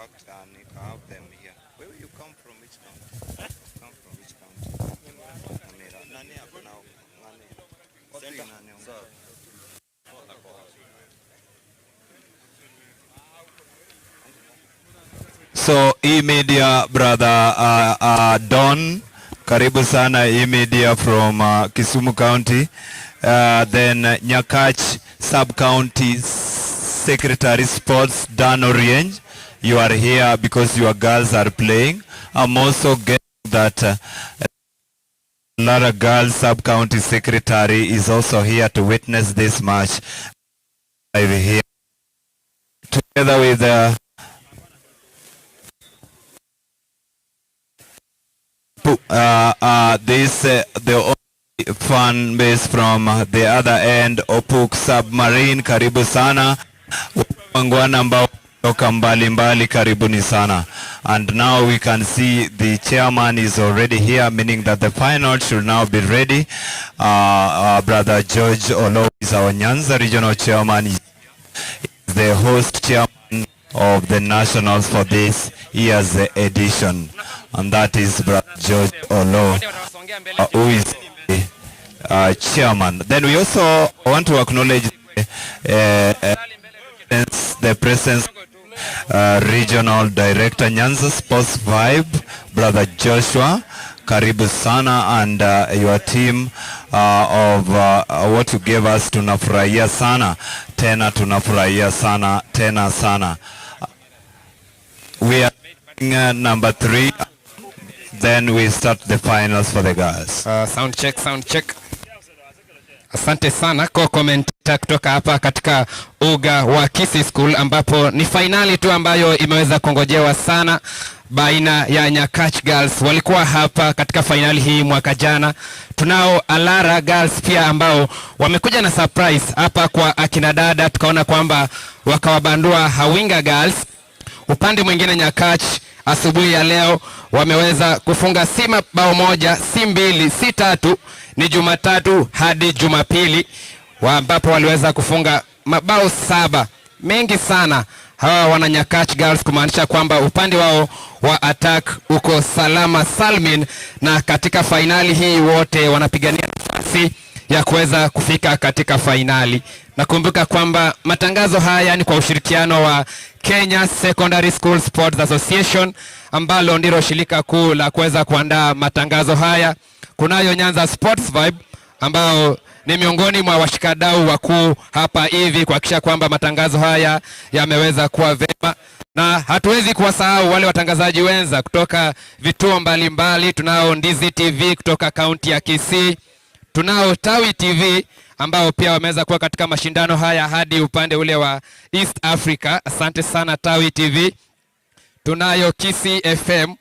fact, and you can have them here. Where you come from? Which county? Come from which county? Nyamira. Nani ako na nani? Wapi nani? So E-Media brother Don, karibu sana E-Media from Kisumu County. Then Nyakach Sub-County Secretary Sports Dan Orieng, you are here because your girls are playing. I'm also getting that Lara Girls Sub-County Secretary is also here to witness this match live here together with this the only fan base from the other end, Opuk Submarine, karibu sana wangwana ambao toka mbali mbali, karibuni sana. And now we can see the chairman is already here, meaning that the final should now be ready. Brother George Olo is our Nyanza regional chairman, is the host chairman of the nationals for this year's edition, and that is Brother George Olo, who is the chairman. Then we also want to acknowledge the presence regional director Nyanza Sports Vibe, Brother Joshua. Karibu sana and your team of what you gave us, tunafurahia sana tena, tunafurahia sana tena sana. We are number 3, then we start the finals for the girls. Sound check, sound check. Asante sana kwa commentator kutoka hapa katika uga wa Kisii School ambapo ni fainali tu ambayo imeweza kungojewa sana baina ya Nyakach Girls. Walikuwa hapa katika fainali hii mwaka jana. Tunao Alara Girls pia ambao wamekuja na surprise hapa kwa akina dada, tukaona kwamba wakawabandua Hawinga Girls. Upande mwingine Nyakach asubuhi ya leo wameweza kufunga si bao moja, si mbili, si tatu, ni Jumatatu hadi Jumapili ambapo waliweza kufunga mabao 7, mengi sana hawa wana Nyakach Girls, kumaanisha kwamba upande wao wa attack uko salama salmin, na katika fainali hii wote wanapigania nafasi ya kuweza kufika katika fainali. Nakumbuka kwamba matangazo haya ni kwa ushirikiano wa Kenya Secondary School Sports Association ambalo ndilo shirika kuu la kuweza kuandaa matangazo haya. Kunayo Nyanza Sports Vibe ambao ni miongoni mwa washikadau wakuu hapa hivi kuhakikisha kwamba matangazo haya yameweza kuwa vema, na hatuwezi kuwasahau wale watangazaji wenza kutoka vituo mbalimbali. Tunao Ndizi TV kutoka kaunti ya Kisii, tunao Tawi TV ambao pia wameweza kuwa katika mashindano haya hadi upande ule wa East Africa. Asante sana Tawi TV. Tunayo Kisii FM,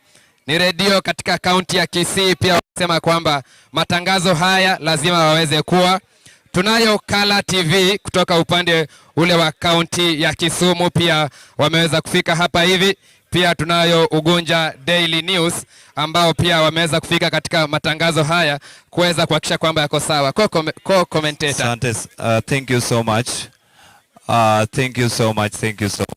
ni redio katika kaunti ya Kisii, pia wanasema kwamba matangazo haya lazima waweze kuwa. Tunayo Kala TV kutoka upande ule wa kaunti ya Kisumu, pia wameweza kufika hapa hivi. Pia tunayo Ugunja Daily News ambao pia wameweza kufika katika matangazo haya kuweza kuhakikisha kwamba yako sawa. Co-commentator. Asante, thank you so much. Thank you so much. Thank you so much.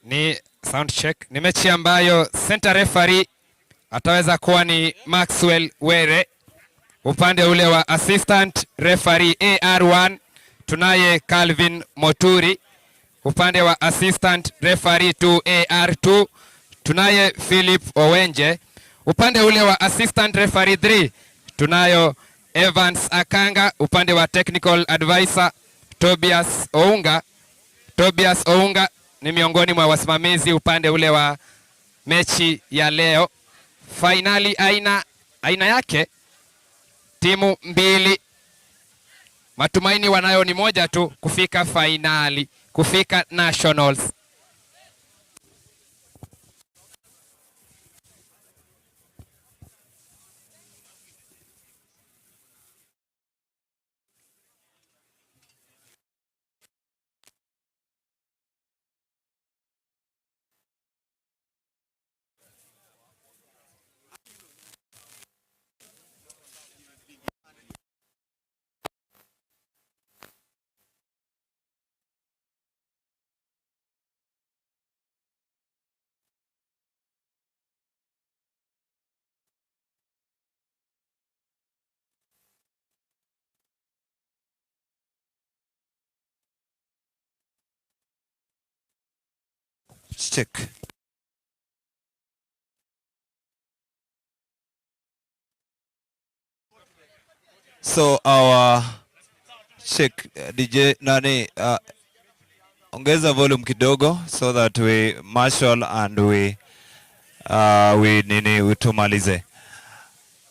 Ni sound check. Ni mechi ambayo center referee ataweza kuwa ni Maxwell Were. Upande ule wa assistant referee AR1 tunaye Calvin Moturi. Upande wa assistant referee 2 AR2 tunaye Philip Owenje. Upande ule wa assistant referee 3 tunayo Evans Akanga. Upande wa technical advisor Tobias Ounga. Tobias Ounga ni miongoni mwa wasimamizi upande ule wa mechi ya leo. Finali aina Aina yake timu mbili, matumaini wanayo ni moja tu, kufika fainali, kufika nationals. Check. So our check, DJ nani, ongeza volume kidogo so that we marshal and we nini tumalize.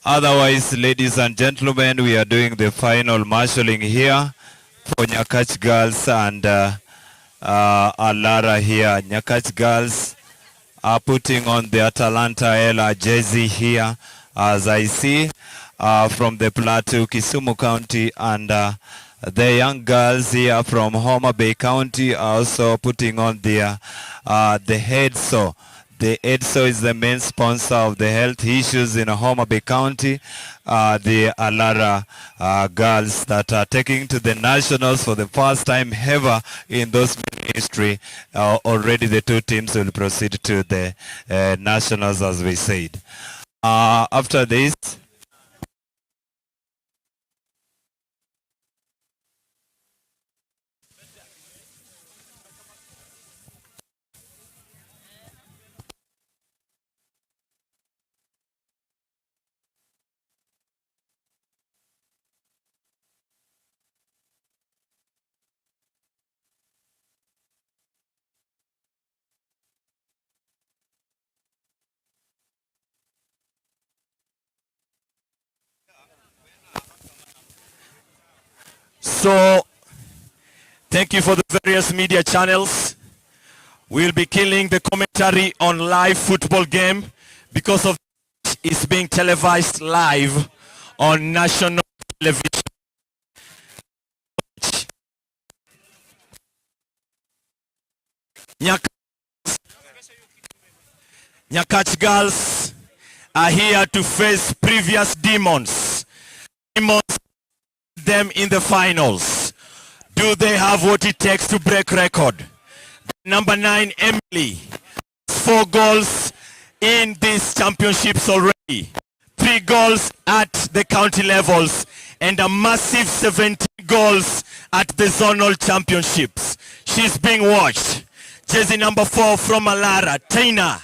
Otherwise, ladies and gentlemen, we are doing the final marshalling here for Nyakach Girls and Alara here. Nyakach Girls are putting on the Atalanta Ella jersey here, as I see, from the Plateau, Kisumu County, and the young girls here from Homa Bay County are also putting on the headsaw. The EDSO is the main sponsor of the health issues in Homa Bay County. The Alara girls that are taking to the nationals for the first time ever in those history. Already the two teams will proceed to the nationals, as we said. After this, So, thank you for the various media channels. We'll be killing the commentary on live football game because of it's being televised live on national television. Nyakach Girls are here to face previous demons. Demons them in the finals. Do they have what it takes to break record? Number 9, Emily, 4 goals in these championships already. 3 goals at the county levels and a massive 17 goals at the zonal championships. She's being watched. Jersey number 4 from Alara, Tina,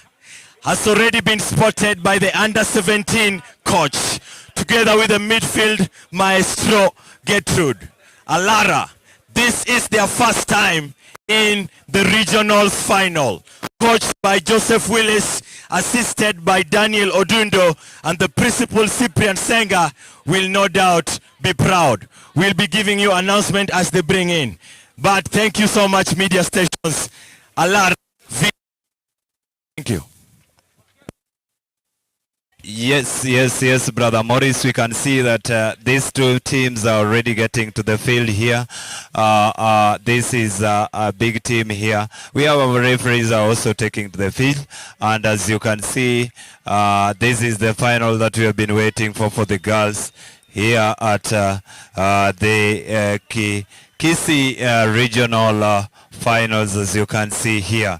has already been spotted by the under 17 coach, together with the midfield maestro Gertrude. Alara, this is their first time in the regional final. Coached by Joseph Willis, assisted by Daniel Odundo, and the principal Cyprian Senga will no doubt be proud. We'll be giving you announcement as they bring in. But thank you so much, media stations. Alara, thank you. Yes, yes, yes, Brother Morris. We can see that these two teams are already getting to the field here. This is a big team here. We have our referees are also taking to the field. And as you can see, this is the final that we have been waiting for the girls here at the Kisii Regional Finals, as you can see here.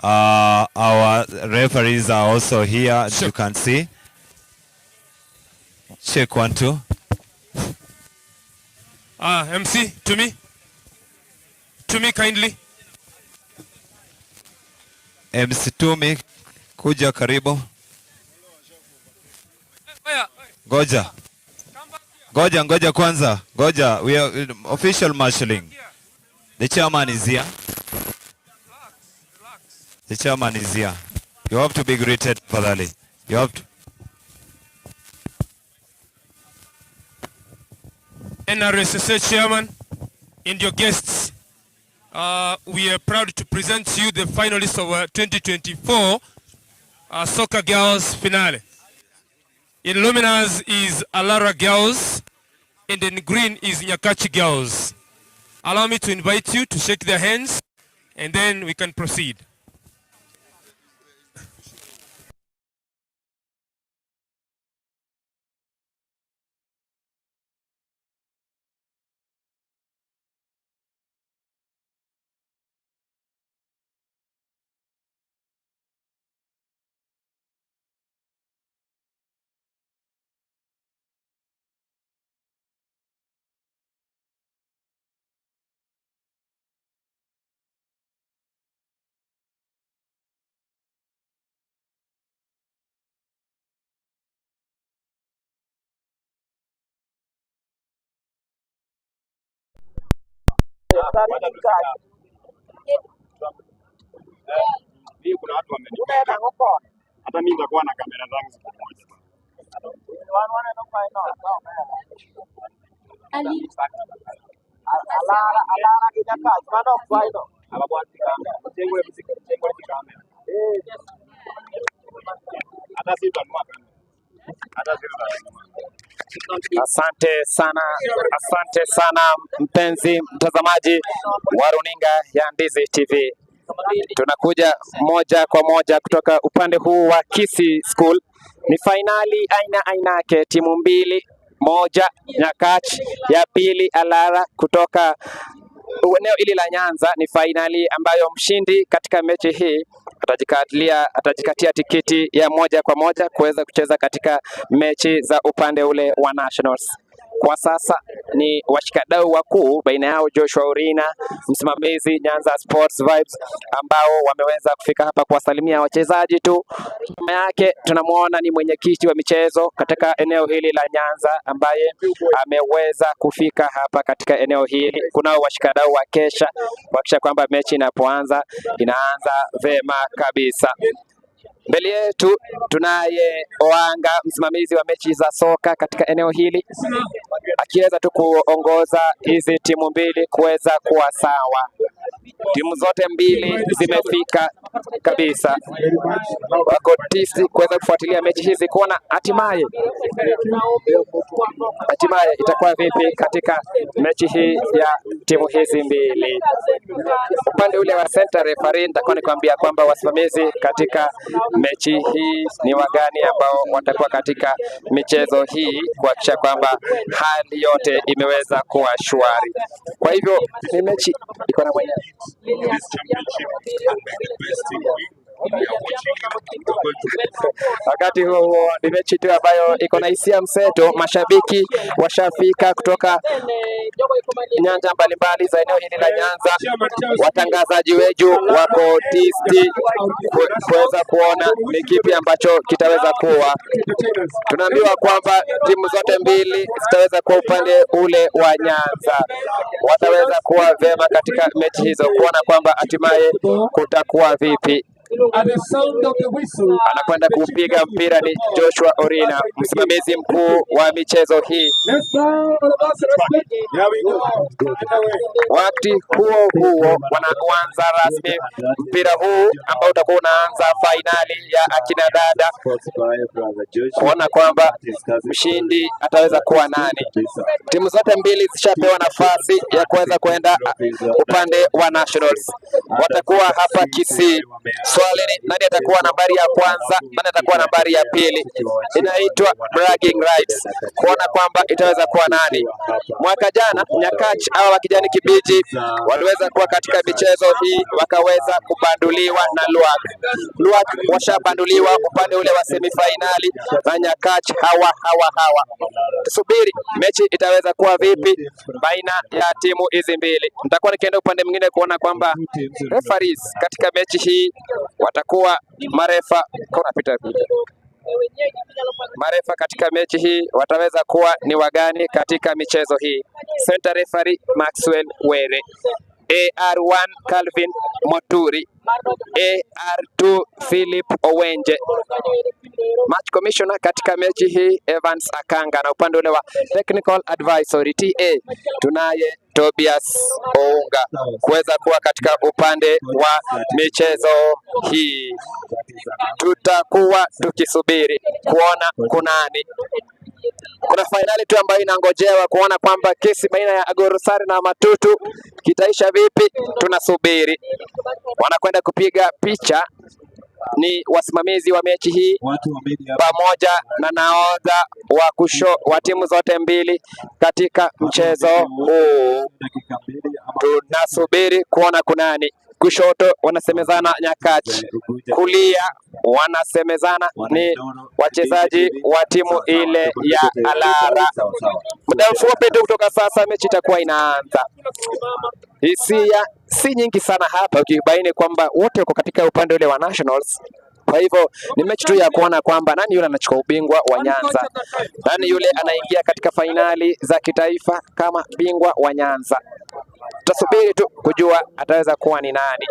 Our referees are also here, as you can see. Check 1, 2. MC, to me. To me kindly. MC Tumi, kuja karibu. Ngoja. Ngoja, ngoja kwanza. Ngoja, we are official marshalling. The chairman is here. The chairman is here. You have to be greeted, Fadhali. You have to. NRSSA chairman, and your guests. We are proud to present to you the finalists of 2024 Soccer Girls Finale. In Luminous is Alara Girls, and in green is Nyakach Girls. Allow me to invite you to shake their hands, and then we can proceed. Kuna watu hata mimi nitakuwa na kamera zangu siku moja. Hata si utanunua kamera. Hata si utanunua. Asante sana mpenzi mtazamaji wa runinga ya Ndizi TV. Tunakuja moja kwa moja kutoka upande huu wa Kisii School. Ni fainali aina yake, timu mbili, moja Nyakach, ya pili Alara kutoka eneo hili la Nyanza. Ni fainali ambayo mshindi katika mechi hii atajikatia tikiti ya moja kwa moja kuweza kucheza katika mechi za upande ule wa Nationals. Kwa sasa ni washikadau wakuu baina yao Joshua Orina, msimamizi Nyanza Sports Vibes, ambao wameweza kufika hapa kuwasalimia wachezaji tu. Nyuma yake tunamuona ni mwenyekiti wa michezo katika eneo hili la Nyanza ambaye ameweza kufika hapa katika eneo hili. Kunao washikadau wa kesha kuhakikisha kwamba mechi inapoanza inaanza vema kabisa. Mbele yetu tunaye Oanga, msimamizi wa mechi za soka katika eneo hili, akiweza tu kuongoza hizi timu mbili kuweza kuwa sawa. Timu zote mbili zimefika kabisa, wako tisi kuweza kufuatilia mechi hizi kuona hatimaye itakuwa vipi katika mechi hii ya timu hizi mbili. Upande ule wa center referee nitakuwa nikwambia kwamba wasimamizi katika mechi hii ni wagani ambao watakuwa katika michezo hii kuhakikisha kwamba hali yote imeweza kuwa shwari. Kwa hivyo ni mechi iko na mwenyewe. Wakati huo huo ni mechi tu ambayo iko na hisia mseto. Mashabiki washafika kutoka nyanja mbalimbali za eneo hili la Nyanza. Watangazaji wetu wako tisti kuweza kuona ni kipi ambacho kitaweza kuwa. Tunaambiwa kwamba timu zote mbili zitaweza kuwa upande ule wa Nyanza, wataweza kuwa vema katika mechi hizo, kuona kwamba hatimaye kutakuwa vipi. Anakwenda kupiga mpira ni Joshua Orina, msimamizi mkuu wa michezo hii. Wakati huo huo wanaanza rasmi mpira huu ambao utakuwa unaanza fainali ya akina dada, kuona kwamba mshindi ataweza kuwa nani. Timu zote mbili zishapewa nafasi ya kuweza kwenda upande wa Nationals, watakuwa hapa Kisii. Swali ni nani atakuwa nambari ya kwanza, nani atakuwa nambari ya pili. Inaitwa bragging rights, kuona kwamba itaweza kuwa nani. Mwaka jana Nyakach hawa wa kijani kibichi waliweza kuwa katika michezo hii wakaweza kubanduliwa na Luak. Luak washabanduliwa upande ule wa semifinali na Nyakach hawa. Tusubiri mechi itaweza kuwa vipi baina ya timu hizi mbili. Nitakuwa nikienda upande mwingine kuona kwamba referees katika mechi hii watakuwa marefa marefa katika mechi hii wataweza kuwa ni wagani katika michezo hii. Center referee Maxwell Were, AR1 Calvin Moturi, AR2 Philip Owenje. Match commissioner katika mechi hii Evans Akanga, na upande ule wa technical advisory TA tunaye Tobias Ounga kuweza kuwa katika upande wa michezo hii. Tutakuwa tukisubiri kuona kunani. Kuna fainali tu ambayo inangojewa kuona kwamba kesi baina ya Agorosari na Matutu kitaisha vipi. Tunasubiri, wanakwenda kupiga picha ni wasimamizi wa mechi hii pamoja na nahodha wa kusho wa timu zote mbili katika mchezo huu. Tunasubiri kuona kunani. Kushoto wanasemezana Nyakach, kulia wanasemezana ni wachezaji wa timu ile ya Alara. Muda mfupi tu kutoka sasa mechi itakuwa inaanza. Hisia si nyingi sana hapa, ukibaini kwamba wote wako katika upande ule wa Nationals. Kwa hivyo ni mechi tu ya kuona kwamba nani yule anachukua ubingwa wa Nyanza, nani yule anaingia katika fainali za kitaifa kama bingwa wa Nyanza. Tutasubiri tu kujua ataweza kuwa ni nani.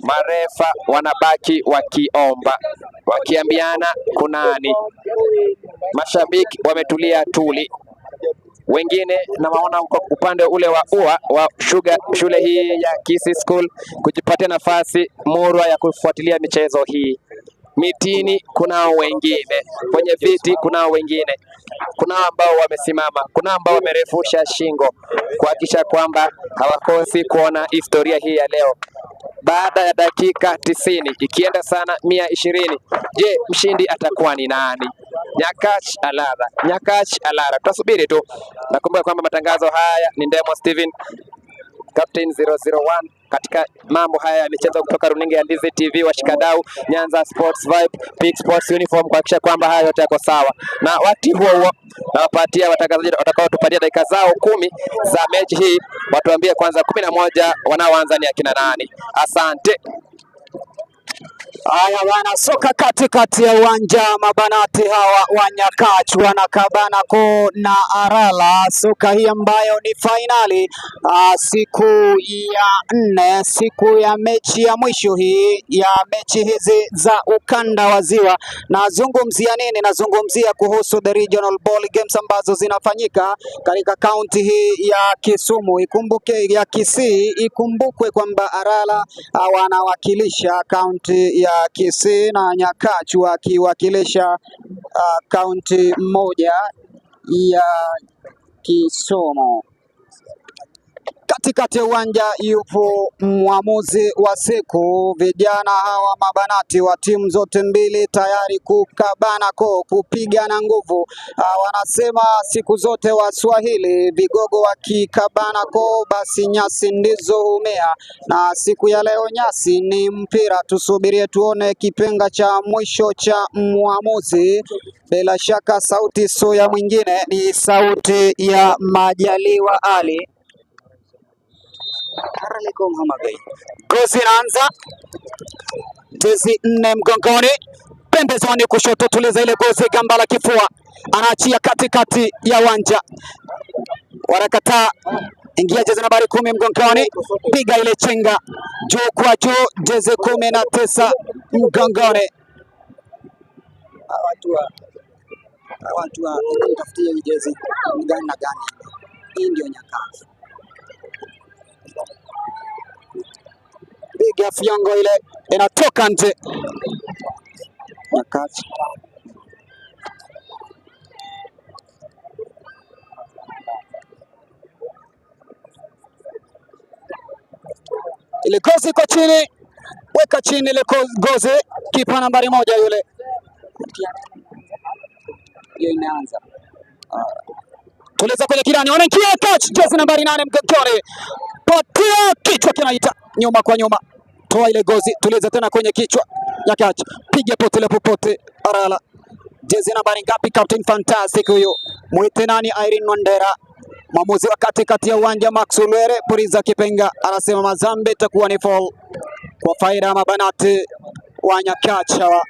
Marefa wanabaki wakiomba, wakiambiana kunani. Mashabiki wametulia tuli, wengine nawaona uko upande ule wa ua wa shule hii ya Kisii School kujipatia nafasi murwa ya kufuatilia michezo hii. Mitini kunao wengine, kwenye viti kunao wengine, kunao ambao wamesimama, kunao ambao wamerefusha shingo kuhakikisha kwamba hawakosi kuona historia hii ya leo. Baada ya dakika 90 ikienda sana 120, je, mshindi atakuwa ni nani? Nyakach Alara, Nyakach Alara. Tutasubiri tu. Nakumbuka kwamba matangazo haya ni Ndemo Steven, Captain 001 katika mambo haya ya michezo kutoka runinga ya Ndizi TV, washikadau Nyanza Sports Vibe, Peak Sports Uniform, kuhakikisha kwamba haya yote yako sawa. Na wakati huo huo nawapatia watangazaji watakaotupatia dakika zao 10 za mechi hii, watuambie kwanza 11 wanaoanza ni akina nani. Asante. Haya bana, soka katikati ya uwanja, mabanati hawa wa Nyakach wanakabana ko na Arala. Soka hii ambayo ni fainali siku ya 4, siku ya mechi ya mwisho hii ya mechi hizi za ukanda wa Ziwa. Nazungumzia nini? Nazungumzia kuhusu the regional ball games ambazo zinafanyika katika kaunti hii ya Kisumu. Ikumbuke ya Kisii, ikumbukwe kwamba Arala wanawakilisha kaunti ya Kisii na Nyakach wakiwakilisha kaunti moja ya Kisumu. Katikati ya uwanja yupo mwamuzi wa siku. Vijana hawa mabanati wa timu zote mbili tayari kukabana ko kupigana nguvu. Wanasema siku zote Waswahili, vigogo wakikabana ko basi nyasi ndizo humea, na siku ya leo nyasi ni mpira. Tusubirie tuone kipenga cha mwisho cha mwamuzi. Bila shaka sauti sio ya mwingine, ni sauti ya Majaliwa Ali. Gozi inaanza, jezi 4 mgongoni, pembezoni kushoto, tuliza ile gozi, gamba la kifua, anaachia katikati ya uwanja, wanakataa. Ingia jezi nambari 10 mgongoni, piga ile chenga juu kwa juu, jezi 19 mgongoni. Watu wa mtafutie hii jezi gani na gani, hii ndio Nyakach. Piga fiongo ile inatoka nje. Nyakach ile gozi iko chini, weka chini ile gozi, kipa nambari 1 yule. Hiyo imeanza. Tuliza kwenye kirani, wanaingia touch, jezi nambari 8 mgongoni, patia kichwa kinaita nyuma kwa nyuma, toa ile gozi, tuliza tena kwenye kichwa Nyakach, piga pote popote. Arala, jezi nambari ngapi? Captain Fantastic huyo, mwite nani? Irene Wandera. Mwamuzi wa katikati ya uwanja Max Ulwere Puriza Kipenga anasema mazambe itakuwa ni foul kwa faida ya mabanati wa Nyakach hawa.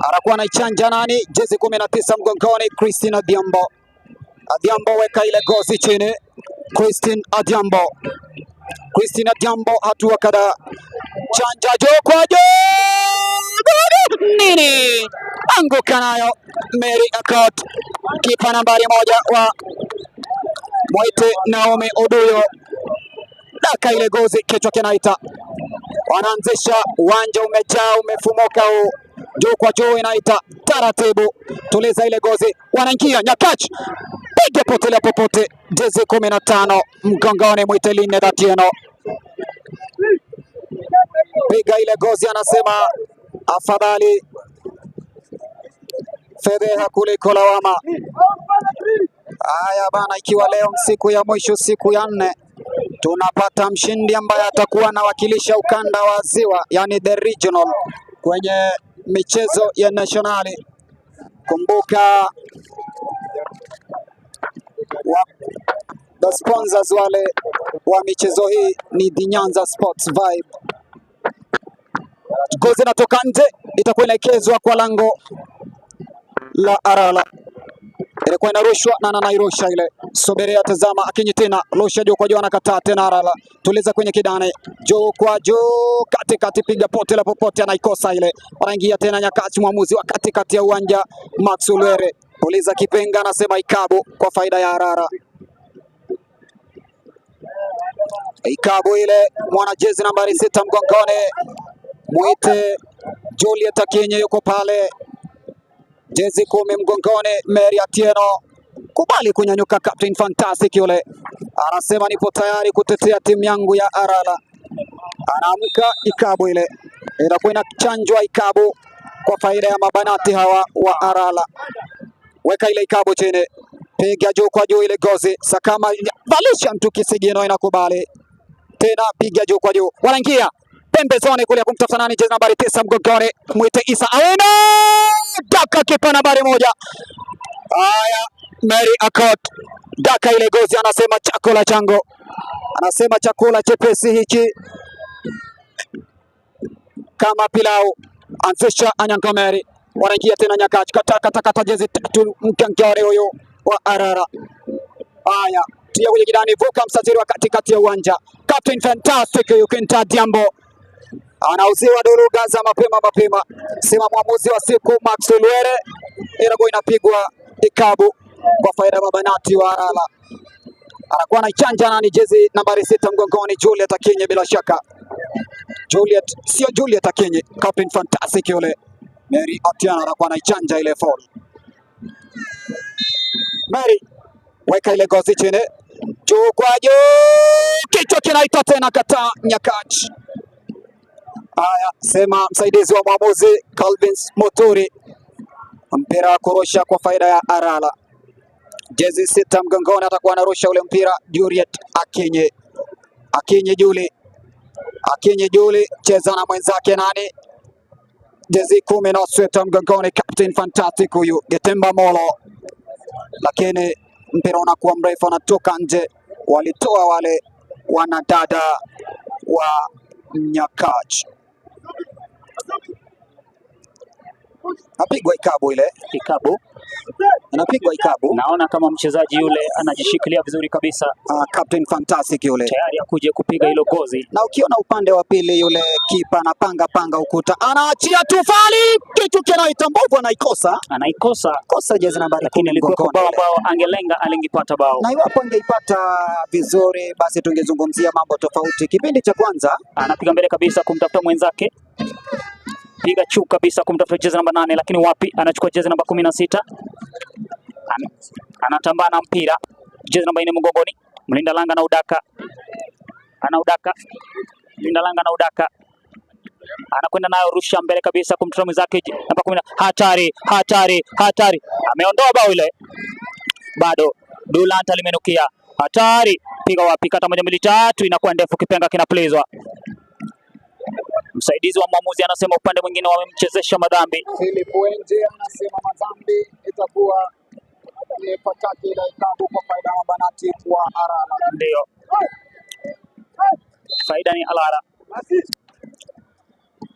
Anakuwa anaichanja nani? Jezi 19 mgongoni, Christine Adhiambo. Adhiambo weka ile gozi chini. Christine Adhiambo. Christine Adhiambo hatua kadhaa Chanja juu kwa juu, nini, anguka nayo Mary Akot, kipa nambari 1 wa Mwite Naomi Oduyo, daka ile gozi, kichwa kinaita. Wanaanzisha, uwanja umejaa, umefumuka huu, juu kwa juu inaita taratibu, tuliza ile gozi, wanaingia Nyakach, piga potelea popote, jezi 15 mgongoni Mwite Line Atieno, piga ile gozi, anasema afadhali fedheha kuliko lawama. Haya bana, ikiwa leo siku ya mwisho, siku ya 4, tunapata mshindi ambaye atakuwa anawakilisha ukanda wa Ziwa, yani the regional, kwenye michezo ya nationali. Kumbuka the sponsors wale wa michezo hii ni The Nyanza Sports Vibe. Gozi inatoka nje, itakuwa inaelekezwa kwa lango la Arala. Ilikuwa inarushwa na anairusha ile. Soberea tazama, Akinyi tena rusha juu kwa juu, anakataa tena Arala. Tuliza kwenye kidane, juu kwa juu, katikati, piga pote la popote, anaikosa ile. Wanaingia tena Nyakach, mwamuzi wa katikati ya uwanja Max Ulwere. Puliza kipenga, anasema ikabu kwa faida ya Arara. Ikabu ile, mwana jezi nambari 6 mgongoni Mwite Juliet Akinyi yuko pale, jezi 10 mgongoni Mary Atieno. Kubali kunyanyuka Captain Fantastic yule, anasema nipo tayari kutetea timu yangu ya Arala. Anaamka ikabu ile, inakuwa inachanjwa ikabu kwa faida ya mabanati hawa wa Arala. Weka ile ikabu chini, piga juu kwa juu ile gozi, sakama valisha mtu kisigino, inakubali tena, piga juu kwa juu, wanaingia pembezoni kule kumtafuta nani, jezi nambari 9 mgongoni Mwite Isa Awino, daka kipa nambari 1. Haya, Mary Akot daka ile gozi, anasema chakula changu, anasema chakula chepesi hiki kama pilau. Anzisha Anyango Mary, wanaingia tena Nyakach, kata kata kata, jezi 3 mgongoni huyu wa Arara. Haya, tia kwenye kidani, vuka msajili wa katikati ya uwanja, Captain Fantastic huyu Quinta Diambo anauziwa duruga za mapema mapema. Sema mwamuzi wa siku Max Ulwere, inakuwa inapigwa ikabu kwa faida ya mabanati wa Arala. Anakuwa anaichanja nani, jezi nambari 6 mgongoni Juliet Akinyi, bila shaka Juliet, sio Juliet Akinyi, Captain Fantastic yule. Mary Atieno anakuwa anaichanja ile fall. Mary weka ile gozi chini, juu kwa juu, kichwa kinaita tena, kataa Nyakach. Haya, sema msaidizi wa mwamuzi Calvin Moturi, mpira wa kurusha kwa faida ya Arala. Jezi 6 mgongoni atakuwa anarusha ule mpira Juliet Akinyi. Akinyi Juli, Akinyi Juli cheza na mwenzake nani, jezi 10 na sweta mgongoni Captain Fantastic huyu Getemba Molo, lakini mpira unakuwa mrefu, anatoka nje. Walitoa wale wanadada wa Nyakach. Apigwa ikabu ile, Ikabu anapigwa ikabu. Naona kama mchezaji yule anajishikilia vizuri kabisa. Captain Fantastic yule tayari akuje kupiga hilo gozi. Na ukiona upande wa pili yule kipa anapanga panga ukuta, anaachia tufali, kitu kinaita mbovu, anaikosa. Anaikosa. Kosa jezi nambari Lakini 10 ilikuwa mgongoni bao ile. ambao angelenga alingipata bao. Na iwapo angeipata vizuri basi tungezungumzia mambo tofauti. Kipindi cha kwanza anapiga mbele kabisa kumtafuta mwenzake. Piga chu kabisa kumtafuta jezi namba 8, lakini wapi, anachukua jezi namba 16. Anatambaa na mpira. Jezi namba 4 mgongoni. Mlinda langa na udaka. Anaudaka. Mlinda langa na udaka. Anakwenda nayo rusha mbele kabisa kumtafuta mwenzake namba 10. Hatari, hatari, hatari. Ameondoa bao ile. Bado Dulant alimenukia. Hatari. Piga wapi? Kata 1 2 3, inakuwa ndefu, kipenga kinapulizwa. Msaidizi wa mwamuzi anasema upande mwingine wamemchezesha madhambi. Philip Wenje anasema madhambi itakuwa ni pataki ile ikabu kwa faida ya mabanati wa Arala. Ndio. Faida ni Alara.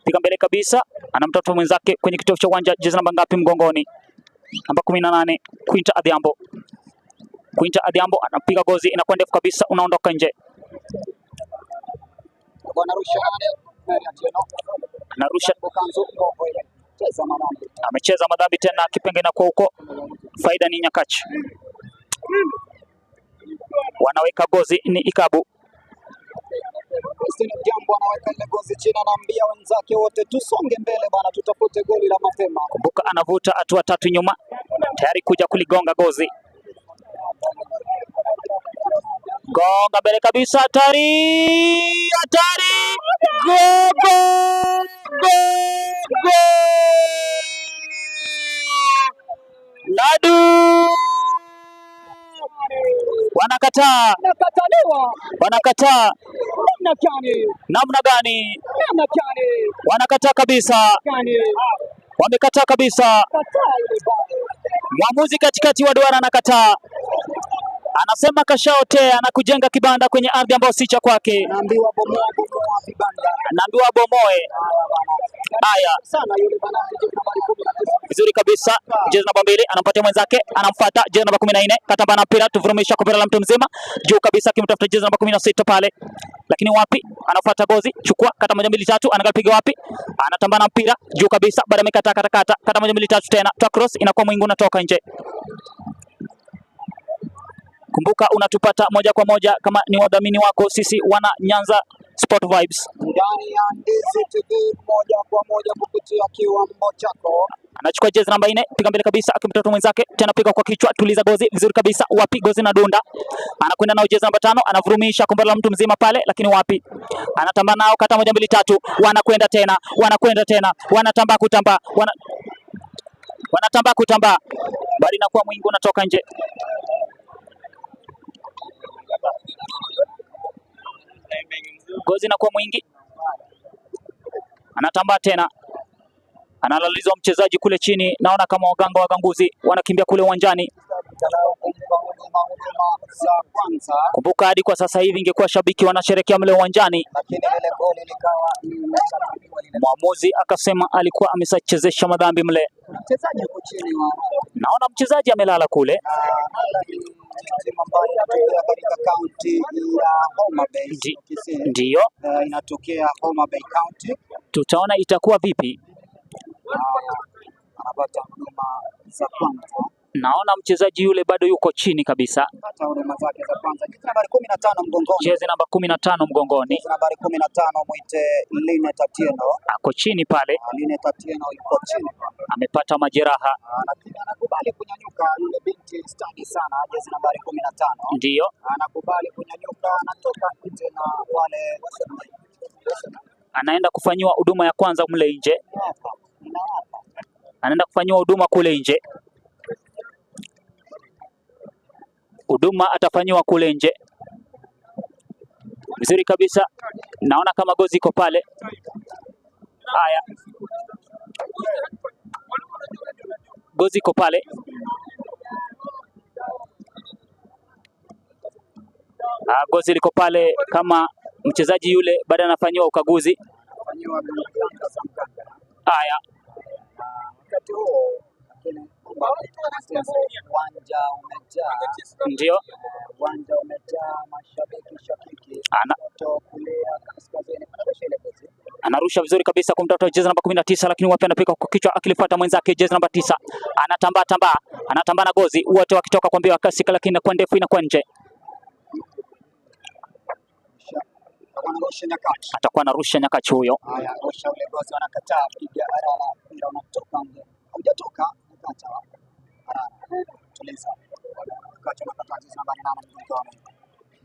Piga mbele kabisa, anamtafuta mwenzake kwenye kitovu cha uwanja, jezi namba ngapi mgongoni? Namba 18, Quinta Adhiambo. Quinta Adhiambo anapiga gozi, inakuwa ndefu kabisa, unaondoka nje. Bwana rusha nane. Anarusha, amecheza madhambi tena, kipenge na kwa huko, faida ni Nyakach. Wanaweka gozi ni Ikabu. Christine Jambo anaweka ile gozi chini, anaambia wenzake wote tusonge mbele bana, tutafute goli la mapema. Kumbuka anavuta hatua tatu nyuma, tayari kuja kuligonga gozi. Gonga mbele kabisa, hatari, hatari, go go go go! Ladu wanakataa, Nakataliwa wanakataa. namna gani? Namna gani? Namna gani? Wanakataa kabisa, Gani? wamekataa kabisa. Kataa ile bao. Mwamuzi katikati wa duara anakataa, anasema kashaotea na kujenga kibanda kwenye ardhi ambayo si cha kwake. Naambiwa bomoa bomoa vibanda. Anaambiwa bomoe. Haya bana. Haya, Sana yule bana jezi nambari 19. vizuri kabisa. Jezi namba 2 anampatia mwenzake, anamfuata jezi namba 14, katamba na mpira, tuvurumisha kwa mpira la mtu mzima juu kabisa, akimtafuta jezi namba 16 pale, lakini wapi, anafuata gozi, chukua kata 1 2 3, anapiga wapi, anatamba na mpira juu kabisa, baada amekata kata kata kata 1 2 3 tena, toa cross, inakuwa mwingi unatoka nje. Kumbuka unatupata moja kwa moja kama ni wadhamini wako sisi wana Nyanza Sport Vibes. Ndani ya Ndizi TV moja kwa moja kupitia kiwambo chako. Anachukua jezi namba 4, piga mbele kabisa, akimtoto mwenzake tena, piga kwa kichwa, tuliza gozi vizuri kabisa, wapi gozi na dunda, anakwenda nao jezi namba 5, anavurumisha kombe la mtu mzima pale, lakini wapi, anatamba nao kata 1 2 3, wanakwenda tena, wanakwenda tena, wanatamba kutamba, wanatamba kutamba, bali inakuwa mwingi unatoka nje. Gozi inakuwa mwingi, anatamba tena, analalizwa mchezaji kule chini. Naona kama waganga waganguzi wanakimbia kule uwanjani. Angalau kumpa huduma za kwanza, Kumbuka hadi kwa sasa hivi ingekuwa shabiki wanasherekea mle uwanjani. lakini lile goli likawa limekataliwa lile. Mwamuzi akasema alikuwa ameshachezesha madhambi mle. Kuna mchezaji huko chini wa Naona mchezaji amelala kule. Arara ni timu ambayo inatokea katika kaunti ya Homa Bay. Kisii. Ndiyo, Inatokea Homa Bay County. tutaona itakuwa vipi. Anapata huduma za kwanza, Naona mchezaji yule bado yuko chini kabisa. pata huduma zake za kwanza. Jezi nambari 15 mgongoni, Jezi namba 15 mgongoni, jezi nambari 15 mwite Linet Atieno. ako chini pale, Linet Atieno yuko chini, amepata majeraha. Lakini anakubali kunyanyuka. Yule binti stadi sana, jezi nambari 15 Ndiyo, anakubali kunyanyuka, anatoka nje na wale anaenda kufanyiwa huduma ya kwanza mle nje, hapa ninawapa anaenda kufanyiwa huduma kule nje. Huduma atafanyiwa kule nje vizuri kabisa. Naona kama gozi iko pale. Haya, gozi iko pale. Gozi liko pale kama mchezaji yule baada anafanyiwa ukaguzi. fanyiwa ganga za mganga. Haya, Wakati huo lakini uwanja umejaa, ndio uwanja umejaa mashabiki shakiki, ana kushoto, kulia, kaskazini, wanarusha ile gozi. anarusha vizuri kabisa kumtafuta jezi namba 19, lakini wapi, anapiga kwa kichwa akilifuata mwenzake jezi namba 9, anatambaa tambaa, anatambaa na gozi, wote wakitoka kwa mbio ya kasi, lakini inakuwa ndefu, inakuwa nje. Wanarusha Nyakach. Atakuwa anarusha Nyakach huyo. Haya, rusha ule gozi, wanakataa, piga Arara, mpira unatoka nje, haujatoka Nyakach hawa. Arara tuliza, Nyakach wanakataa, jezi nambari 8 mgongoni,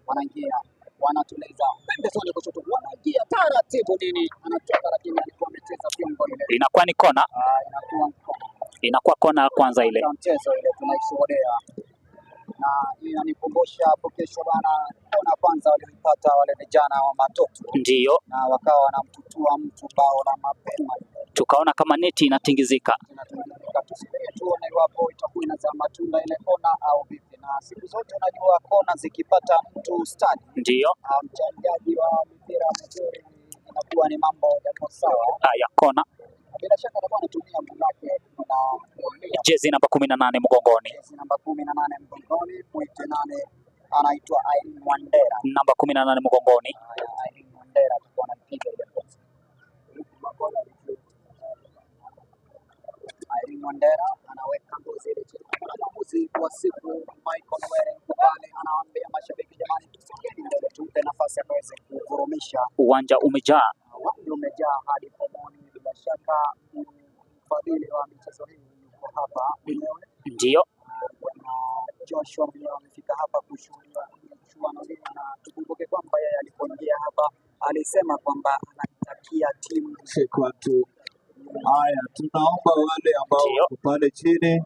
wanaingia wanatuliza pembezoni kushoto, wanaingia taratibu, nini anatoka, lakini alikuwa amecheza fiongo ile. Inakuwa ni kona, Inakuwa mkono inakuwa kona ya kwanza ile. ya mchezo ile tunaishuhudia, na hii inanikumbusha hapo kesho bana, kona kwanza walioipata wale vijana wa Matoto Ndiyo, na wakawa wanamtutua mtu bao la mapema ile. tukaona kama neti inatingizika. Tunatumika, tusubirie tuone iwapo itakuwa inazaa matunda ile kona au vipi. Na siku zote unajua kona zikipata mtu stadi, Ndiyo, mchangiaji wa mipira mzuri, inakuwa ni mambo yako sawa. haya kona, Bila shaka atakuwa anatumia mguu wake na kulia. jezi namba 18 mgongoni, Jezi namba 18 mgongoni, mwite nane, anaitwa Irene Wandera. namba 18 mgongoni. Haya, Irene Wandera atakuwa anaipiga ile kona. Irene Wandera anaweka ngozi ile chini. Kuna mwamuzi wa siku Michael Were pale anawaambia mashabiki, jamani, tusongeni mbele, tumpe nafasi akaweze kuvurumisha. Uwanja umejaa. Uwanja umejaa hadi pomoni. Bila shaka mfadhili wa michezo hii yuko hapa mwenyewe. Ndio. Bwana Joshua mwenyewe amefika hapa kushuhudia michuano hii, na tukumbuke kwamba yeye alipoingia hapa alisema kwamba anaitakia timu Chekwatu. Haya, tunaomba wale ambao Ndio. wako pale chini,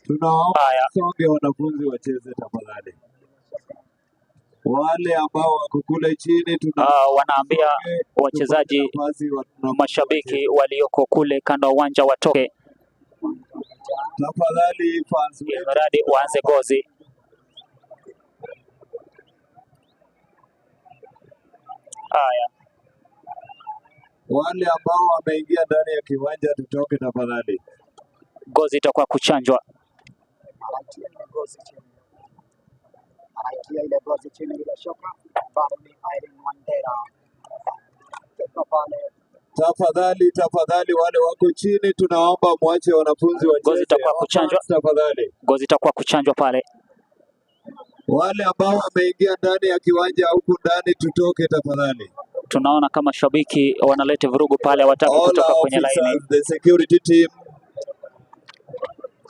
tunaomba Haya. songe, wanafunzi wacheze tafadhali. Wale ambao wako kule chini, tuna Wanaambia songe, tupate wachezaji, nafasi wanafunzi mashabiki wacheze walioko kule kando ya uwanja watoke, tafadhali. Fans ili wetu mradi waanze tunaomba gozi. Haya, wale ambao wameingia ndani ya kiwanja tutoke tafadhali. gozi itakuwa kuchanjwa. Anaitia ile gozi chini, anaitia ile gozi chini, bila shaka bado ni Irene Wandera toka pale. Tafadhali, tafadhali, wale wako chini tunaomba mwache wanafunzi Gozi wacheze. itakuwa Our kuchanjwa, fans tafadhali. gozi itakuwa kuchanjwa pale. Wale ambao wameingia ndani ya kiwanja huku ndani tutoke tafadhali. Tunaona kama shabiki wanaleta vurugu pale, hawataki All kutoka our kwenye laini. officers, the security team, wale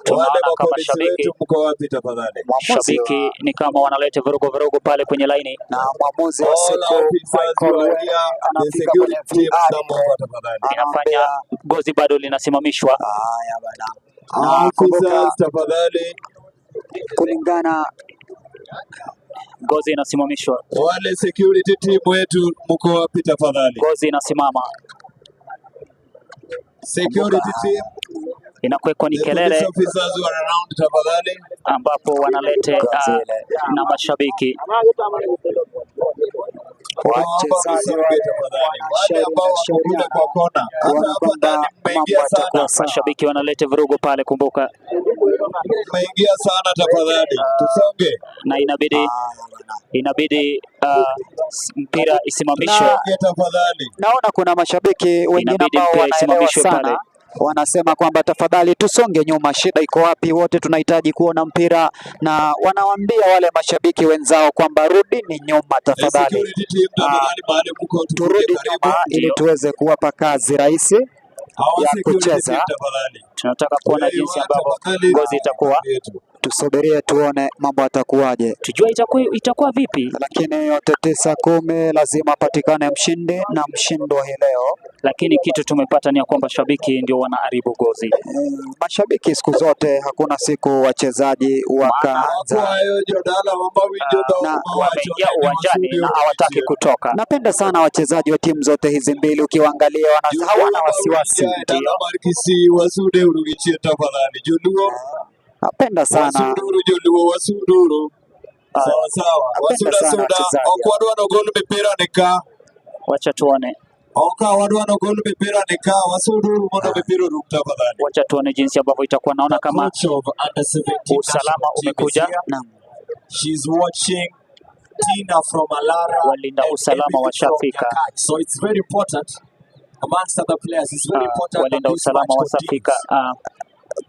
Tunaona kama mapolisi shabiki wetu mko wapi tafadhali? Mwamuzi wa shabiki ni kama wanaleta vurugu vurugu pale kwenye laini. na mwamuzi wa All siku officers who Michael are Were here, the anafika kwenye security team, VR come ile over tafadhali. Inafanya anaambia gozi bado linasimamishwa. haya bana, na kumbuka Officers tafadhali, kulingana Gozi inasimamishwa, wale security team wetu mko wapi tafadhali? gozi inasimama, Security team, inakuwekwa ni the police kelele officers who are around tafadhali. ambapo wanalete gozi ile na mashabiki Tunaomba wachezaji msonge wale tafadhali. Wale ambao wako kule wanashauriana kwa kona, hata kuona hapa kwamba ndani mambo mmeingia sana, yatakuwa sawa. mashabiki wanalete vurugu pale, kumbuka, mmeingia sana tafadhali, tusonge, na inabidi Haya bana, inabidi mpira isimamishwe, na tusonge tafadhali. naona kuna mashabiki wengine inabidi ambao mpira wanaelewa isimamishwe pale. sana, wanasema kwamba tafadhali tusonge nyuma, shida iko wapi? Wote tunahitaji kuona mpira, na wanawaambia wale mashabiki wenzao kwamba rudini nyuma The tafadhali, security team Ah, tafadhali, mahali mko tukuje turudi karibu. nyuma ili Ndio tuweze kuwapa kazi rahisi Our ya security team kucheza. tafadhali, tunataka kuona where you jinsi are ambavyo tafadhali, gozi itakuwa, yetu. Tusubirie tuone mambo yatakuwaje, tujue itakuwa vipi, lakini yote 9 10 lazima apatikane mshindi na mshindwa hii leo. lakini kitu tumepata ni ya kwamba shabiki ndio wanaharibu gozi. Mashabiki siku zote, hakuna siku wachezaji wakaanza Wakwayo jodala mawinjo dhok na mawacho Wameingia ne ni uwanjani wasudi na hawataki odiechieng'. kutoka. Napenda sana wachezaji wa timu zote hizi mbili, ukiwaangalia Joluo hawana ma wasiwasi. winja e dala Ndio mar Kisii wasude uru gi chien tafadhali. Joluo Napenda sana, wasuduru, joluo wasuduru. Sawa sawa, napenda wasuda sana suda, wachezaji ok wadwa nogol mipira ni ka, wacha tuone, ok wadwa nogol mipira ni ka, wasuduru mondo mipira orum tafadhali. wacha tuone jinsi ambavyo itakuwa. Naona The kama coach of under 17 usalama national team is umekuja, here. Naam. She's watching Tina from Alara walinda and usalama Emily from washafika. Nyakach. So it's very important amongst other players. It's very important that Walinda this usalama match washafika. continues.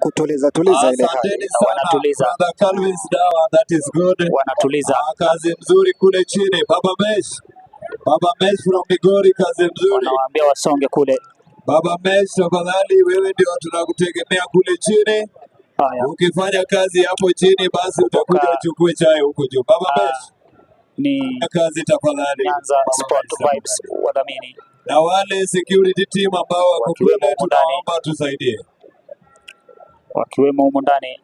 Kutuliza tuliza ile hali. Asanteni sana Wanatuliza, brother Calvin Dawa, that is good. wanatuliza, Kazi mzuri kule chini, Baba Mesh, Baba Mesh from Migori, kazi mzuri. wanawaambia wasonge kule. Baba Mesh, tafadhali, wewe ndio tunakutegemea kule chini. Haya, Ukifanya kazi hapo chini, basi utakuja kumbuka uchukue chai huko juu. Baba Mesh, ni fanya kazi tafadhali, Nyanza Baba Sport Mesh Vibes tafadhali. wadhamini Na wale security team ambao wako wakiwemo kule, humu ndani, tunaomba tusaidie. wakiwemo humu ndani.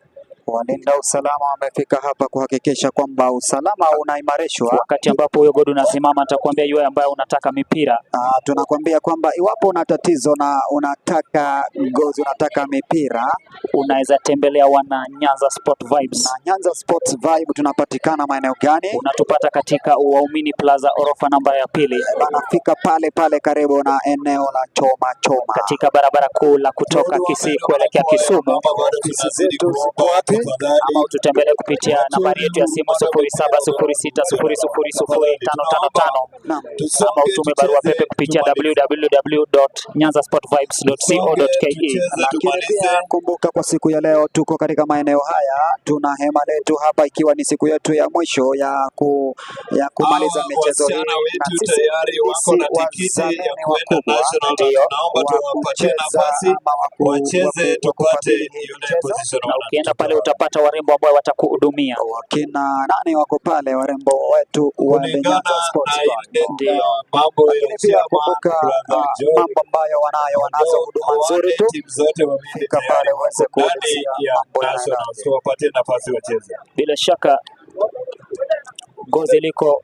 Walinda usalama wamefika hapa kuhakikisha kwamba usalama unaimarishwa. Wakati ambapo huyo godi unasimama, nitakuambia yule ambaye unataka mipira Tunakwambia kwamba iwapo una tatizo na unataka gozi, unataka mipira, unaweza tembelea wana Nyanza Sport Vibes. na Nyanza Sports Vibe tunapatikana maeneo gani? Unatupata katika Waumini Plaza, orofa namba ya pili, Bana, fika pale pale karibu na eneo la choma choma. katika barabara kuu la kutoka Todwa Kisii medo kuelekea mana kwayo Kisumu. mama, bado Ofisi tunazidi zetu kuomba ziko wapi? Ama ututembelee kupitia nambari yetu ya simu 0706000555 ama utume barua pepe kupitia www.nyanzasportvibes.co.ke. Lakini pia kumbuka, kwa siku ya leo tuko katika maeneo haya, tuna hema letu hapa, ikiwa ni siku yetu ya mwisho ya kumaliza michezo hii, wasichana na wetu sisi tayari wako sisi na tikiti ya wazamini kuenda wakubwa national. Ndio. Naomba wa tuwapatie kucheza nafasi ama wacheze, wa tupate kufadhili hii yule michezo. position Na ukienda pale utapata warembo ambao watakuhudumia. Wakina nani wako pale, warembo wetu wa The kulingana Nyanza Sports na Vibe. ile Ndio. mambo ya Lakini pia chama kumbuka, brother Joy mambo ambayo wanayo, wanazo huduma nzuri wale tu. timu zote wawili Fika tayari pale uweze wako ndani kuulizia ya mambo nationals, yanaendaje. tuwapatie nafasi wacheze. Bila shaka gozi liko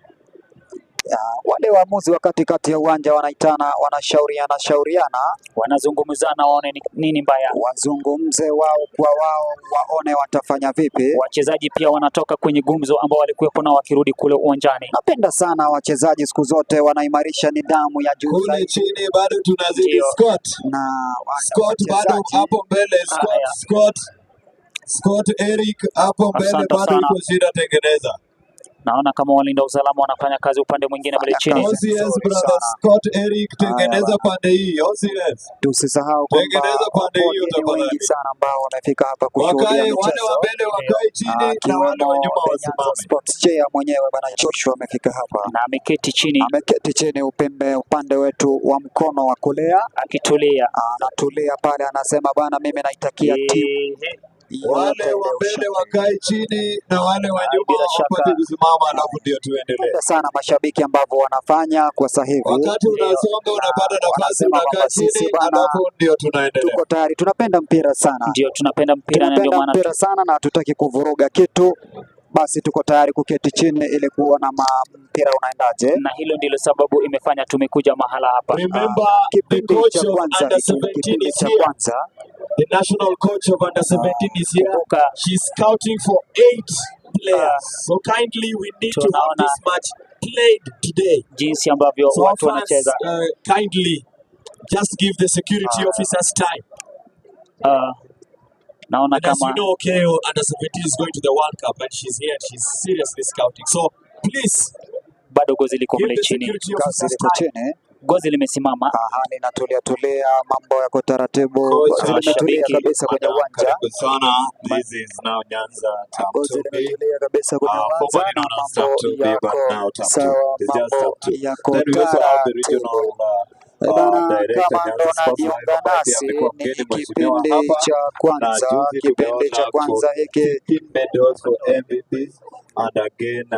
Ya, wale waamuzi wa katikati ya uwanja wanaitana, wanashauriana shauriana, wanazungumzana waone ni nini mbaya. Wazungumze wao kwa wao, waone watafanya vipi. Wachezaji pia wanatoka kwenye gumzo ambao walikuwepo nao wakirudi kule uwanjani. Napenda sana wachezaji siku zote wanaimarisha nidhamu ya juu Kule zaidi chini bado tunazidi Ndio. Scott. na Scott bado wachezaji hapo mbele, Scott, Haya. Scott, Scott Eric hapo mbele Asante bado sana. iko shida, tengeneza. Naona kama walinda usalama wanafanya kazi upande mwingine mle Fanya chini. kazi OCS nzuri brother sana. Scott Eric, Haya tengeneza bana, pande hii OCS. tusisahau kwamba Tengeneza pande wapo hiyo wageni wengi tafadhali. sana ambao wamefika hapa kushuhudia Wakae wale wa michezo, mbele wakae chini na wale wa akiwemo nyuma The Nyanza wasimame. Sports Chair mwenyewe bana Joshua amefika hapa, Na ameketi chini ameketi chini upembe upande wetu wa mkono wa kulia, akitulia. Anatulia pale, anasema bana, mimi naitakia timu Ehe. yoyote Wale ile wa mbele ushindi. wakae chini na wale wa nyuma Bila shaka wapate kusimama, alafu ndio tuendelee. Napenda sana mashabiki ambavyo wanafanya kwa sasa hivi, Wakati ndio. unasonga na unapata nafasi, wanasema unakaa kwamba sisi chini, bana alafu ndio tunaendelea. tuko tayari, tunapenda mpira sana, Ndio tunapenda mpira na ndio tunapenda maana mpira sana na hatutaki kuvuruga kitu, basi tuko tayari kuketi chini ili kuona mpira unaendaje. na hilo ndilo sababu imefanya tumekuja mahala hapa. Remember the Kipindi coach cha of kwanza under hiki, 17 kipindi is cha here. kwanza. The national coach of under 17 is here. Kumbuka She's scouting for 8 players. So kindly we need to have tunaona this match played today. jinsi ambavyo So our watu fans, wanacheza. kindly just give the security officers time. Naona And as you kama know, KO under 17 is going to the World Cup and she's here and she's seriously scouting. So please bado gozi liko give mle the chini, security Kazi officers liko time. chini, gozi limesimama. hali inatulia tulia, mambo yako taratibu, Coach, gozi limetulia Mashabiki kabisa kwenye Madam, uwanja. karibu sana. This is now Nyanza term Gozi 2B. limetulia kabisa kwenye uwanja Formerly na known as term mambo 2B, but yako now term 2. sawa, It's just term mambo 2. yako Then we also have the taratibu. regional Eh bana, director kama ndo Nyanza Sports Live unajiunga ambaye pia nasi, amekuwa ni mgeni mheshimiwa kipindi hapa, cha na kwanza, juzi kipindi cha tumeona kwanza hiki 15 medals for MVPs and again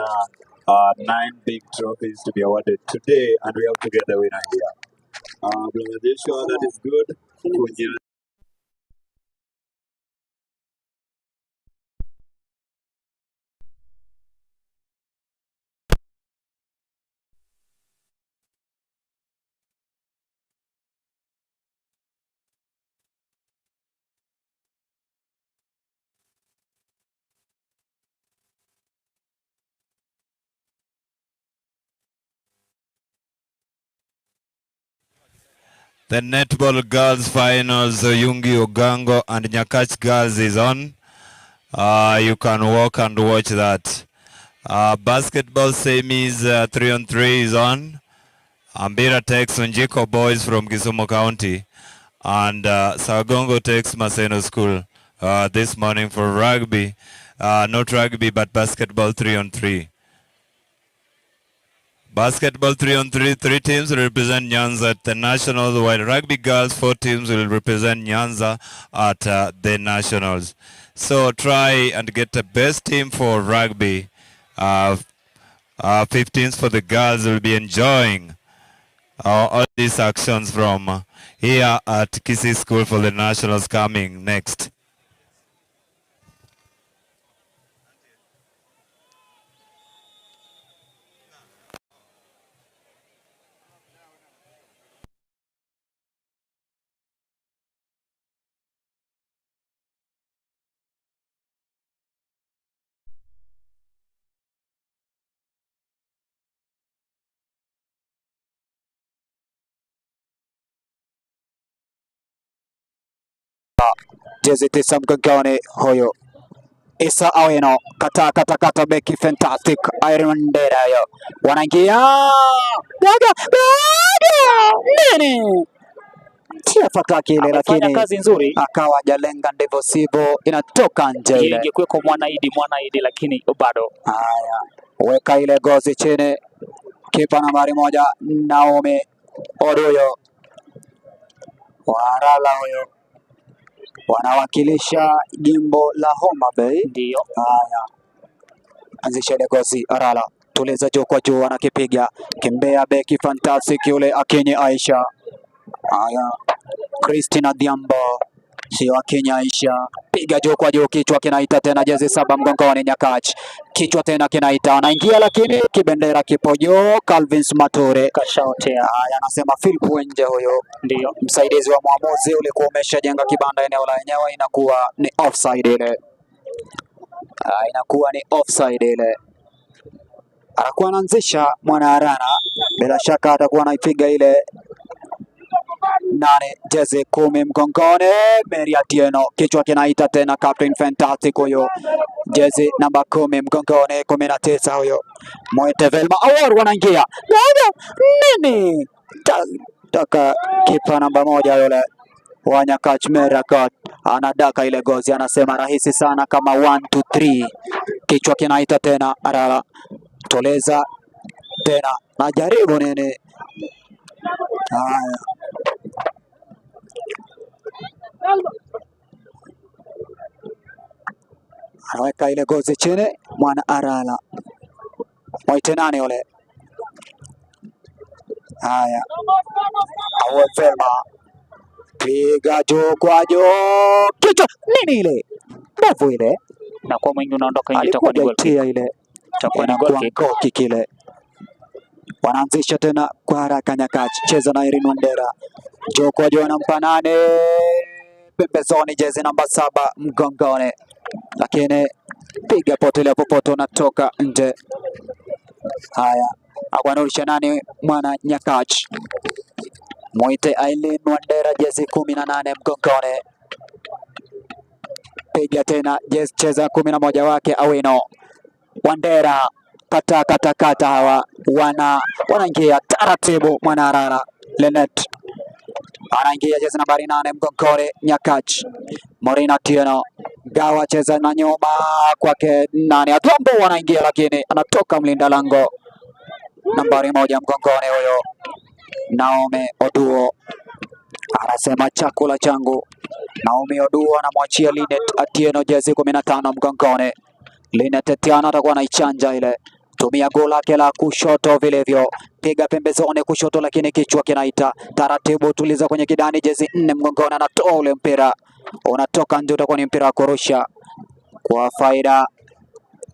9 big trophies to be awarded today, and we have to get the winner here. Brother Joshua, that is good. Kunya The netball girls finals, Oyungi Ogango and Nyakach girls is on. You can walk and watch that. Basketball semis 3-on-3 is on. Ambira takes Unjiko boys from Kisumu County, and Sagongo takes Maseno School this morning for rugby. Not rugby, but basketball 3-on-3. Basketball 3-on-3, 3 teams will represent Nyanza at the Nationals, while rugby girls, 4 teams will represent Nyanza at the Nationals. So try and get the best team for rugby. 15s for the girls will be enjoying all these actions from here at Kisii School for the Nationals coming next. Jezi 9 mgongoni huyo Isa Aweno kata kata kata, beki fantastic Irene Wandera yo wanaingia gaga gaga nini tia fataki ile, Amefanya lakini kazi nzuri. Akawa hajalenga ndivyo sivyo, inatoka nje ile. Ingekuweko Mwanaidi Mwanaidi, lakini bado. Haya, weka ile gozi chini, kipa nambari 1 Naomi Oduyo Warala huyo wanawakilisha jimbo la Homa Bay. Ndio. Haya, anzisha ile gozi Arala, tuliza juu kwa juu, anakipiga kimbea beki fantastic yule Akinyi Aisha. Haya, Christina Dhiambo, sio Akinyi Aisha, piga juu kwa juu, kichwa kinaita tena, jezi 7 mgongoni Nyakach, kichwa tena kinaita, anaingia lakini kibendera kipo juu. Calvin Mature Kashaotea. Haya, anasema Philip Wenje huyo Ndio. msaidizi wa mwamuzi, ulikuwa umeshajenga kibanda eneo la wenyewe, inakuwa ni offside ile. Inakuwa ni offside ile. Anakuwa anaanzisha mwana Arana, bila shaka atakuwa anaipiga ile 8, jezi 10 mgongoni Mary Atieno, kichwa kinaita tena Captain Fantastic huyo, jezi namba 10 mgongoni, 19 huyo Mwete Velma Awor wanaingia moja nini taka kipa namba 1 yule wa Nyakach Merakat anadaka ile gozi, anasema rahisi sana kama 1 2 3, kichwa kinaita tena Arala, toleza tena najaribu nini. Haya, anaweka ile gozi chini mwana Arala, mwite nani yule? Haya, Awor Velma piga juu kwa juu, kichwa nini ile mbovu ile, Na kwa mwingi unaondoka nje, itakuwa ni alikuwa goal kick. hajaitia ile, Itakuwa ni goal inakuwa kick. goal kick ile. Wanaanzisha tena kwa haraka Nyakach, cheza na Irene Wandera, juu kwa juu, anampa nane pembezoni, jezi namba 7 mgongoni, lakini piga potelea popote, unatoka nje. Haya, akwanurusha nani mwana Nyakach, mwite Aileen Wandera, jezi 18 mgongoni, piga tena jezi, cheza 11 wake Awino Wandera, kata kata kata, hawa wanaingia taratibu. Mwana Arara Lenet anaingia jezi nambari 8 mgongoni Nyakach, Morina Tieno gawa cheza na nyuma kwake nani Adhiambo wanaingia, lakini anatoka mlinda lango nambari 1 mgongoni huyo Naomi Oduo anasema chakula changu. Naomi Oduo anamwachia Linet Atieno jezi 15 mgongoni. Linet Atieno atakuwa anaichanja ile, tumia goli lake la kushoto vilivyo, piga pembezoni kushoto, lakini kichwa kinaita taratibu, tuliza kwenye kidani, jezi 4 mgongoni, anatoa ule mpira unatoka nje, utakuwa ni mpira wa kurusha kwa faida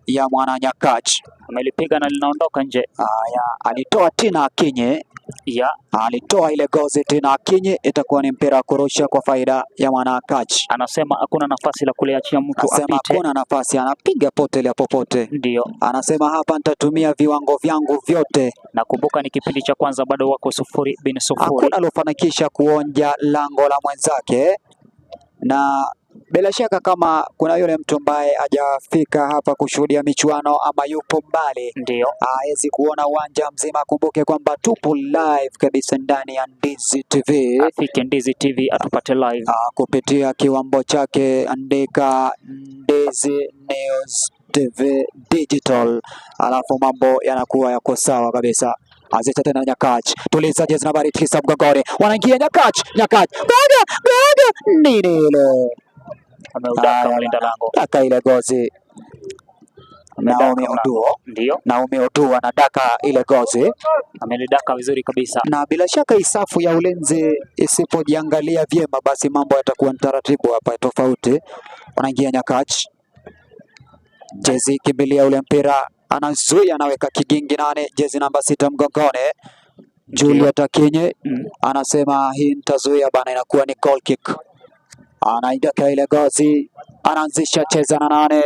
ya mwana Nyakach. Amelipiga na linaondoka nje. Haya, alitoa Tina Akinyi Ya. Alitoa ile gozi Tina Akinyi, itakuwa ni mpira wa kurusha kwa faida ya mwana Nyakach. Anasema hakuna nafasi la kuliachia mtu Anasema apite. hakuna nafasi, anapiga potelea popote. Ndio. Anasema hapa nitatumia viwango vyangu vyote. Nakumbuka ni kipindi cha kwanza bado wako 0-0. Hakuna alofanikisha kuonja lango la mwenzake, na bila shaka kama kuna yule mtu ambaye hajafika hapa kushuhudia michuano ama yupo mbali, Ndio. hawezi kuona uwanja mzima, kumbuke kwamba tupo live kabisa ndani ya Ndizi TV. Afike Ndizi TV atupate live. Kupitia kiwambo chake, andika Ndizi News TV Digital, alafu mambo yanakuwa yako sawa kabisa. Azita tena Nyakach, tuliza jezi nambari 9 mgongoni, wanaingia Nyakach, Nyakach, goga goga, nini ile? Ameudaka Haya, mlinda lango. Daka ile gozi. Amedaka Naomi mlango. Oduo. Ndio. Naomi Oduo anadaka ile gozi. Amelidaka vizuri kabisa. Na bila shaka isafu ya ulinzi isipojiangalia vyema, basi mambo yatakuwa taratibu hapa tofauti. Wanaingia Nyakach, jezi kimbilia ule mpira, anazuia, anaweka kigingi nane, jezi namba 6 mgongoni Juliet Akinyi anasema hii nitazuia bana, inakuwa ni goal kick. Anaidaka ile gozi, anaanzisha cheza na 8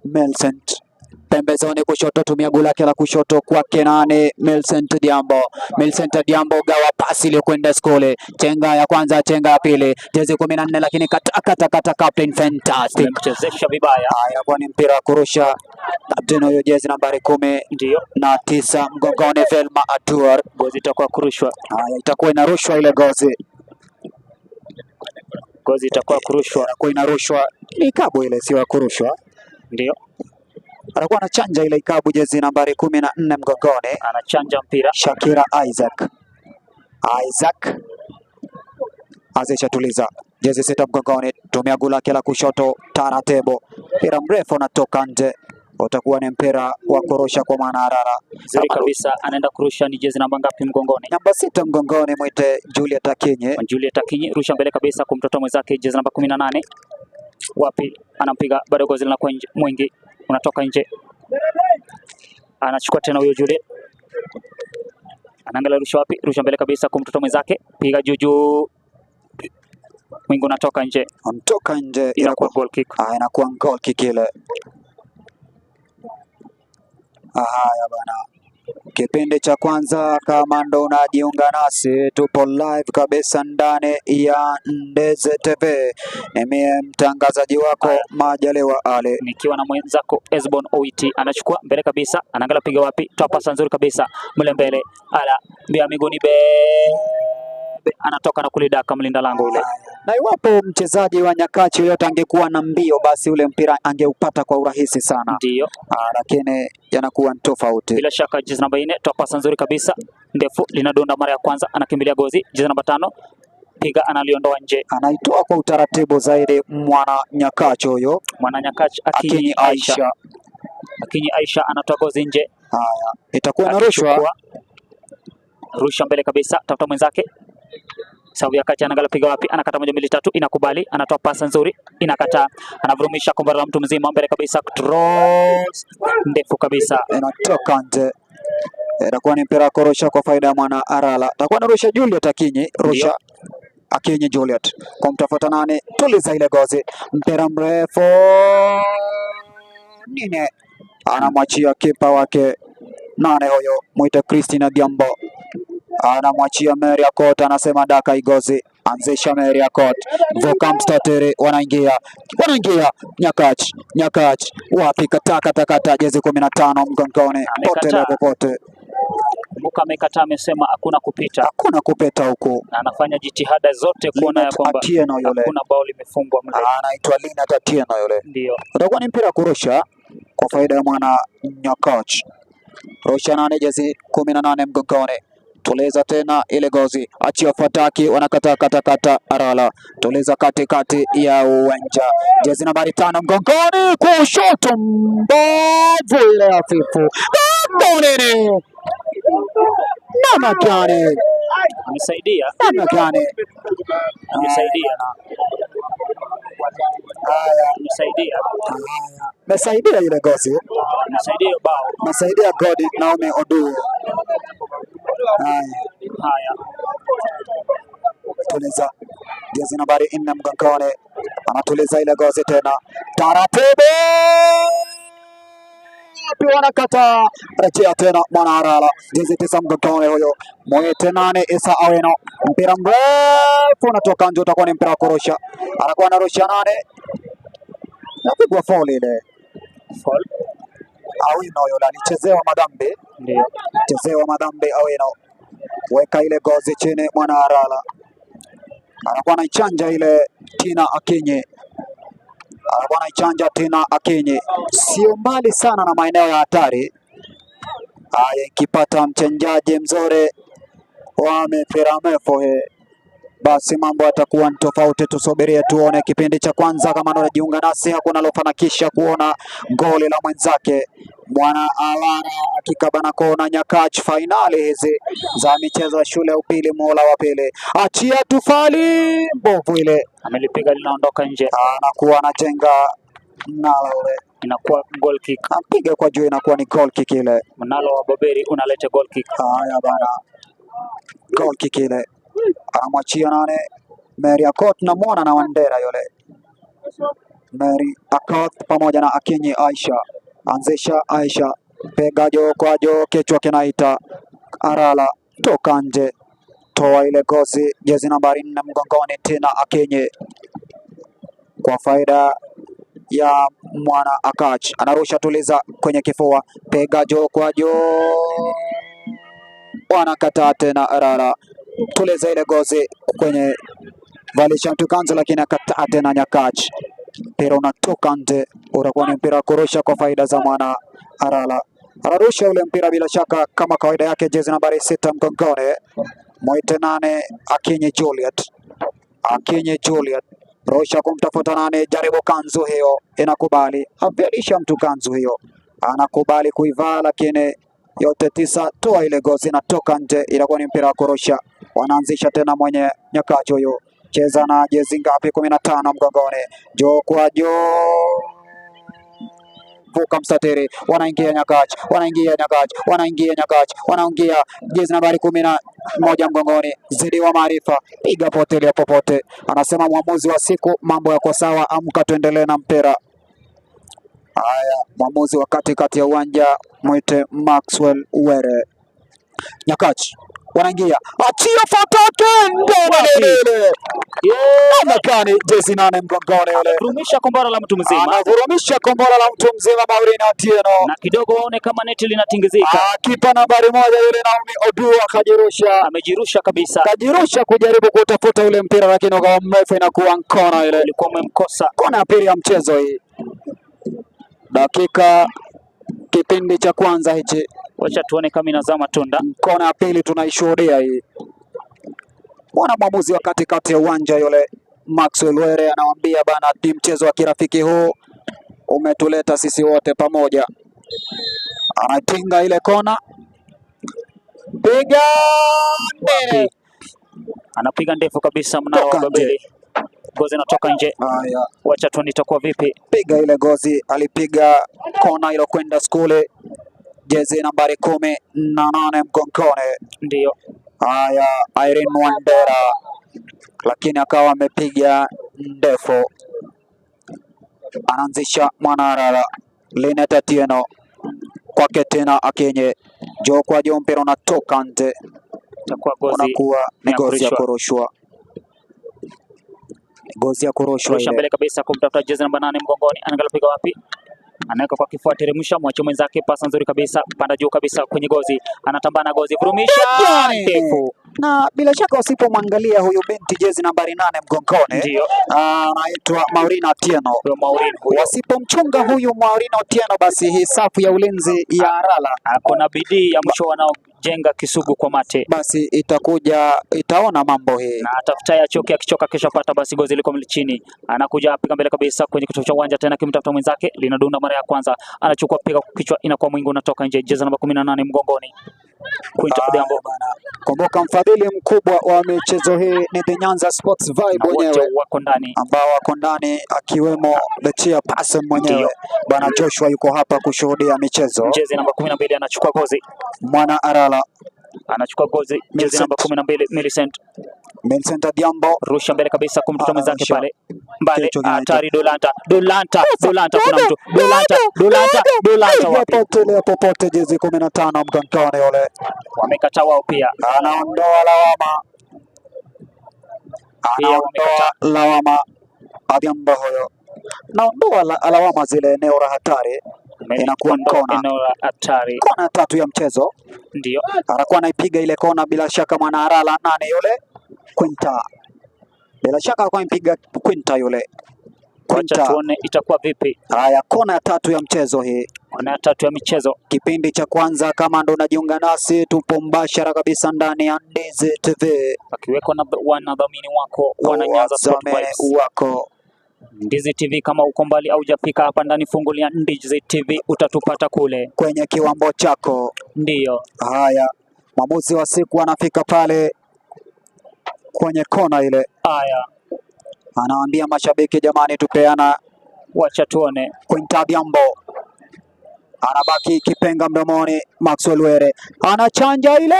Millicent. Pembezoni kushoto, tumia gula lake la kushoto kwake nane Millicent Diambo. Millicent Diambo gawa pasi iliyokwenda skole. Chenga ya kwanza, chenga ya pili, jezi 14 lakini kata kata kata, captain fantastic. Amemchezesha vibaya. Haya, kwa ni mpira wa kurusha. Captain huyo jezi nambari 19 Ndio mgongoni Velma Atuar. gozi itakuwa kurushwa, Haya, itakuwa inarushwa ile gozi, gozi itakuwa kurushwa. itakuwa inarushwa. Ni ikabu ile, sio ya kurushwa. Ndio Atakuwa anachanja ile ikabu, jezi nambari 14 mgongoni anachanja mpira. Shakira Isaac. Isaac Azisha tuliza jezi 6 mgongoni, tumia gula lake la kushoto taratibu, mpira mrefu unatoka nje, utakuwa ni mpira wa kurusha kwa Mwanarara. Nzuri kabisa, anaenda kurusha. Ni jezi namba ngapi mgongoni? Namba 6 mgongoni, mwite Juliet Akinyi. Juliet Akinyi, rusha mbele kabisa kumtoto mwenzake jezi namba 18. Wapi anampiga, bado gozi linakuwa nje, mwingi unatoka nje, anachukua tena huyo Juliet, anaangalia rusha wapi, rusha mbele kabisa kumtoto mwenzake, piga juu juu, mwingi unatoka nje, Ontoka nje, inakuwa goal kick. Inakuwa goal kick ile. Haya bana, kipindi cha kwanza, kama ndo unajiunga nasi, tupo live kabisa ndani ya Ndeze TV. Ni mie mtangazaji wako Majaliwa Ali, nikiwa na mwenzako Esbon Owiti, anachukua mbele kabisa, anaangalia piga wapi, toa pasa nzuri kabisa mle mbele, ala mbia miguuni be, anatoka na kulidaka mlinda lango ule. Na iwapo mchezaji wa Nyakachi yoyote angekuwa na mbio, basi ule mpira angeupata kwa urahisi sana, Ndio lakini yanakuwa ni tofauti. bila shaka jezi namba 4 toa pasa nzuri kabisa ndefu, linadonda mara ya kwanza, anakimbilia gozi, jezi namba 5 piga, analiondoa nje. Anaitoa kwa utaratibu zaidi mwana Nyakachi huyo, Mwana Nyakachi Akinyi Akinyi Aisha, Aisha. Akinyi Aisha anatoa gozi nje, Haya, itakuwa na rushwa. akichukua rusha mbele kabisa, tafuta mwenzake Sabu ya kati, anaangalia piga wapi, anakata 1 2 3, inakubali, anatoa pasa nzuri, inakataa, anavurumisha kombora la mtu mzima mbele kabisa, cross ndefu kabisa, Inatoka nje, itakuwa ni mpira wa kurusha kwa faida ya mwana Arala. Itakuwa na rusha Juliet Akinyi, rusha Akinyi Juliet kwa mtafuta nane, tuliza ile gozi, mpira mrefu nine, anamwachia kipa wake nane huyo, mwite Christina Diambo, anamwachia Mary Akot, anasema daka igozi, anzisha Mary Akot, vuka mstatiri, wanaingia wanaingia, Nyakach Nyakach wapi, kata kata kata, jezi 15 mgongoni, pote popote, Kumbuka amekataa, amesema hakuna kupita, hakuna kupita huku, na anafanya jitihada zote kuona ya kwamba Atieno yule hakuna bao limefungwa mle. Anaitwa Lina Atieno yule. Ndio Utakuwa ni mpira kurusha kwa faida ya mwana Nyakach. Rusha nane, jezi 18 mgongoni, tuliza tena ile gozi, achia fataki, wanakata kata kata, Arala tuliza katikati ya uwanja, jezi nambari 5 mgongoni, kushoto mbovu ile hafifu, nini namna gani, amesaidia, namna gani, amesaidia, haya, amesaidia, mesaidia ile gozi, amesaidia hiyo bao. mesaidia godi Naomi Oduo. Haya, Haya, tuliza jezi nambari 4 mgongoni, anatuliza ile gozi tena taratibu, wanakata, rejea tena mwana Arala, jezi 9 mgongoni huyo mwite 8 Isa Aweno, mpira mrefu unatoka nje, utakuwa ni mpira wa kurusha, anakuwa anarusha 8, napigwa foul ile. Foul Awino yule alichezewa madhambi, ndio chezewa madhambi Awino, weka ile gozi chini, mwana Arala anakuwa anaichanja ile Tina Akinyi, anakuwa anaichanja Tina Akinyi, sio mbali sana na maeneo ya hatari. Haya, ikipata mchenjaji mzuri wa mipira mirefu hii, basi mambo yatakuwa ni tofauti. Tusubirie tuone kipindi cha kwanza. Kama ndo unajiunga nasi, hakuna alofanikisha kuona goli la mwenzake. Mwana Alara akikabana kona Nyakach, fainali hizi za michezo ya shule ya upili muhula wa pili. Achia tufali mbovu ile, amelipiga linaondoka nje, anakuwa anajenga mnalo ule, inakuwa goal kick. ampiga kwa juu, inakuwa ni goal kick ile. Mnalo wa Boberi unaleta goal kick. Haya bana, goal kick ile, anamwachia nane Mary Akot, namwona na Wandera yule Mary Akot pamoja na Akinyi Aisha. Anzisha Aisha, piga juu kwa juu, kichwa kinaita Arala, toka nje, toa ile gozi, jezi nambari 4 mgongoni, Tina Akinyi kwa faida ya mwana Akatch, anarusha tuliza kwenye kifua, piga juu kwa juu, wanakataa tena Arala, tuliza ile gozi kwenye valisha mtu kanzu, lakini akataa tena Nyakach, mpira unatoka nje, utakuwa ni mpira wa kurusha kwa faida za mwana Arala. Anarusha ule mpira bila shaka kama kawaida yake, jezi nambari 6 mgongoni, mwite 8 Akinyi Juliet, Akinyi Juliet rusha kumtafuta 8, jaribu kanzu hiyo, inakubali, avalisha mtu kanzu hiyo, anakubali kuivaa, lakini yote 9, toa ile gozi inatoka nje, inakuwa ni mpira wa kurusha. Wanaanzisha tena mwenye Nyakach huyo, cheza na jezi ngapi? 15 mgongoni, juu kwa juu, vuka mstatiri, wanaingia Nyakach, wanaingia Nyakach, wanaingia Nyakach, wanaingia jezi nambari 11 mgongoni, zidi wa Maarifa, piga potelea popote, anasema mwamuzi wa siku, mambo yako sawa, amka tuendelee na mpira. Haya, mwamuzi wa katikati ya uwanja mwite Maxwell Were. Nyakach wanaingia, achia fatake ndele Amakani, jezi 8 mgongoni yule Vurumisha kombora la mtu mzima, anavurumisha kombora la mtu mzima Maureen Atieno, na kidogo waone kama neti linatingizika. Kipa nambari 1 yule Naomi Odua akajirusha, amejirusha kabisa, kajirusha kujaribu kutafuta ule mpira, lakini ukawa mrefu, inakuwa kona ile, ilikuwa umemkosa. Kona ya pili ya mchezo hii, dakika kipindi cha kwanza hichi, wacha tuone kama inazaa matunda. Kona ya pili tunaishuhudia hii. Mwana mwamuzi wa katikati ya uwanja yule Maxwell Were anawaambia bana, ni mchezo wa kirafiki huu umetuleta sisi wote pamoja. Anatinga ile kona, piga mbele, anapiga ndefu kabisa, mnara wa Babeli, gozi inatoka nje. Haya, wacha tuone itakuwa vipi. Piga ile gozi, alipiga kona ilo kwenda skuli, jezi nambari 18 mgongoni, ndio haya Irene Wandera, lakini akawa amepiga ndefu. Anaanzisha Mwanarara Linet Atieno, kwake tena Akinyi, juu kwa juu, mpira unatoka nje, unakuwa ni gozi ya kurushwa, gozi ya kurushwa Rusha mbele kabisa kumtafuta jezi namba 8 mgongoni, anaangalia piga wapi, anaweka kwa kifua, teremsha, mwache mwenzake, pasa nzuri kabisa, panda juu kabisa kwenye gozi, anatambana gozi, vurumisha ndefu. Na bila shaka usipomwangalia huyu binti jezi nambari 8 mgongoni, anaitwa Maureen Atieno. Wasipomchunga huyu Maureen Atieno, basi hii safu ya ulinzi ya Arala ako na bidii ya mwisho wanaojenga kisugu kwa mate, basi itakuja itaona mambo hii, na atafuta achoke, akichoka kesho pata, basi gozi liko chini, anakuja apiga mbele kabisa kwenye kitovu cha uwanja tena, kimtafuta mwenzake, linadunda mara ya kwanza, anachukua piga kichwa, inakuwa mwingi, unatoka nje, jezi namba 18 mgongoni. Odhiambo. Kumbuka mfadhili mkubwa wa michezo hii ni The Nyanza Sports Vibe wenyewe wako ndani, ambao wako ndani akiwemo the chairperson mwenyewe Bwana Joshua yuko hapa kushuhudia michezo. Jezi namba 12 anachukua gozi, Mwana Arala anachukua gozi, jezi namba 12 Millicent, Millicent Odhiambo, rusha mbele kabisa kumtoa mwenzake pale mbale, hatari Dolanta, Dolanta, Dolanta, kuna mtu Dolanta, Dolanta, Dolanta wapi? Popote popote, jezi 15 mgongoni yule, wamekataa wao pia, anaondoa lawama, anaondoa lawama Odhiambo huyo, naondoa lawama zile eneo la hatari, inakuwa kona, eneo la hatari, kona tatu ya mchezo, ndio anakuwa anaipiga ile kona, bila shaka Mwana Arala nane yule Quinta, bila shaka alikuwa ampiga Quinta yule. Wacha tuone itakuwa vipi. Haya, kona ya tatu ya mchezo hii, kona ya tatu ya michezo, kipindi cha kwanza. Kama ndo unajiunga nasi, tupo mbashara kabisa ndani ya Ndizi TV, akiweko na wanadhamini wako wana Nyanza Sport Vibes wako Ndizi TV. Kama uko mbali au hujafika hapa ndani, fungulia Ndizi TV utatupata kule kwenye kiwambo chako. Ndio haya, mwamuzi wa siku anafika pale kwenye kona ile. Haya, anawaambia mashabiki, jamani, tupeana, wacha tuone. Quinta Odhiambo anabaki kipenga mdomoni. Maxwell Were anachanja ile,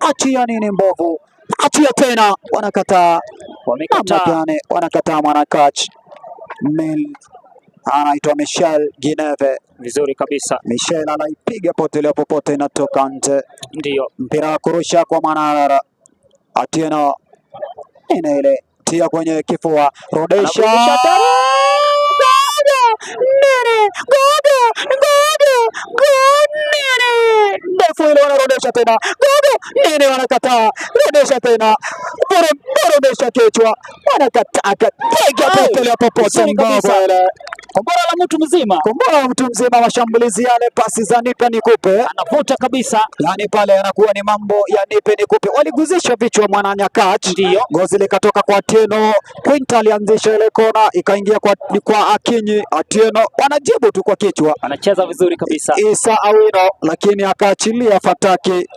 achia nini mbovu, achia tena, wanakataa, wamekataa, wanakataa. Mwanakach Mel Anaitwa Michel Gineve. Vizuri kabisa. Michel anaipiga potelea popote, inatoka nje. Ndio. Mpira wa kurusha kwa Mwanarara. Atieno ina ile tia kwenye kifua, rudisha ndefu ile, wanarudisha tena gogo nini, wanakataa, rudisha tena, rudisha kichwa, wanakataa, piga potelea popote, mbovu ile. Kombora la mtu mzima, kombora la mtu mzima, mashambulizi yale, pasi za nipe nikupe, anavuta kabisa, yani pale anakuwa ni mambo ya nipe nikupe. Waliguzisha vichwa mwana Nyakach, ndio gozi likatoka kwa Atieno. Quinta alianzisha ile kona ikaingia kwa Akinyi. Atieno wanajibu tu kwa kichwa, anacheza vizuri kabisa Isa Awino, lakini akaachilia fataki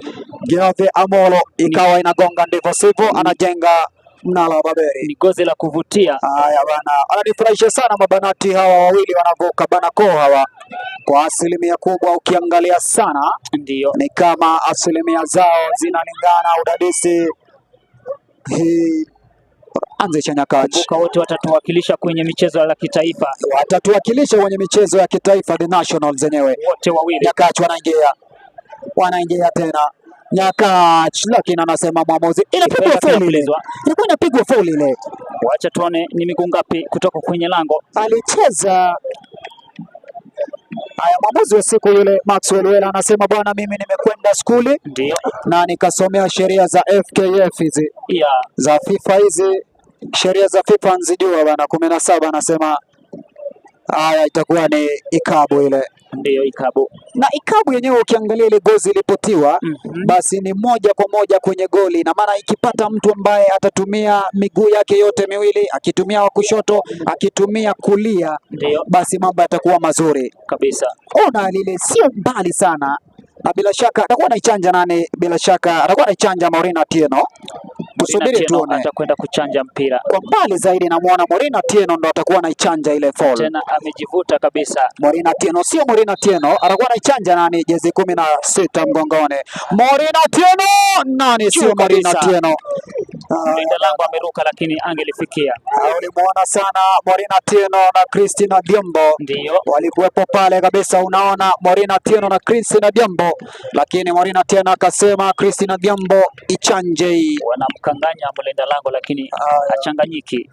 Geoffrey Amolo, ikawa inagonga ndivyo sivyo, anajenga mnara wa Babeli. Ni gozi la kuvutia. Haya bana, ananifurahisha sana mabanati hawa wawili wanavuka banako hawa kwa asilimia kubwa, ukiangalia sana ndio ni kama asilimia zao zinalingana. Udadisi hii anzisha Nyakach, kumbuka wote watatuwakilisha kwenye michezo ya kitaifa, watatuwakilisha kwenye michezo ya kitaifa, the national zenyewe wote wawili. Nyakach wanaingia tena Nyakach, lakini anasema mwamuzi inapigwa fauli ile, ilikuwa inapigwa fauli ile. Wacha tuone ni miguu ngapi kutoka kwenye lango alicheza. Haya, mwamuzi wa siku yule Maxwell Wela anasema bwana, mimi nimekwenda skuli ndio na nikasomea sheria za FKF hizi za FIFA hizi, sheria za FIFA nzijua bwana. 17 anasema haya, itakuwa ni ikabu ile. Ndio ikabu, na ikabu yenyewe ukiangalia ile gozi ilipotiwa basi ni moja kwa moja kwenye goli, na maana ikipata mtu ambaye atatumia miguu yake yote miwili, akitumia wa kushoto, akitumia kulia, ndio basi mambo yatakuwa mazuri kabisa. Ona lile sio mbali sana, na bila shaka atakuwa anaichanja nani? Bila shaka atakuwa anaichanja Maureen Atieno. Tusubiri tuone, atakwenda kuchanja mpira kwa mbali zaidi. Namuona Maureen Atieno ndo atakuwa anaichanja ile foul tena, amejivuta kabisa. Maureen Atieno, sio Maureen Atieno, atakuwa anaichanja nani? Jezi 16 mgongoni, Maureen Atieno nani? Sio Maureen Atieno. Mlinda lango ameruka, lakini angelifikia. Ulimuona sana Maureen Atieno na Christina Diombo, ndio walikuwepo pale kabisa. Unaona Maureen Atieno na Christina Diombo, lakini Maureen Atieno akasema Christina Diombo ichanje hii. Wanamkanganya mlinda lango, lakini hachanganyiki.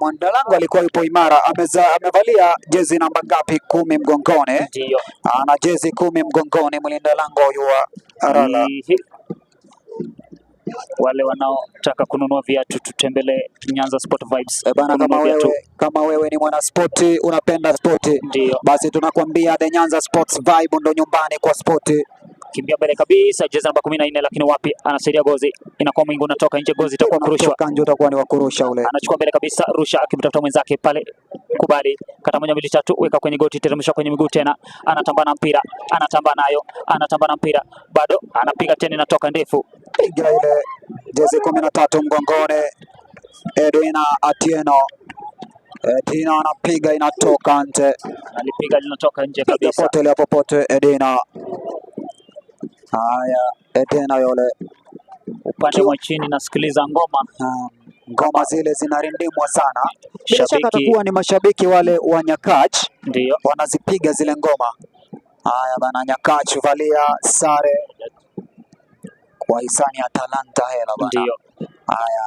Mlinda lango alikuwa yupo imara, amevalia jezi namba ngapi? 10 mgongoni, ndio ana jezi 10 mgongoni mlinda lango huyu wa Arala. Wale wanaotaka kununua viatu tutembelee Nyanza Sport Vibes. Bana, kama wewe ni mwanaspoti unapenda spoti, ndio basi tunakwambia the Nyanza Sports Vibe ndo nyumbani kwa spoti. Kimbia mbele kabisa, jezi namba 14, lakini wapi, anasaidia gozi, inakuwa mwingi, unatoka nje, gozi itakuwa kurushwa. Nje utakuwa ni wa kurusha ule. Anachukua mbele kabisa, rusha akimtafuta mwenzake pale, kubali, kata 1 2 3, weka kwenye goti, teremsha kwenye miguu tena, anatamba na mpira, anatamba nayo, anatamba na mpira, bado anapiga tena, inatoka ndefu. Piga ile jezi 13 mgongoni, Edwina Atieno. Edina anapiga inatoka nje. Alipiga linatoka nje kabisa. Potelea popote Edina. Haya, Edina yule upande wa chini nasikiliza ngoma. Ngoma zile zinarindimwa sana. Bila shaka atakuwa ni mashabiki wale wa Nyakach, ndio wanazipiga zile ngoma. Haya bana, Nyakach valia sare kwa hisani ya Talanta Hela bana. Ndio. Haya,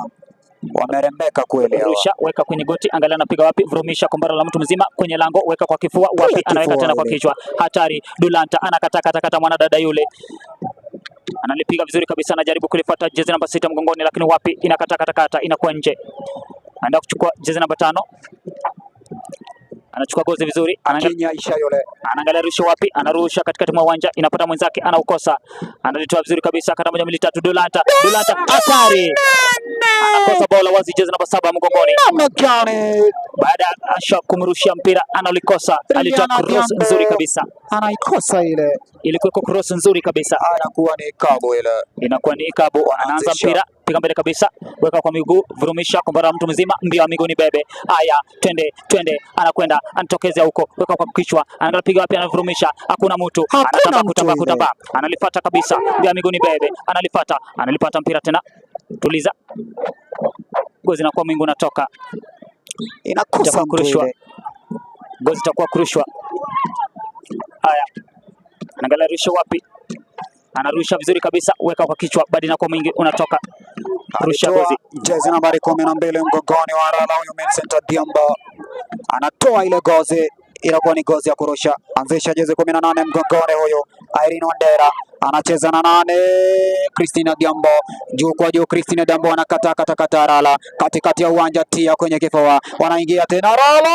wamerembeka kweli hawa. Rusha, weka kwenye goti, angalia anapiga wapi, vurumisha kombora la mtu mzima kwenye lango, weka kwa kifua, wapi, anaweka tena kwa kichwa. Hatari, Dulanta anakata kata kata mwanadada yule. Analipiga vizuri kabisa, anajaribu kulifuata jezi namba 6 mgongoni, lakini wapi, inakata kata kata, inakuwa nje. Anaenda kuchukua jezi namba 5. Anachukua gozi vizuri, anaangalia rusha wapi, anarusha katikati mwa uwanja, inapata mwenzake, anaukosa. Analitoa vizuri kabisa, kata 1 2 3, Dulanta, Dulanta, hatari. Anakosa bola wazi, jezi namba 7 mgongoni. Baada ya Asha kumrushia mpira analikosa, alitoa cross nzuri kabisa. Anaikosa ile. Ilikuwa cross nzuri kabisa. Anakuwa ni ikabu ile. Inakuwa ni ikabu, anaanza mpira, piga mbele kabisa, weka kwa miguu, vurumisha kombora mtu mzima, mbio ya miguu ni bebe. Haya, twende twende, anakwenda, anatokezea huko, weka kwa kichwa, anapiga wapi, anavurumisha, hakuna mtu, anatamba kutamba kutamba, analifuata kabisa, mbio ya miguu ni bebe, analifuata, analipata mpira tena. Tuliza. Gozi inakuwa mwingi unatoka. Inakosa mtu ile. Gozi itakuwa kurushwa. Haya, anaangalia rusha wapi, anarusha vizuri kabisa, weka kwa kichwa, bado inakuwa mwingi, unatoka rusha Alitoa gozi. jezi nambari 12 mgongoni wa Arala, huyu Vincent Adhiambo anatoa ile gozi, inakuwa ni gozi ya kurusha. Anzisha jezi 18 mgongoni huyu Irene Wandera anacheza na 8 Christina Adhiambo, juu kwa juu. Christina Adhiambo anakata kata kata Arala katikati ya uwanja, tia kwenye kifua, wanaingia tena Arala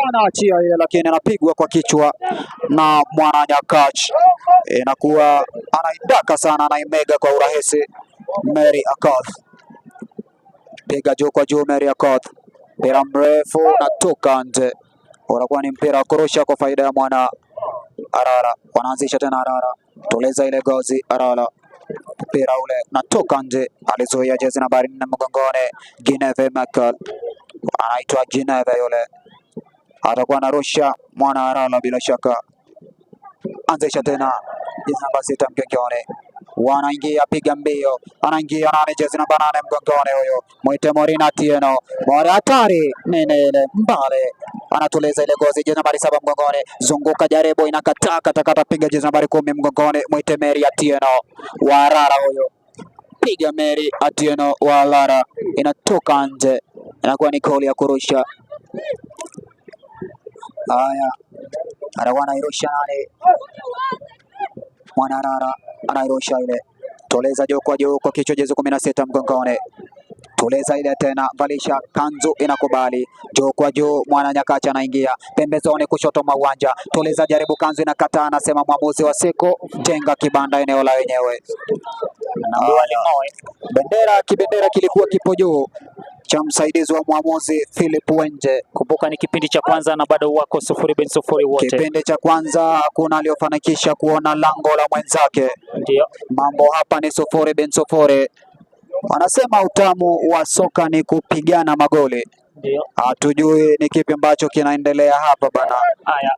wanaachia ile, lakini anapigwa kwa kichwa na mwana Nyakach, inakuwa anaidaka sana, anaimega kwa urahisi. Mary Akoth piga juu kwa juu, Mary Akoth, mpira mrefu natoka nje, unakuwa ni mpira wa kurusha kwa faida ya mwana Arara. Wanaanzisha tena Arara, tuliza ile gozi Arara, mpira ule natoka nje, alizuia jezi nambari 4 mgongoni Gineve Michael, anaitwa Gineve yule, atakuwa anarusha mwana Arara bila shaka. Anzisha tena jezi namba 6 mgongoni, wanaingia piga mbio, anaingia nane, jezi namba 8 mgongoni huyo mwite Morina Tieno, Mori hatari nene ile mbale, anatuliza ile gozi, jezi nambari 7 mgongoni, zunguka jaribu, inakataa katakata, piga jezi nambari 10 mgongoni, mwite Mary Atieno wa Arara huyo, piga Mary Atieno wa Arara, inatoka nje, inakuwa ni goli ya kurusha. Haya, anakuwa anairusha nane mwana Arara anairusha ile, toleza juu kwa juu kwa kichwa, jezi 16 mgongoni, tuliza ile tena, valisha kanzu inakubali, juu kwa juu, mwana Nyakacha anaingia pembezoni kushoto mwa uwanja, tuliza jaribu, kanzu inakataa, anasema mwamuzi wa siku, jenga kibanda eneo la wenyewe. Naambiwa ling'oe. Bendera kibendera kilikuwa kipo juu cha msaidizi wa mwamuzi Philip Wenje. Kumbuka ni kipindi cha kwanza na bado wako 0-0 wote. Kipindi cha kwanza hakuna aliyofanikisha kuona lango la mwenzake. Ndio Mambo hapa ni 0-0. Wanasema utamu wa soka ni kupigana magoli. ndio. Hatujui ni kipi ambacho kinaendelea hapa bana. Haya,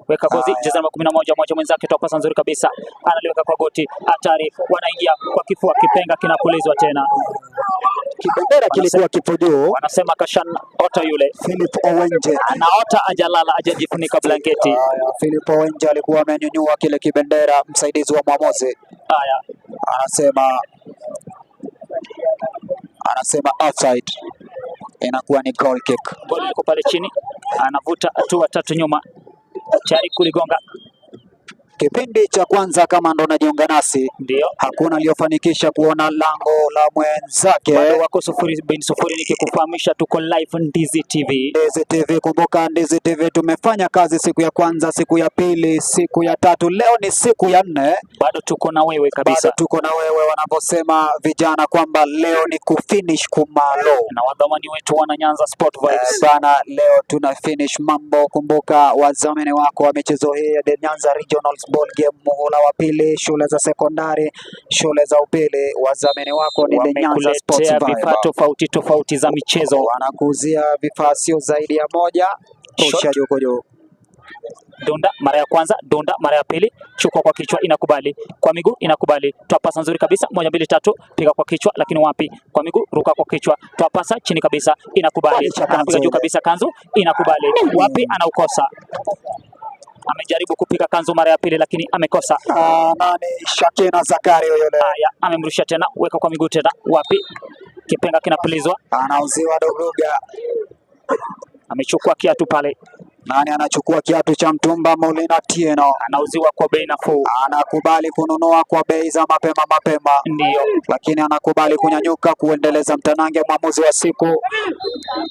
weka gozi, Haya. jeza namba 11 mwacha mwenzake, toa pasa nzuri kabisa, analiweka kwa goti, hatari, wanaingia kwa kifua, kipenga kinapulizwa tena. Kibendera kilikuwa kipo juu. Wanasema kashan ota yule Philip Owenje. anaota, ajalala, ajajifunika blanketi. Haya, Philip Owenje alikuwa amenyunyua kile kibendera, msaidizi wa mwamuzi Haya, anasema offside, inakuwa ni goal kick. goli liko pale chini, anavuta hatua tatu nyuma, tayari kuligonga. Kipindi cha kwanza, kama ndo unajiunga nasi, Ndio hakuna aliyofanikisha kuona lango la mwenzake. bado wako 0-0, nikikufahamisha tuko live Ndizi TV. Ndizi TV, kumbuka Ndizi TV tumefanya kazi siku ya kwanza, siku ya pili, siku ya tatu, leo ni siku ya nne. Bado tuko na wewe kabisa. Bado tuko na wewe, wanavyosema vijana kwamba leo ni kufinish kumalo. Na wadhamani wetu wana Nyanza Sport Vibes. Bana, leo tuna finish mambo. Kumbuka wadhamini wako wa michezo hii ya The Nyanza Regional Ball Game muhula wa pili, shule za sekondari, shule za upili, wadhamini wako ni The Nyanza Sports Wamekuletea Vibe. vifaa tofauti tofauti za michezo. Wanakuuzia vifaa sio zaidi ya moja. Tosha juu kwa juu. Dunda mara ya kwanza, dunda mara ya pili, chukua kwa kichwa inakubali, kwa miguu inakubali, toa pasa nzuri kabisa, 1 2 3, piga kwa kichwa, lakini wapi? Kwa miguu, ruka kwa kichwa, toa pasa chini kabisa, inakubali, Badilisha kanzu anapiga juu ile. kabisa, kanzu inakubali, wapi? Anaukosa. Amejaribu kupiga kanzu mara ya pili, lakini amekosa. Nani Shakina Zakari yule Haya, amemrusha tena, weka kwa miguu tena, wapi? Kipenga kinapulizwa, anauziwa Doruga. amechukua kiatu pale, Nani anachukua kiatu cha mtumba? Molina Tieno anauziwa kwa bei nafuu. anakubali kununua kwa bei za mapema mapema, Ndio lakini anakubali kunyanyuka kuendeleza mtanange. Mwamuzi wa siku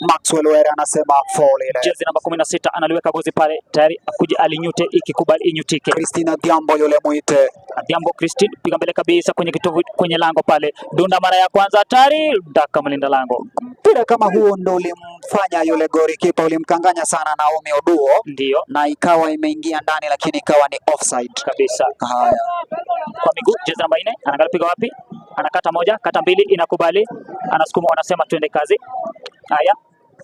Maxwell Were anasema foul ile. jezi namba 16 analiweka gozi pale tayari akuja alinyute, ikikubali inyutike. Christina Diambo yule muite Adhiambo Christine piga mbele kabisa kwenye kitovu, kwenye lango pale, dunda mara ya kwanza, hatari, daka mlinda lango. Mpira kama huo ndo ulimfanya yule golikipa, ulimkanganya sana Naomi Oduo, Ndio na ikawa imeingia ndani, lakini ikawa ni offside. kabisa, Haya, kwa miguu, jezi namba 4 anaangalia piga wapi, anakata moja, kata mbili, inakubali, anasukuma, wanasema tuende kazi. Haya,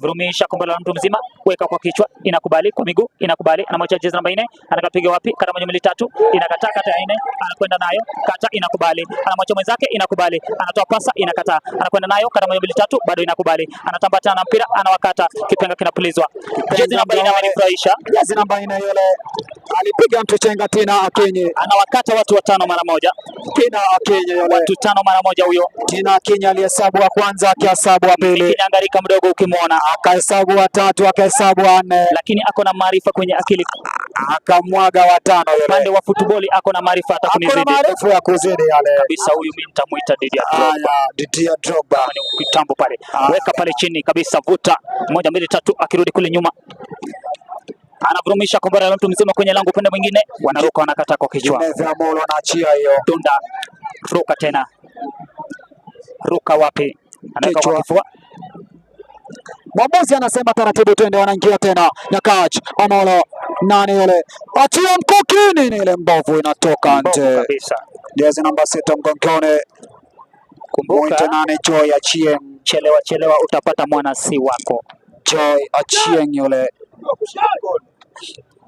Vurumisha kombe la mtu mzima, weka kwa kichwa, inakubali kwa miguu, inakubali, anamwacha jezi namba 4, anakapiga wapi? Kata moja mbili tatu, inakataa, kata ya 4, anakwenda nayo, kata inakubali, anamwacha mwenzake, inakubali, anatoa pasa, inakataa, anakwenda nayo, kata moja mbili tatu, bado inakubali, anatambatana na mpira, anawakata, kipenga kinapulizwa. Jezi namba 4 amenifurahisha. Jezi namba 4 yule alipiga mtu chenga Tina Akinyi, anawakata watu watano mara moja. Tina Akinyi yule, watu tano mara moja huyo. Tina Akinyi alihesabu wa kwanza, akihesabu wa pili, Kinyangarika mdogo ukimwona, akahesabu wa tatu, akahesabu wa nne, lakini ako na maarifa kwenye akili, akamwaga wa tano yule. Upande wa futboli ako na maarifa hata Ako na kunizidi maarifa ya kuzidi yale kabisa. Huyu mimi nitamuita Didier Drogba. Haya, Didier Drogba Ni kitambo pale, weka pale chini kabisa, vuta moja mbili tatu, akirudi kule nyuma anavurumisha kombora la mtu mzima kwenye lango, upande mwingine wanaruka, wanakata kwa kichwa. Jimeze Amolo anaachia hiyo, Dunda, ruka tena, ruka wapi? Anaweka kwa Kichwa. kifua. Mwamuzi anasema taratibu, twende. Wanaingia tena Nyakach Amolo, nani yule? Achia mkuki, nini ile mbovu inatoka Mbovu nje. kabisa. Jezi namba 6 mgongoni, Kumbuka mwite nani? Joy Achieng, chelewa chelewa utapata mwana si wako. Joy Achieng yule,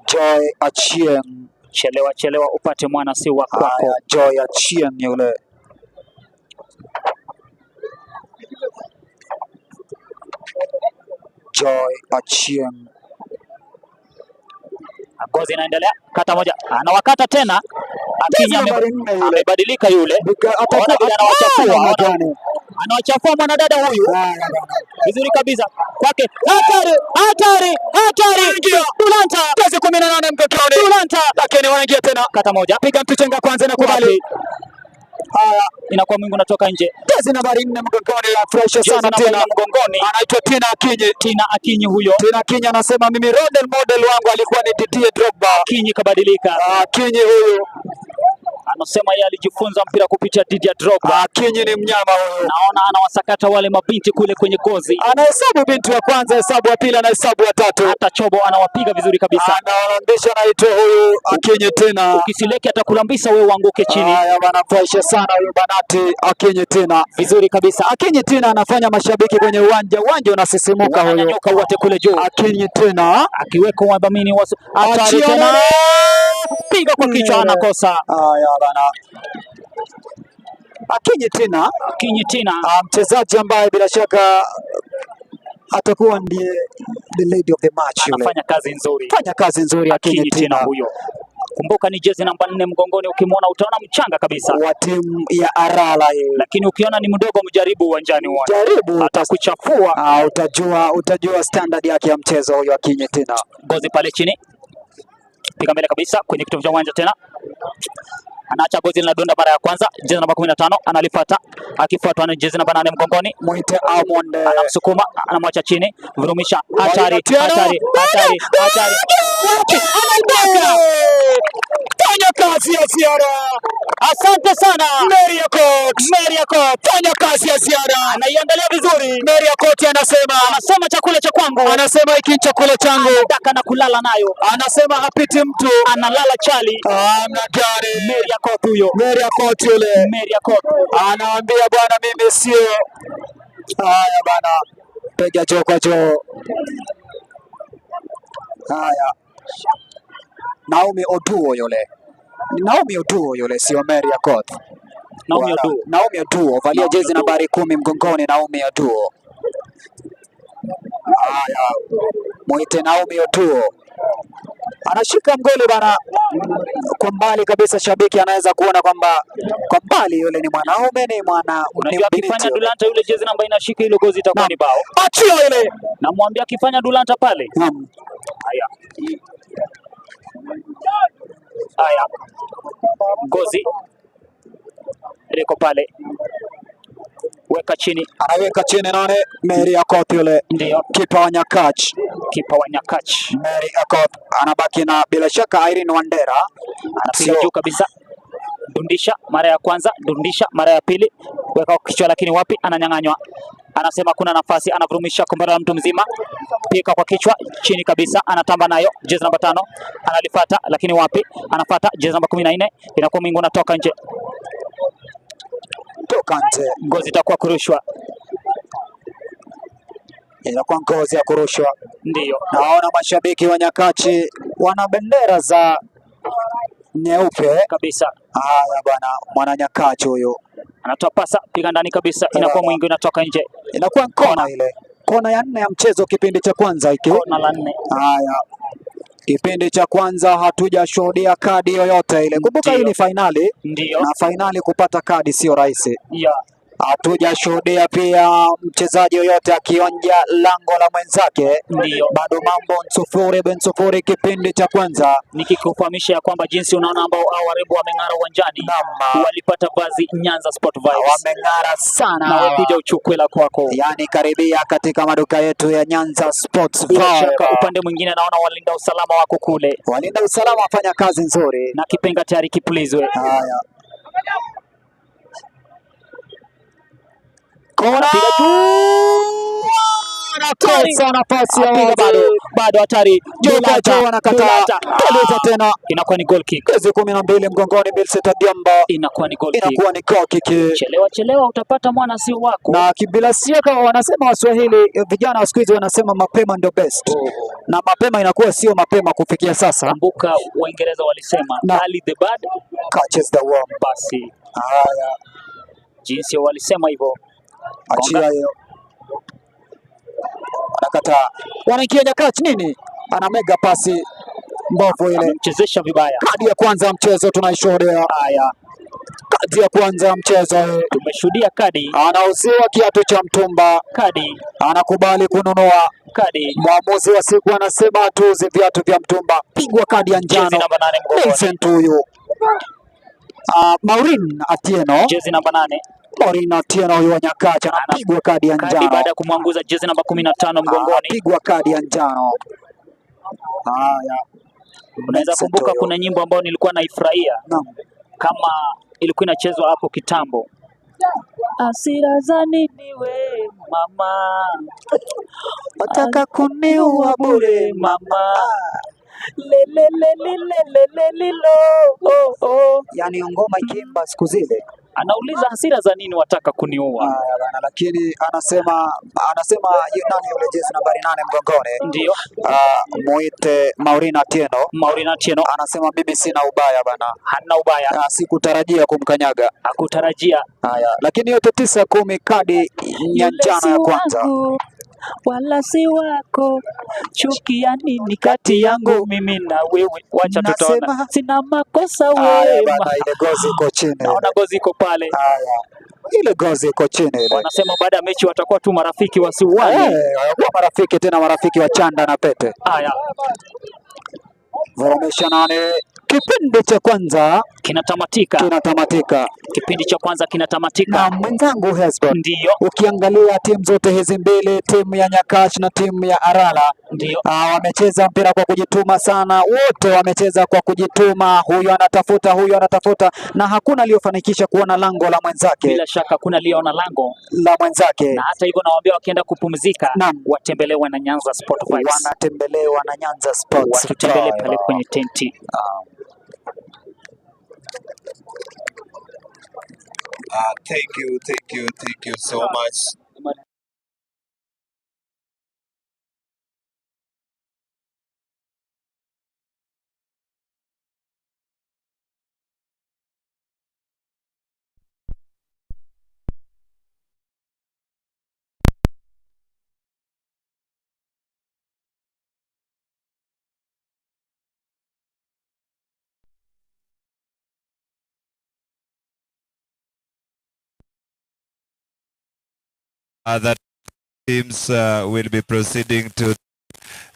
Joy Achieng. Chelewa chelewa upate mwana si wa kwako. Haya, Joy Achieng yule. Joy Achieng. Ngozi inaendelea, kata moja, anawakata tena. Akinyi Jezi nambari 4 yule. amebadilika yule, Ona vile anawachafua, ona. Anawachafua mwanadada huyu vizuri kabisa kwake. Hatari, hatari, hatari! Dulanta jezi 18 mgongoni, Dulanta lakini wanaingia tena, kata moja, piga mtu chenga kwanza na kubali. Wapi? Haya, Inakuwa mwingi unatoka nje. jezi nambari 4 mgongoni ya fresh Jezi sana nambari tena nne mgongoni, anaitwa Tina Akinyi. Tina Akinyi huyo. Tina Akinyi anasema mimi role model wangu alikuwa ni Didier Drogba. Akinyi kabadilika, Akinyi huyu, anasema yeye alijifunza mpira kupitia Didier Drogba. Akinyi ni mnyama huyu. Naona anawasakata wale mabinti kule kwenye gozi, Anahesabu binti wa kwanza, hesabu wa pili, anahesabu wa tatu, hata chobo anawapiga vizuri kabisa. anawarambisha. Anaitwa huyu Akinyi tena. Ukisileki atakulambisa wewe uanguke chini. Haya bana, furahisha sana huyu banati Akinyi tena. Vizuri kabisa, Akinyi tena anafanya mashabiki kwenye uwanja, uwanja unasisimuka huyu wananyanyuka wote kule juu, Akinyi tena. akiweko wadhamini wa hatari Achia tena, nene! piga kwa kichwa, Nene. anakosa. Haya bana, Akinyi tena, Akinyi tena mchezaji ambaye bila shaka atakuwa ndiye the lady of the match yule. anafanya kazi nzuri. Fanya kazi nzuri Akinyi Akinyi tena tena huyo, kumbuka ni jezi namba 4 mgongoni, ukimwona utaona mchanga kabisa, wa timu ya Arala yeye. lakini ukiona ni mdogo, mjaribu uwanjani uone, Jaribu atakuchafua. Utajua standard yake ya mchezo huyo Akinyi tena. Gozi pale chini, piga mbele kabisa kwenye kitovu cha uwanja tena, anaacha gozi linadonda mara ya kwanza. Jezi namba 15 analifuata, akifuatwa na jezi namba 8 mgongoni, Mwite Almond anamsukuma, anamwacha chini, vurumisha, hatari, Otieno. hatari, hatari, hatari. Anaibaka. Fanya kazi ya ziada. Asante sana Mary Akot. Mary Akot, Fanya kazi ya ziada. anaiangalia vizuri, Mary Akot anasema, anasema chakula cha kwangu, anasema hiki ni chakula changu. anataka na kulala nayo, Anasema hapiti mtu. analala chali. Amna gani. Mary Akot huyo, Mary Akot yule Mary Akot anaambia bwana, mimi sio. Haya bana, piga choo kwa choo. Haya, Naomi Oduo yule, Ni Naomi Oduo yule, sio Mary Akoth. Naomi Wala. Oduo. Naomi Oduo, valia Naomi jezi Oduo. nambari 10 mgongoni, Naomi Oduo. Haya, mwite Naomi Oduo, anashika mgoli bana, kwa mbali kabisa. Shabiki anaweza kuona kwamba kwa mbali yule ni mwanaume, ni mwana ni Unajua binti akifanya yule. Dulanta yule jezi namba inashika ile gozi itakuwa Naam. ni bao. Achia ile. Namwambia akifanya Dulanta pale. Naam. Haya. Haya. Gozi liko pale, weka chini, Anaweka chini nane, Mary Akoth yule ndio kipa wa Nyakach. kipa wa Nyakach Mary Akoth anabaki na bila shaka Irene Wandera anapiga Sio. juu kabisa, dundisha mara ya kwanza, dundisha mara ya pili, weka kwa kichwa, lakini wapi, ananyang'anywa. Anasema kuna nafasi, anavurumisha kombora la mtu mzima, pika kwa kichwa chini kabisa, anatamba nayo jezi namba 5 analifata, lakini wapi, anafata jezi namba 14, inakuwa mwingi unatoka nje, toka nje. ngozi itakuwa kurushwa. Inakuwa ngozi ya kurushwa. Ndiyo. Naona mashabiki wa Nyakachi wana bendera za nyeupe kabisa. Haya bwana, mwana Nyakachi huyu anatoa pasa, piga ndani kabisa, inakuwa mwingi, inatoka nje, inakuwa kona ile, kona ya nne ya mchezo, kipindi cha kwanza hiki, kona la nne. Haya, kipindi cha kwanza hatujashuhudia kadi yoyote ile. Kumbuka hii ni fainali, ndio, na fainali kupata kadi sio rahisi. Yeah. Hatujashuhudia pia mchezaji yoyote akionja lango la mwenzake. Ndio. Bado mambo 0-0 kipindi cha kwanza. Nikikufahamisha ya kwamba jinsi unaona ambao hao warembo wameng'ara uwanjani, walipata vazi Nyanza Sport Vibes. Wameng'ara sana. Na wewe kuja uchukue la kwako. Yaani karibia katika maduka yetu ya Nyanza Sports Bila Vibes. shaka upande mwingine naona walinda usalama wako kule. Walinda usalama wafanya kazi nzuri. Na kipenga tayari kipulizwe. Haya. Kona anakosa nafasi ya wazi. Bado hatari. Joka juu anakataa. Tuliza tena. Inakuwa ni goal kick. Jezi 12 mgongoni Millicent Odhiambo. Inakuwa ni goal kick. Inakuwa ni goal kick. Chelewa chelewa utapata mwana sio wako. Na bila shaka wanasema Waswahili, vijana wa siku hizi wanasema mapema ndio best. Na mapema inakuwa sio mapema kufikia sasa. Kumbuka Waingereza walisema early the bird catches the worm. Basi. Haya. Jinsi walisema hivyo. Achia hiyo. Anakataa. Wanaingia Nyakach nini? Anamega pasi mbovu ile. Amemchezesha vibaya. Kadi ya kwanza ya mchezo tunaishuhudia. Haya. Kadi ya kwanza ya mchezo. Tumeshuhudia kadi. Anauziwa kiatu cha mtumba. Kadi. Anakubali kununua. Kadi. Mwamuzi wa siku anasema atuuze viatu vya mtumba. Pigwa kadi ya njano. Jezi namba 8 mgongoni. Vincent huyu. Maureen Atieno. Jezi namba 8. Maureen Atieno huyu wa Nyakach anapigwa kadi ya njano. Kadi baada ya kumwanguza jezi namba 15 mgongoni. Anapigwa kadi ya njano. Haya. Unaweza kumbuka kuna nyimbo ambayo nilikuwa naifurahia. Naam. Kama ilikuwa inachezwa hapo kitambo. Hasira za nini we mama? Wataka kuniua bure mama. Le le le le le le le lo. Oh, oh. Yaani ngoma ikiimba siku zile. Anauliza hasira za nini wataka kuniua? Haya bana, lakini anasema nani yule jezi nambari 8 mgongoni? Ndio. Muite Maureen Atieno. Maureen Atieno anasema mimi sina ubaya bana. Hana ubaya. Sikutarajia kumkanyaga. Hakutarajia. Haya, lakini yote 9 10 kadi ya njano ya kwanza. Wala si wako, chukia nini kati yangu mimi na wewe? Wacha tutaona, sina makosa wewe. Bana, ile gozi iko chini. Naona gozi iko pale. Haya, ile gozi iko chini ile. Wanasema baada ya mechi watakuwa tu marafiki wasiuane. Watakuwa marafiki tena, marafiki wa chanda na pete. Haya. Voromesha 8. Kipindi cha kwanza kinatamatika. Kinatamatika. Kipindi cha kwanza kinatamatika. Na mwenzangu Hesbon. Ndio. Ukiangalia timu zote hizi mbili, timu ya Nyakach na timu ya Arala. Ndio. Wamecheza mpira kwa kujituma sana. Wote wamecheza kwa kujituma. Huyu anatafuta, huyu anatafuta, na hakuna aliyofanikisha kuona lango la mwenzake. Bila shaka hakuna aliyeona lango la mwenzake. Na hata hivyo nawaambia wakienda kupumzika, watembelewe na Nyanza Sport Vibes. Wanatembelewa na Nyanza Sports. Watutembelee pale kwenye tenti. Thank you, thank you, thank you so much. Other teams will be proceeding to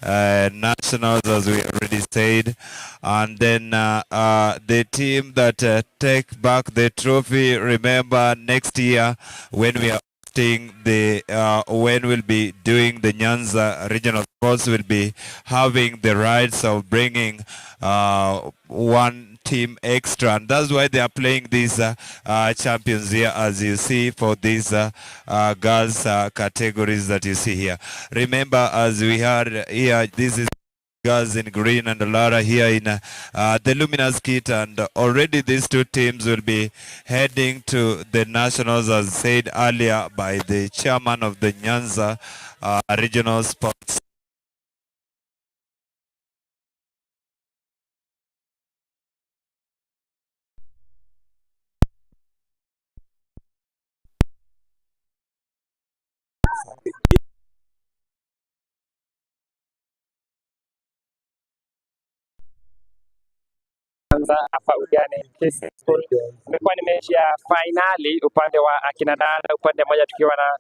nationals, as we already said, and then the team that take back the trophy, remember next year when we are hosting the when we'll be doing the Nyanza Regional Sports, will be having the rights of bringing one team extra, and that's why they are playing these champions here, as you see, for these girls categories that you see here. Remember, as we had here, this is girls in green and Lara here in the Luminous kit, and already these two teams will be heading to the nationals, as said earlier by the chairman of the Nyanza Regional Sports. Kwanza hapa ugani Kisii School imekuwa ni mechi ya fainali upande wa akina dada, upande mmoja tukiwa na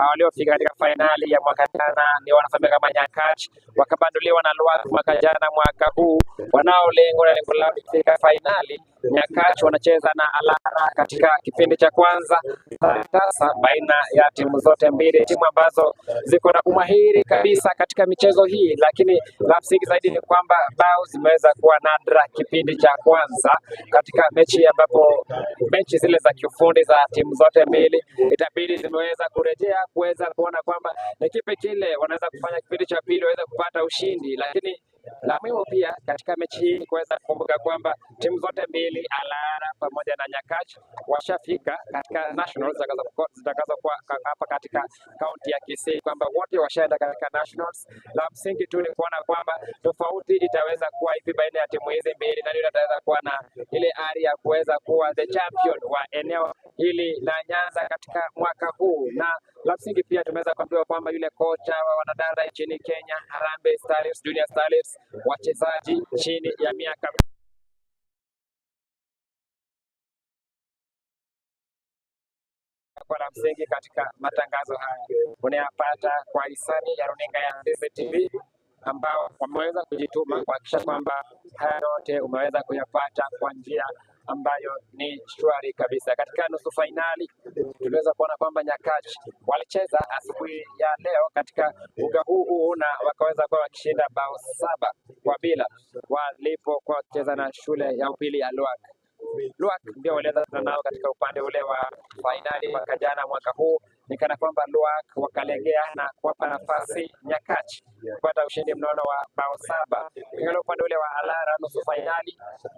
waliofika katika fainali ya mwaka jana ni wanafahamika kama Nyakach, wakabanduliwa na Lwak mwaka jana. Mwaka huu wanao lengo na lengo lao ni kufika fainali. Nyakach wanacheza na Alara katika kipindi cha kwanza. Sasa baina ya timu zote mbili, timu ambazo ziko na umahiri kabisa katika michezo hii, lakini la msingi zaidi ni kwamba bao zimeweza kuwa nadra kipindi cha kwanza katika mechi ambapo mechi zile za kiufundi za timu zote mbili itabidi zimeweza kurejea kuweza kuona kwamba ni kipi kile wanaweza kufanya kipindi cha pili waweze kupata ushindi, lakini la muhimu pia katika mechi hii ni kuweza kukumbuka kwamba timu zote mbili Alara pamoja na Nyakach washafika katika nationals zitakazokuwa hapa katika kaunti ya Kisii, kwamba wote washaenda katika nationals. La msingi tu ni kuona kwamba tofauti itaweza kuwa ipi baina ya timu hizi mbili, nani yule ataweza kuwa na ile ari ya kuweza kuwa the champion wa eneo hili la Nyanza katika mwaka huu. Na la msingi pia tumeweza kuambiwa kwamba yule kocha wa wanadada nchini Kenya, Harambee Starlets, Junior Starlets, wachezaji chini ya miaka kwa la msingi katika matangazo haya unayapata kwa hisani ya runinga ya CCTV ambao wameweza kujituma kuhakikisha kwamba haya yote umeweza kuyapata kwa njia ambayo ni shwari kabisa. Katika nusu fainali tuliweza kuona kwamba Nyakach walicheza asubuhi ya leo katika uga huu huu na wakaweza kuwa wakishinda bao 7-2 walipokuwa wakicheza na shule ya upili ya Lwak. Lwak ndio waliweza kucheza nao katika upande ule wa fainali mwaka jana. Mwaka huu ni kana kwamba Lwak wakalegea na kuwapa nafasi Nyakach kupata ushindi mnono wa bao 7. Ukiangalia upande ule wa Alara, nusu fainali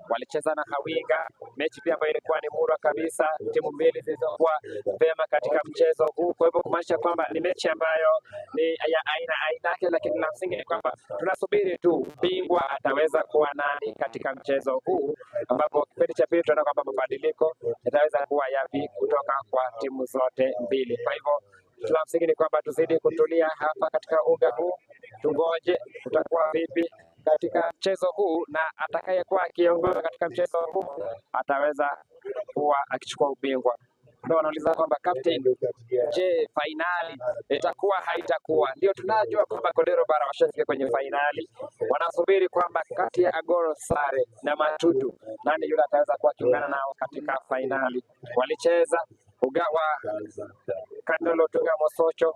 walicheza na Hawinga, mechi pia ambayo ilikuwa ni murwa kabisa, timu mbili zilizokuwa vyema katika mchezo huu. Kwa hivyo kumaanisha kwamba ni mechi ambayo ni ya aina yake, lakini la msingi ni kwamba tunasubiri tu bingwa ataweza kuwa nani katika mchezo huu, ambapo kipindi cha pili tunaona kwamba mabadiliko yataweza kuwa yapi kutoka kwa timu zote mbili. Kwa hivyo la msingi ni kwamba tuzidi kutulia hapa katika uga huu, tungoje kutakuwa vipi katika mchezo huu, na atakayekuwa akiongoza katika mchezo huu ataweza kuwa akichukua ubingwa. Ndio wanauliza kwamba captain, je, fainali itakuwa haitakuwa? Ndio tunajua kwamba Kodero Bara washafika kwenye fainali, wanasubiri kwamba kati ya Agoro Sare na Matutu nani yule ataweza kuwa akiungana nao katika fainali. Walicheza ugawa Kandolo Tunga Mosocho,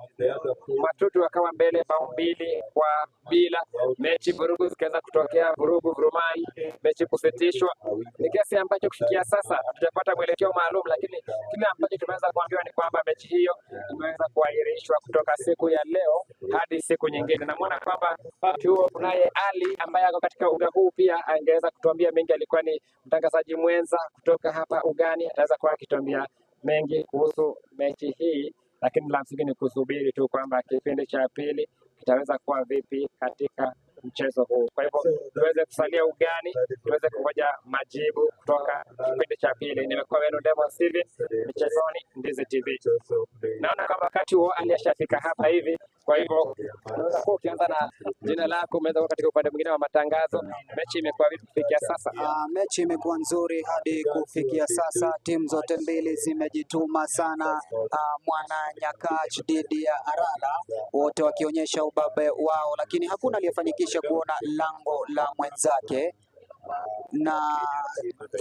Matutu akawa mbele bao 2-2. Mechi vurugu zikaweza kutokea, vurugu vurumai, mechi kusitishwa. Ni kiasi ambacho kufikia sasa hatujapata mwelekeo maalum, lakini kile ambacho tumeweza kuambiwa ni kwamba mechi hiyo imeweza kuahirishwa kutoka siku ya leo hadi siku nyingine. Namuona kwamba wakati huo kunaye Ali ambaye ako katika uga huu pia angeweza kutuambia mengi. Alikuwa ni mtangazaji mwenza kutoka hapa ugani, ataweza kuwa akituambia mengi kuhusu mechi hii, lakini la msingi ni kusubiri tu kwamba kipindi cha pili kitaweza kuwa vipi katika mchezo huu. Kwa hivyo tuweze kusalia ugani, tuweze kungoja majibu kutoka kipindi cha pili. Nimekuwa wenu Demo Steven, michezoni Ndizi TV. Naona kwamba wakati huo Ali ashafika hapa hivi, kwa hivyo unaweza kuwa ukianza na jina lako, umeweza kuwa katika upande mwingine wa matangazo. Mechi imekuwa vipi kufikia sasa? Mechi imekuwa nzuri hadi kufikia sasa. Timu zote mbili zimejituma sana. Mwana Nyakach dhidi ya Arala, wote wakionyesha ubabe wao, lakini hakuna aliyefanikisha kuona lango la mwenzake, na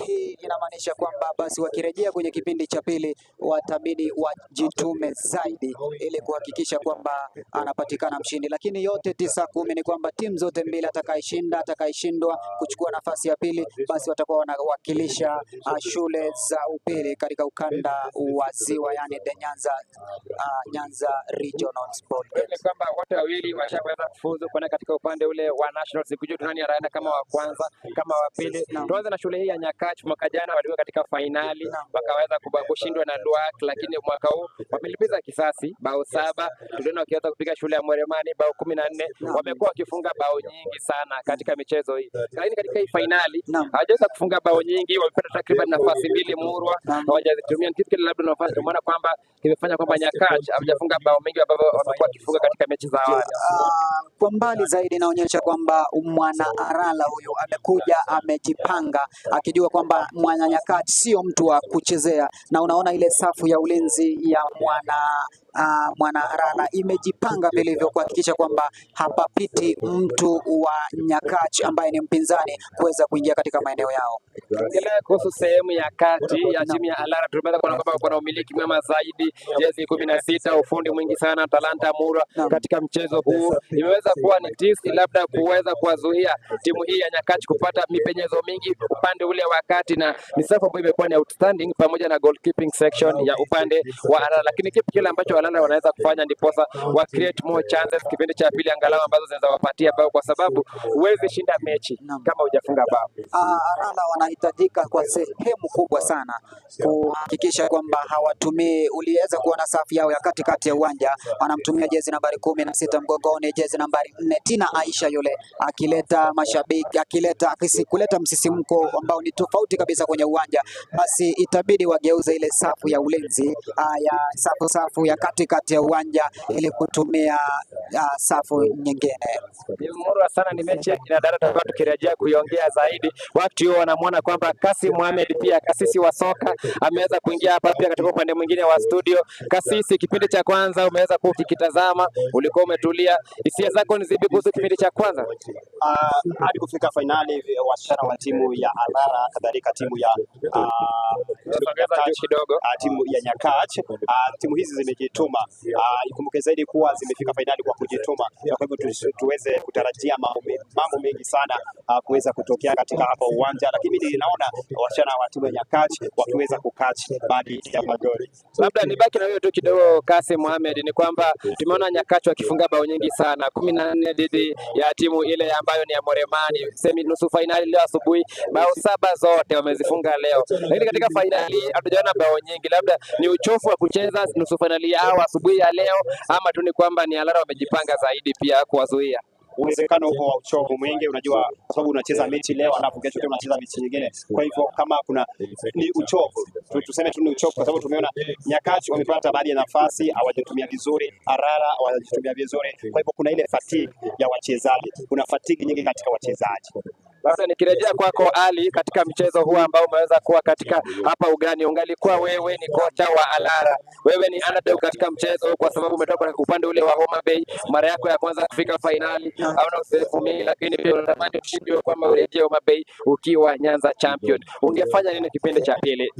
hii inamaanisha kwamba basi wakirejea kwenye kipindi cha pili watabidi wajitume zaidi ili kuhakikisha kwamba anapatikana mshindi. Lakini yote 9-10 ni kwamba timu zote mbili, atakayeshinda atakayeshindwa kuchukua nafasi ya pili, basi watakuwa wanawakilisha shule za upili katika ukanda wa Ziwa, yani the Nyanza, Nyanza Regional Sport Games. Ni kwamba wote wawili washaweza kufuzu kwenda katika upande ule wa nationals, kujua nani ataenda kama wa kwanza kama wa pili. Tuanze na shule hii ya Nyakach. Mwaka jana walikuwa katika fainali wakaweza kushindwa na Luak, lakini mwaka huu wamelipiza kisasi bao 7. Tuliona wakiweza kupiga shule ya Mweremani bao 14. Wamekuwa wakifunga bao nyingi sana katika michezo hii, lakini katika hii fainali hawajaweza kufunga bao nyingi. Wamepata takriban nafasi 2 murwa, hawajazitumia. Kitu kile labda nafasi tumeona kwamba kimefanya kwamba Nyakach hawajafunga bao mengi ambavyo wamekuwa wakifunga katika mechi za awali. Kwa mbali zaidi inaonyesha kwamba mwana Arala huyu amekuja amejipanga, akijua kwamba mwana Nyakach sio mtu wa kuchezea, na unaona ile safu ya ulinzi ya mwana Arala imejipanga vilivyo kuhakikisha kwamba hapapiti mtu wa Nyakach ambaye ni mpinzani kuweza kuingia katika maeneo yao. Tuongelee kuhusu sehemu ya kati ya timu ya Alara. Tumeweza kuona kwamba kuna umiliki mwema zaidi, jezi 16, ufundi mwingi sana, talanta murwa katika mchezo huu. Imeweza kuwa ni tisi labda kuweza kuwazuia timu hii ya Nyakach kupata mipenyezo mingi upande ule wa kati, na ni safu ambayo imekuwa ni outstanding pamoja na goalkeeping section ya upande wa Alara. Lakini kipi kile ambacho Alara wanaweza kufanya ndiposa wa create more chances kipindi cha pili angalau ambazo zinaweza wapatia bao, kwa sababu huwezi shinda mechi kama hujafunga bao. Arala wanahitajika kwa sehemu kubwa sana kuhakikisha kwamba hawatumii. Uliweza kuona safu yao ya katikati ya uwanja, wanamtumia jezi nambari 16 mgongoni, jezi nambari 4 Tina Aisha yule akileta mashabiki, kuleta msisimko ambao ni tofauti kabisa kwenye uwanja. Basi itabidi wageuze ile safu ya ulinzi ya safu ya katikati ya uwanja ili kutumia safu nyingine. Ni murwa sana, ni mechi ya kina dada, tutakuwa tukirejea kuiongea zaidi. Wakati huo wanamuona kwamba Kasim Mohamed pia kasisi wa soka ameweza kuingia hapa pia katika upande mwingine wa studio. Kasisi, kipindi cha kwanza umeweza kukitazama, ulikuwa umetulia, hisia zako ni zipi kuhusu kipindi cha kwanza? Hadi kufika fainali wasichana wa timu ya Alara kadhalika timu ya timu ya Nyakach, timu hizi zimejituma. Ikumbuke zaidi kuwa zimefika fainali kwa kujituma, na kwa hivyo tuweze kutarajia mambo mengi sana kuweza kutokea katika hapa uwanja, lakini ninaona wasichana wa timu ya Nyakach wakiweza kukatch baadhi ya magoli. Labda nibaki na wewe tu kidogo Kasim Mohamed, ni kwamba tumeona Nyakach wakifunga bao nyingi sana 14 dhidi ya timu ile ambayo ni ya Moremani semi nusu fainali leo asubuhi, bao 7 zote wamezifunga leo, lakini katika fainali hatujaona bao nyingi. Labda ni uchofu wa kucheza nusu fainali yao asubuhi ya leo, ama tu ni kwamba ni Alara wamejipanga zaidi pia kuwazuia. Uwezekano huo wa uchovu mwingi, unajua, kwa sababu unacheza mechi leo alafu kesho tena unacheza mechi nyingine. Kwa hivyo kama kuna ni uchovu, tuseme tu ni uchovu, kwa sababu tumeona Nyakach wamepata baadhi ya nafasi hawajatumia vizuri, Arara hawajatumia vizuri. Kwa hivyo kuna ile fatigue ya wachezaji, kuna fatigue nyingi katika wachezaji. Sasa nikirejea kwako Ali, katika mchezo huu ambao umeweza kuwa katika hapa ugani, ungalikuwa wewe ni kocha wa Alara, wewe ni underdog katika mchezo huu kwa sababu umetoka upande ule wa Homa Bay, mara yako ya kwanza kufika fainali, hauna uzoefu mingi, lakini pia unatamani ushindi kwamba urejee Homa Bay ukiwa Nyanza champion. Ungefanya nini kipindi cha pili?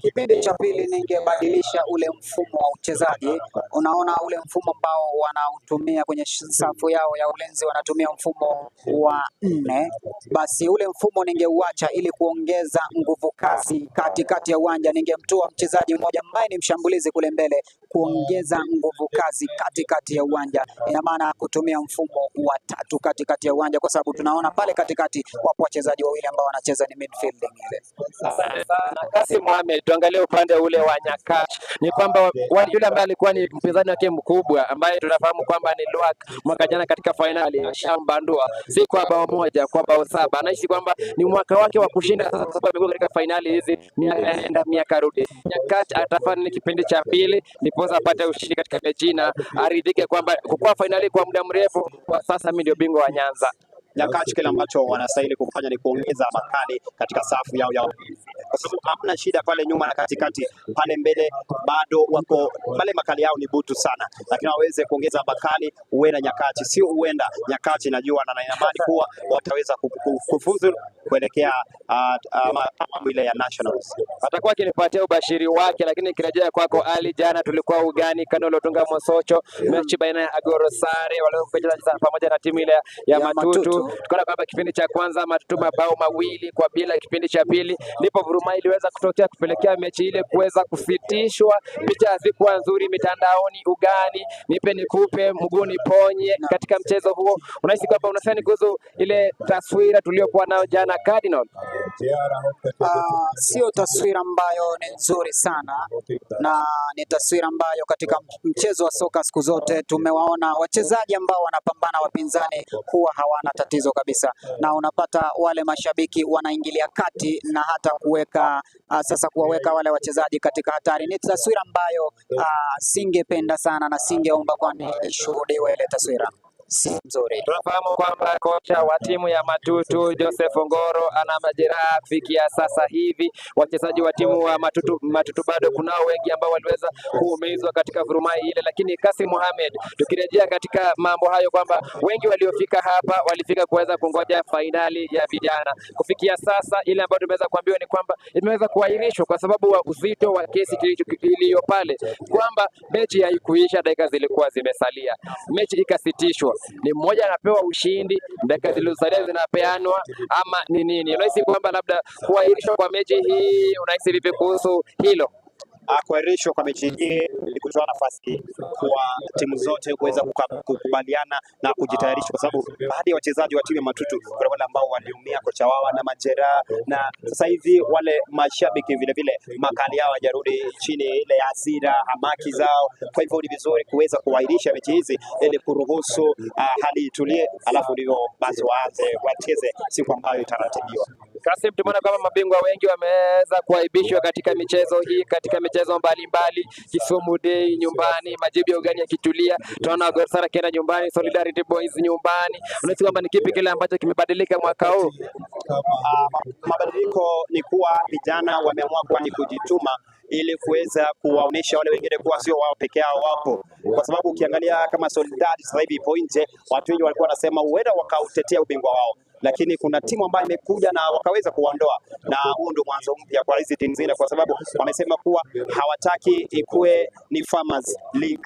Kipindi cha pili ningebadilisha ule mfumo wa uchezaji. Unaona ule mfumo ambao wanautumia kwenye safu yao ya ulinzi, wanatumia mfumo wa 4. Basi ule mfumo ningeuacha ili kuongeza nguvu kazi katikati ya uwanja. Ningemtoa mchezaji mmoja ambaye ni mshambulizi kule mbele kuongeza nguvu kazi katikati ya uwanja. Ina maana kutumia mfumo wa 3 katikati ya uwanja, kwa sababu tunaona pale katikati wapo wachezaji wawili ambao wanacheza ni midfielding ile. Asante sana Kasim Mohamed. Tuangalie upande ule wa Nyakach, ni kwamba yule ambaye alikuwa ni mpinzani wake mkubwa ambaye tunafahamu kwamba ni Luak, mwaka jana katika fainali ashambandua si kwa bao 1, kwa bao 7. Anaishi kwamba ni mwaka wake wa kushinda sasa, kwa sababu amekuwa katika fainali hizi miaka enda miaka rudi. Nyakach atafanya kipindi cha pili ndiposa apate ushindi katika mechi na aridhike kwamba kukua fainali kwa muda mrefu, kwa sasa mimi ndio bingwa wa Nyanza. Nyakach kile ambacho wanastahili kufanya ni kuongeza makali katika safu yao ya, kwa sababu hamna shida pale nyuma na katikati, pale mbele bado wako pale, makali yao ni butu sana, lakini waweze kuongeza makali. Huenda Nyakach, sio huenda Nyakach, najua na naimani kuwa wataweza kufuzu kuelekea awamu ile ya Nationals. Atakuwa akinipatia ubashiri wake, lakini nikirejea kwako Ali, jana tulikuwa ugani kando Lotunga Mosocho, mechi baina ya Agoro Sare waliocheza pamoja na timu ile ya Matutu. Tukaona kwamba kipindi cha kwanza Matutu mabao 2-2, kipindi cha pili ndipo vuruma iliweza kutokea kupelekea mechi ile kuweza kusitishwa. Picha hazikuwa nzuri mitandaoni, ugani nipe nikupe mguu niponye. Katika mchezo huo unahisi kwamba unasema kuhusu ile taswira tuliyokuwa nayo jana Cardinal? Sio taswira ambayo ni nzuri sana, na ni taswira ambayo katika mchezo wa soka siku zote tumewaona wachezaji ambao wanapambana wapinzani huwa hawana tatizo kabisa, na unapata wale mashabiki wanaingilia kati na hata kuweka sasa kuwaweka wale wachezaji katika hatari. Ni taswira ambayo singependa sana na singeomba kwani ishuhudiwe ile taswira si nzuri. Tunafahamu kwamba kocha wa timu ya Matutu Joseph Ongoro ana majeraha kufikia sasa hivi. Wachezaji wa timu wa Matutu bado kunao wengi ambao waliweza kuumizwa katika vurumai ile, lakini Kasim Mohamed, tukirejea katika mambo hayo kwamba wengi waliofika hapa walifika kuweza kungoja fainali ya vijana. Kufikia sasa ile ambayo tumeweza kuambiwa ni kwamba imeweza kuahirishwa kwa sababu wa uzito wa kesi iliyo pale, kwamba mechi haikuisha, dakika zilikuwa zimesalia, mechi ikasitishwa. Ni mmoja anapewa ushindi, dakika zilizosalia zinapeanwa ama ni nini? Unahisi kwamba labda kuahirishwa kwa mechi hii, unahisi vipi kuhusu hilo? Kuahirishwa kwa mechi hii ili kutoa nafasi kwa timu zote kuweza kukubaliana na kujitayarisha, kwa sababu baadhi ya wachezaji wa timu ya Matutu kuna wale ambao waliumia, kocha wao na majeraha, na sasa hivi wale mashabiki vile vile makali yao hajarudi chini, ile hasira hamaki zao. Kwa hivyo ni vizuri kuweza kuahirisha mechi hizi ili kuruhusu hali itulie, alafu ndivyo basi waanze wacheze siku ambayo itaratibiwa. Kasim, tumeona kwamba mabingwa wengi wameweza kuaibishwa katika michezo hii, katika michezo mbalimbali, Kisumu Day nyumbani, majibu ya ugani yakitulia, tunaona Gor Sara akienda nyumbani, Solidarity Boys nyumbani. Unahisi kwamba ni kipi kile ambacho kimebadilika mwaka huu? Mabadiliko ni kuwa vijana wameamua kuwa ni kujituma ili kuweza kuwaonesha wale wengine kuwa sio wao peke yao wapo, kwa sababu ukiangalia kama Solidarity sasa hivi ipo nje, watu wengi walikuwa wanasema huenda wakautetea ubingwa wao, lakini kuna timu ambayo imekuja na wakaweza kuwaondoa, na huu ndio mwanzo mpya kwa hizi timu zingine, kwa sababu wamesema kuwa hawataki ikuwe ni Farmers League.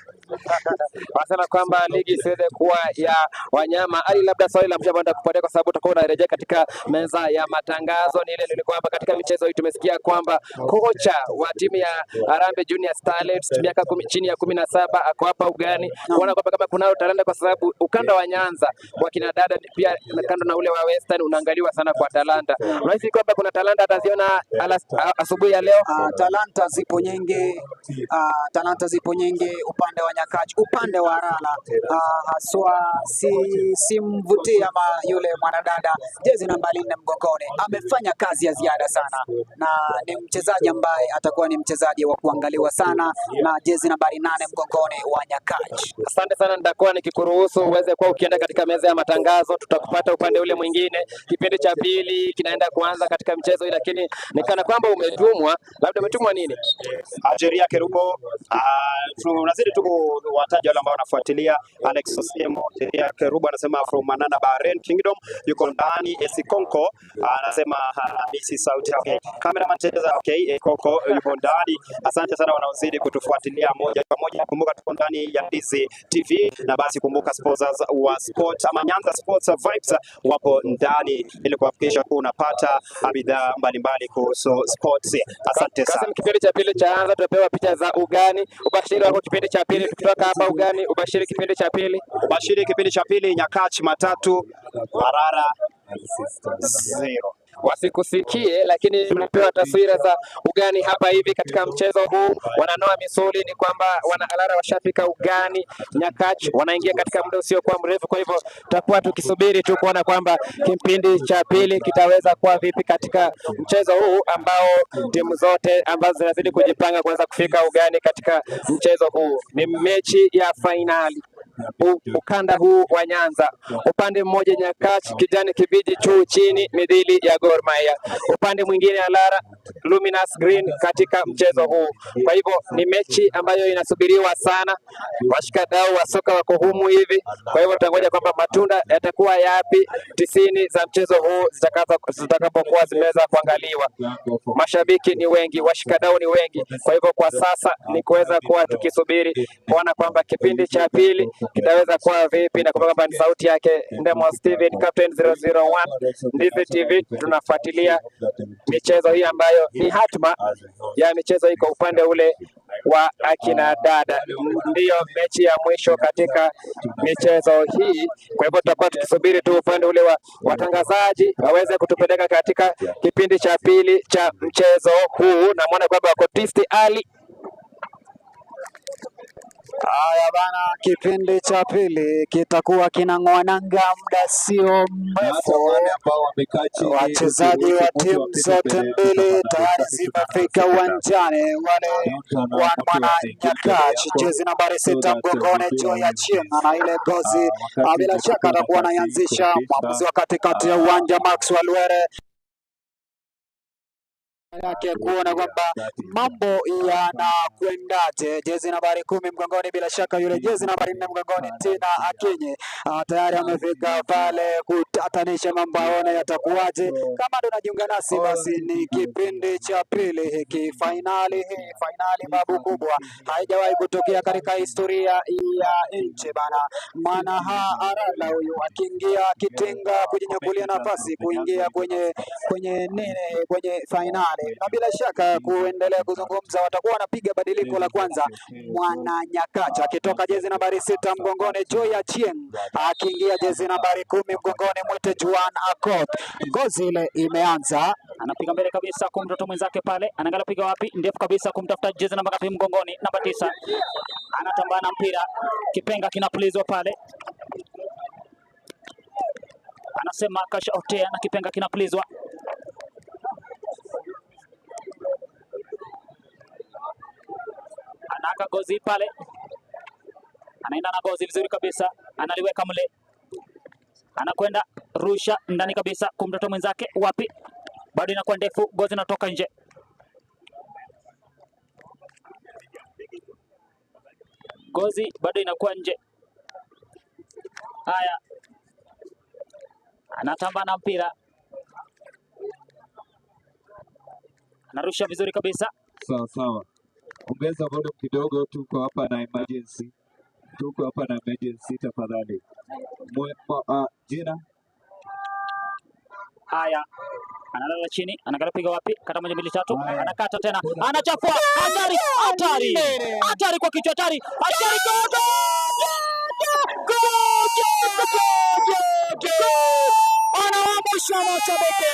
Wanasema kwamba ligi isiweze kuwa ya wanyama. Ali, labda swali la mwisho ambalo nitakupatia kwa sababu utakuwa unarejea katika meza ya matangazo ni ile nilikuwa hapa katika michezo hii tumesikia kwamba kocha wa timu ya Harambee Junior Starlets miaka chini ya 17 ako hapa ugani, kuona kwamba kama kunao talanta, kwa sababu ukanda wa Nyanza kwa kina dada pia kando na ule wa Western unaangaliwa sana kwa talanta. Unahisi kwamba kuna talanta ataziona asubuhi ya leo? Talanta zipo nyingi, talanta zipo nyingi upande wa Nyakach, upande wa Arala, haswa simvutii ama yule mwanadada jezi namba 4 mgongoni, amefanya kazi ya ziada sana na ni mchezaji ambaye atakuwa ni mchezaji wa kuangaliwa sana na jezi nambari 8 mgongoni wa Nyakach. Asante sana, nitakuwa nikikuruhusu uweze kuwa ukienda katika meza ya matangazo, tutakupata upande ule mwingine. Kipindi cha pili kinaenda kuanza katika mchezo hii, lakini nikana kwamba umetumwa, labda umetumwa nini? Algeria Kerubo, tunazidi tu kuwataja wale ambao wanafuatilia. Alex Osiemo, Algeria Kerubo anasema from Manana Bahrain Kingdom, yuko ndani. Esikonko anasema misi sauti. Okay, cameraman cheza. Okay, Konko yuko ndani. Asante sana wanaozidi kutufuatilia moja kwa moja. Kumbuka tuko ndani ya Ndizi TV, na basi kumbuka sponsors wa sport ama Nyanza Sports Vibes wapo ndani ili kuhakikisha kuwa unapata bidhaa mbalimbali kuhusu sports. Asante sana. Kasim, kipindi cha pili chaanza, tutapewa picha za ugani. Ubashiri wako kipindi cha pili, tukitoka hapa ugani, ubashiri kipindi cha pili. Ubashiri kipindi cha pili, Nyakach 3, Arara 0. Wasikusikie, lakini tunapewa taswira za ugani hapa hivi katika mchezo huu. Wananoa misuli, ni kwamba wana Alara washafika ugani, Nyakach wanaingia katika muda usiokuwa mrefu. Kwa hivyo tutakuwa tukisubiri tu kuona kwamba kipindi cha pili kitaweza kuwa vipi katika mchezo huu ambao timu zote ambazo zinazidi kujipanga kuweza kufika ugani katika mchezo huu. Ni mechi ya fainali ukanda huu wa Nyanza, upande mmoja Nyakach kijani kibichi juu chini midhili ya Gor Mahia, upande mwingine Alara Luminous Green katika mchezo huu. Kwa hivyo ni mechi ambayo inasubiriwa sana, washikadau wa soka wako humu hivi. Kwa hivyo tutangoja kwamba matunda yatakuwa yapi 90 za mchezo huu zitakapokuwa zimeweza kuangaliwa. Mashabiki ni wengi, washikadau ni wengi, kwa hivyo kwa sasa ni kuweza kuwa tukisubiri kuona kwamba kipindi cha pili kitaweza kuwa vipi, na kwamba ni sauti yake Ndemo Steven, Captain 001 Ndizi TV. Tunafuatilia michezo hii ambayo ni hatma ya michezo hii kwa upande ule wa akina dada, ndiyo mechi ya mwisho katika michezo hii. Kwa hivyo tutakuwa tukisubiri tu upande ule wa watangazaji waweze kutupeleka katika kipindi cha pili cha mchezo huu. Namwona kwamba wako Tisti Ali. Haya bana, kipindi cha pili kitakuwa kinang'oa nanga muda sio mrefu. Wachezaji wa timu zote mbili tayari zimefika uwanjani. Wale wa mwana Nyakach, jezi nambari 6 mgongoni, Joy Achieng na ile gozi bila shaka atakuwa anaianzisha. Mwamuzi wa katikati ya uwanja Maxwell Were yake kuona kwamba mambo yanakwendaje. Jezi nambari 10 mgongoni, bila shaka yule jezi nambari 4 mgongoni Tina Akinyi tayari amefika pale kutatanisha mambo, aone yatakuwaje. Kama ndo unajiunga nasi, basi ni kipindi cha pili hiki, fainali hii, fainali babu kubwa haijawahi kutokea katika historia ya nchi bana. Mwanaha Arala huyu akiingia akitinga kujinyakulia nafasi kuingia kwenye nini, kwenye fainali, na bila shaka kuendelea kuzungumza, watakuwa wanapiga badiliko la kwanza. Mwana Nyakacha akitoka jezi nambari 6 mgongoni Joy Achieng akiingia jezi nambari 10 mgongoni mwite Juan Akoth. Ngozi ile imeanza, anapiga mbele kabisa kwa mtoto mwenzake pale, anaangalia piga wapi, ndefu kabisa kumtafuta jezi namba ngapi mgongoni, namba 9, anatambana mpira, kipenga kinapulizwa pale, anasema kasha otea na kipenga kinapulizwa. Anaka gozi pale, anaenda na gozi vizuri kabisa, analiweka mle, anakwenda rusha ndani kabisa kumtoto mwenzake, wapi, bado inakuwa ndefu, gozi inatoka nje. Gozi bado inakuwa nje. Haya, anatamba na mpira, anarusha vizuri kabisa. Sawa sawa, ongeza volume kidogo, tuko hapa na emergency, tuko hapa na emergency, tafadhali. Jina Haya, analala chini, anaangalia piga wapi, kata 1 2 3, anakata tena, anachafua, hatari, hatari, hatari kwa kichwa, hatari, hatari, anaamsha mashabiki,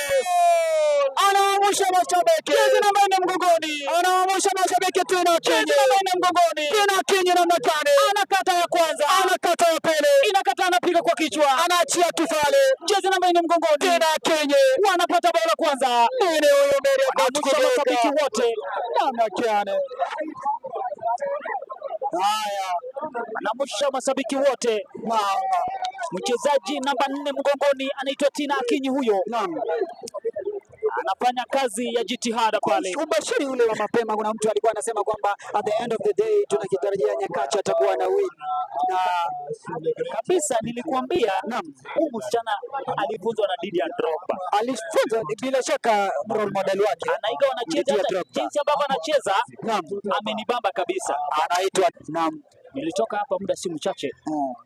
anaamsha mashabiki, jezi namba 4 mgongoni, anaamsha mashabiki tena, jezi namba 4 mgongoni, tena Akinyi namna gani, anakata ya kwanza, anakata ya pili, inakata, anapiga kwa kichwa, anaachia tufale, jezi namba 4 mgongoni, tena Akinyi, wanapata bao la kwanza. Nini huyo mbele ya Anaamsha mashabiki wote namna gani? Haya, anaamsha mashabiki wote. Mchezaji namba 4 mgongoni anaitwa Tina Akinyi huyo. Naam. Anafanya kazi ya jitihada pale. Ubashiri ule wa mapema, kuna mtu alikuwa anasema kwamba at the end of the day tunakitarajia Nyakacha atakuwa na win. Na kabisa nilikuambia, naam, huyu msichana alifunzwa na Didier Drogba. Alifunzwa bila shaka role model wake. Anaiga wanacheza Didier hata Drogba. jinsi ambavyo anacheza, Naam. amenibamba kabisa. Anaitwa naam. Nilitoka hapa muda si mchache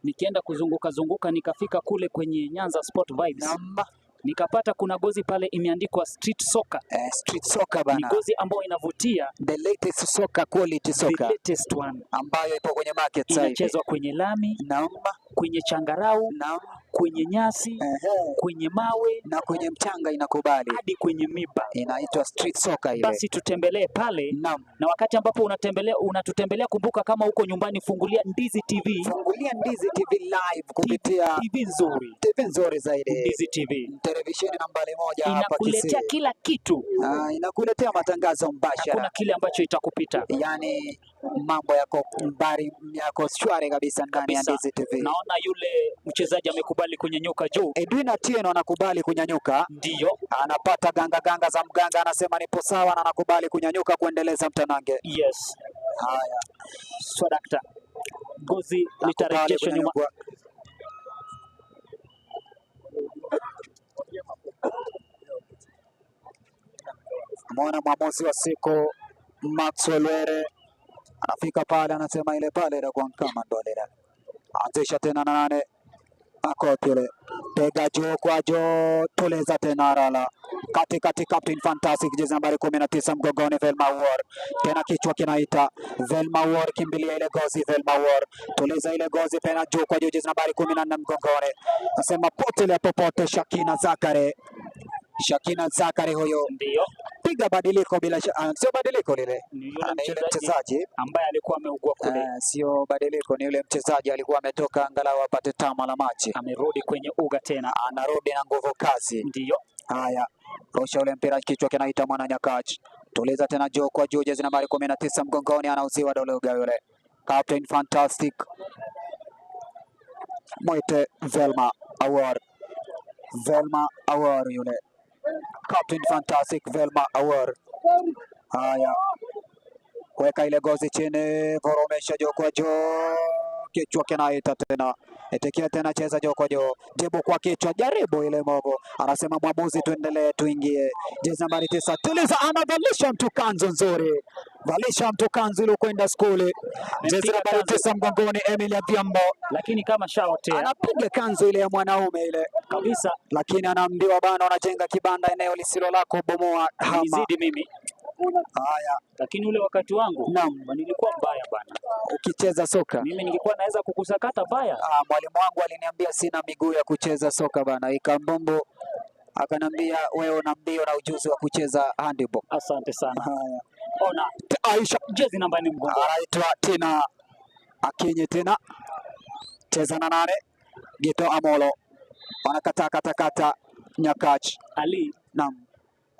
nikienda kuzunguka zunguka nikafika kule kwenye Nyanza Sport Vibes. Naam. Nikapata kuna gozi pale imeandikwa street soccer. Street soccer bana. Ni gozi ambayo inavutia. The latest soccer, quality soccer. The latest one. Ambayo ipo kwenye market sasa hivi. Inachezwa kwenye lami, Naam. kwenye changarau, Naam. kwenye nyasi, kwenye mawe na kwenye mchanga inakubali. Hadi kwenye miba. Inaitwa street soccer ile. Basi tutembelee pale. Naam. Na wakati ambapo unatutembelea, kumbuka kama uko nyumbani fungulia Ndizi TV. Fungulia Ndizi TV live kupitia TV nzuri. TV nzuri zaidi. Ndizi TV. Televisheni nambari 1 hapa Kisii. Inakuletea kila kitu. Inakuletea matangazo mbashara. Hakuna kile ambacho itakupita. Yaani mambo yako mbari, yako shwari kabisa ndani ya Kabisa. Ndizi TV. Naona yule mchezaji amekubali kunyanyuka juu. Edwin Atieno anakubali kunyanyuka. Ndio. Anapata ganga ganga za mganga, anasema nipo sawa na anakubali kunyanyuka kuendeleza mtanange. Yes. Haya. Swadakta. Gozi litarejeshwa nyuma. Muona mwamuzi wa siku Maxwell Were anafika pale, anasema ile pale itakuwa kama ndolera. Anzisha tena na 8. Akot yule piga juu kwa juu, tuliza tena Arala katikati, Captain Fantastic jezi nambari 19 mgongoni, Velma War tena kichwa kinaita Velma War, kimbilia ile gozi Velma War, tuliza ile gozi tena juu kwa juu, jezi nambari 14 mgongoni, nasema potelea popote, Shakina Zakare, Shakina Zakare huyo Ndio piga badiliko bila sio badiliko lile, ni yule ni yule mchezaji mchezaji ambaye alikuwa ameugua kule, sio badiliko, ni yule mchezaji alikuwa ametoka angalau apate tama la maji, amerudi kwenye uga tena. anarudi na nguvu kazi. Ndio Haya, rusha ule mpira, kichwa kinaita mwana Nyakach, tuliza tena juu kwa juu, jezi nambari 19 mgongoni, anauziwa Doluga yule, Captain Fantastic mwite Velma Awar, Velma Awar yule, Captain Fantastic Velma Awar. Haya, weka ile gozi chini, voromesha juu kwa juu, kichwa kinaita tena, itikia tena, cheza juu kwa juu, jibu kwa kichwa, jaribu ile mogo, anasema mwamuzi, tuendelee, tuingie. Jezi nambari 9 tuliza, anavalisha mtu kanzu nzuri, valisha mtu kanzu ili kwenda skuli. Jezi Amempiga nambari kanzu. 9 mgongoni, Emilia Dhiambo lakini kama shaotea anapiga kanzu ile ya mwanaume ile kabisa, lakini anaambiwa bana, unajenga kibanda eneo lisilo lako, bomoa, hama. nizidi mimi, Haya, lakini ule wakati wangu naam, nilikuwa mbaya bana. ukicheza soka Mimi ningekuwa naweza kukusakata baya. Mwalimu wangu aliniambia sina miguu ya kucheza soka bana, ikambombo akanambia wewe una mbio na ujuzi wa kucheza handball. Asante sana. Haya, Ona Aisha jezi namba 4 mgongoni, anaitwa Tina Akinyi, Tina cheza na nane Gito Amolo wanakataa katakata Nyakach. Ali Naam,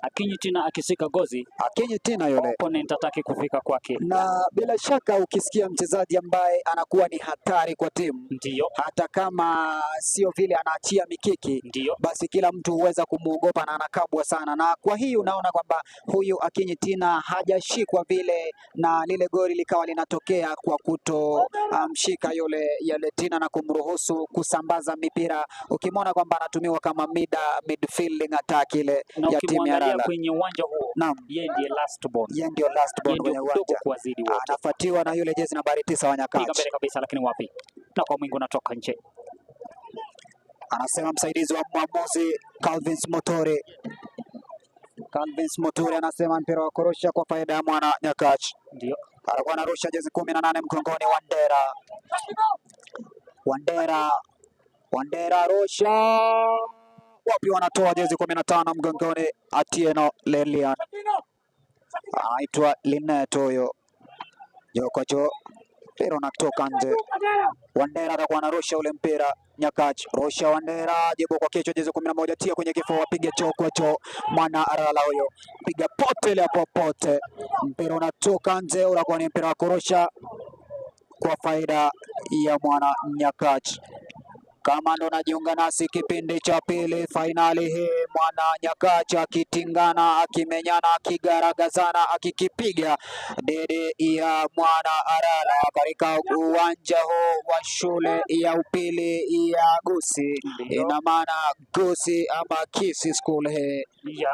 Akinyi tena akishika gozi, Akinyi Tina yule opponent hataki kufika kwake. na bila shaka ukisikia mchezaji ambaye anakuwa ni hatari kwa timu, Ndio, hata kama sio vile anaachia mikiki, ndio basi kila mtu huweza kumwogopa na anakabwa sana. Na kwa hii unaona kwamba huyu Akinyi Tina hajashikwa vile, na lile goli likawa linatokea kwa kutomshika yule yule Tina na kumruhusu kusambaza mipira, ukimwona kwamba anatumiwa kama midfielding attack ile na ya timu ya ukimwangalia Rala. kwenye uwanja huo, Naam, yeye ndiye last born, yeye ndio last born yeye kwenye ndio mdogo uwanja, kuwazidi wote. anafuatiwa na yule jezi nambari 9 wa Piga Nyakach. mbele kabisa, lakini wapi? Na kwa mwingi unatoka nje. Anasema msaidizi wa mwamuzi Calvins Motore. Calvins Motore anasema mpira wa kurusha kwa faida ya mwana Nyakach. Ndio Alikuwa anarusha jezi 18 mgongoni, Wandera. Wandera, Wandera rusha wapi? Wanatoa jezi 15 mgongoni, Atieno Lelian, anaitwa Linet huyo. Jokojo, mpira unatoka nje. Wandera atakuwa anarusha ule mpira. Nyakach rusha Wandera, jibu kwa kichwa, jezi 11 tia kwenye kifua, piga choo kwa choo, mwana Arala huyo, piga pote ile popote, mpira unatoka nje, unakuwa ni mpira wa kurusha kwa faida ya mwana Nyakach. Kama ndo najiunga nasi kipindi cha pili, fainali hii, mwana Nyakach akitingana, akimenyana, akigaragazana, akikipiga dhidi ya mwana Arala katika uwanja huu wa shule ya upili ya Gusii. ndio Ina maana Gusii ama Kisii School hii. ya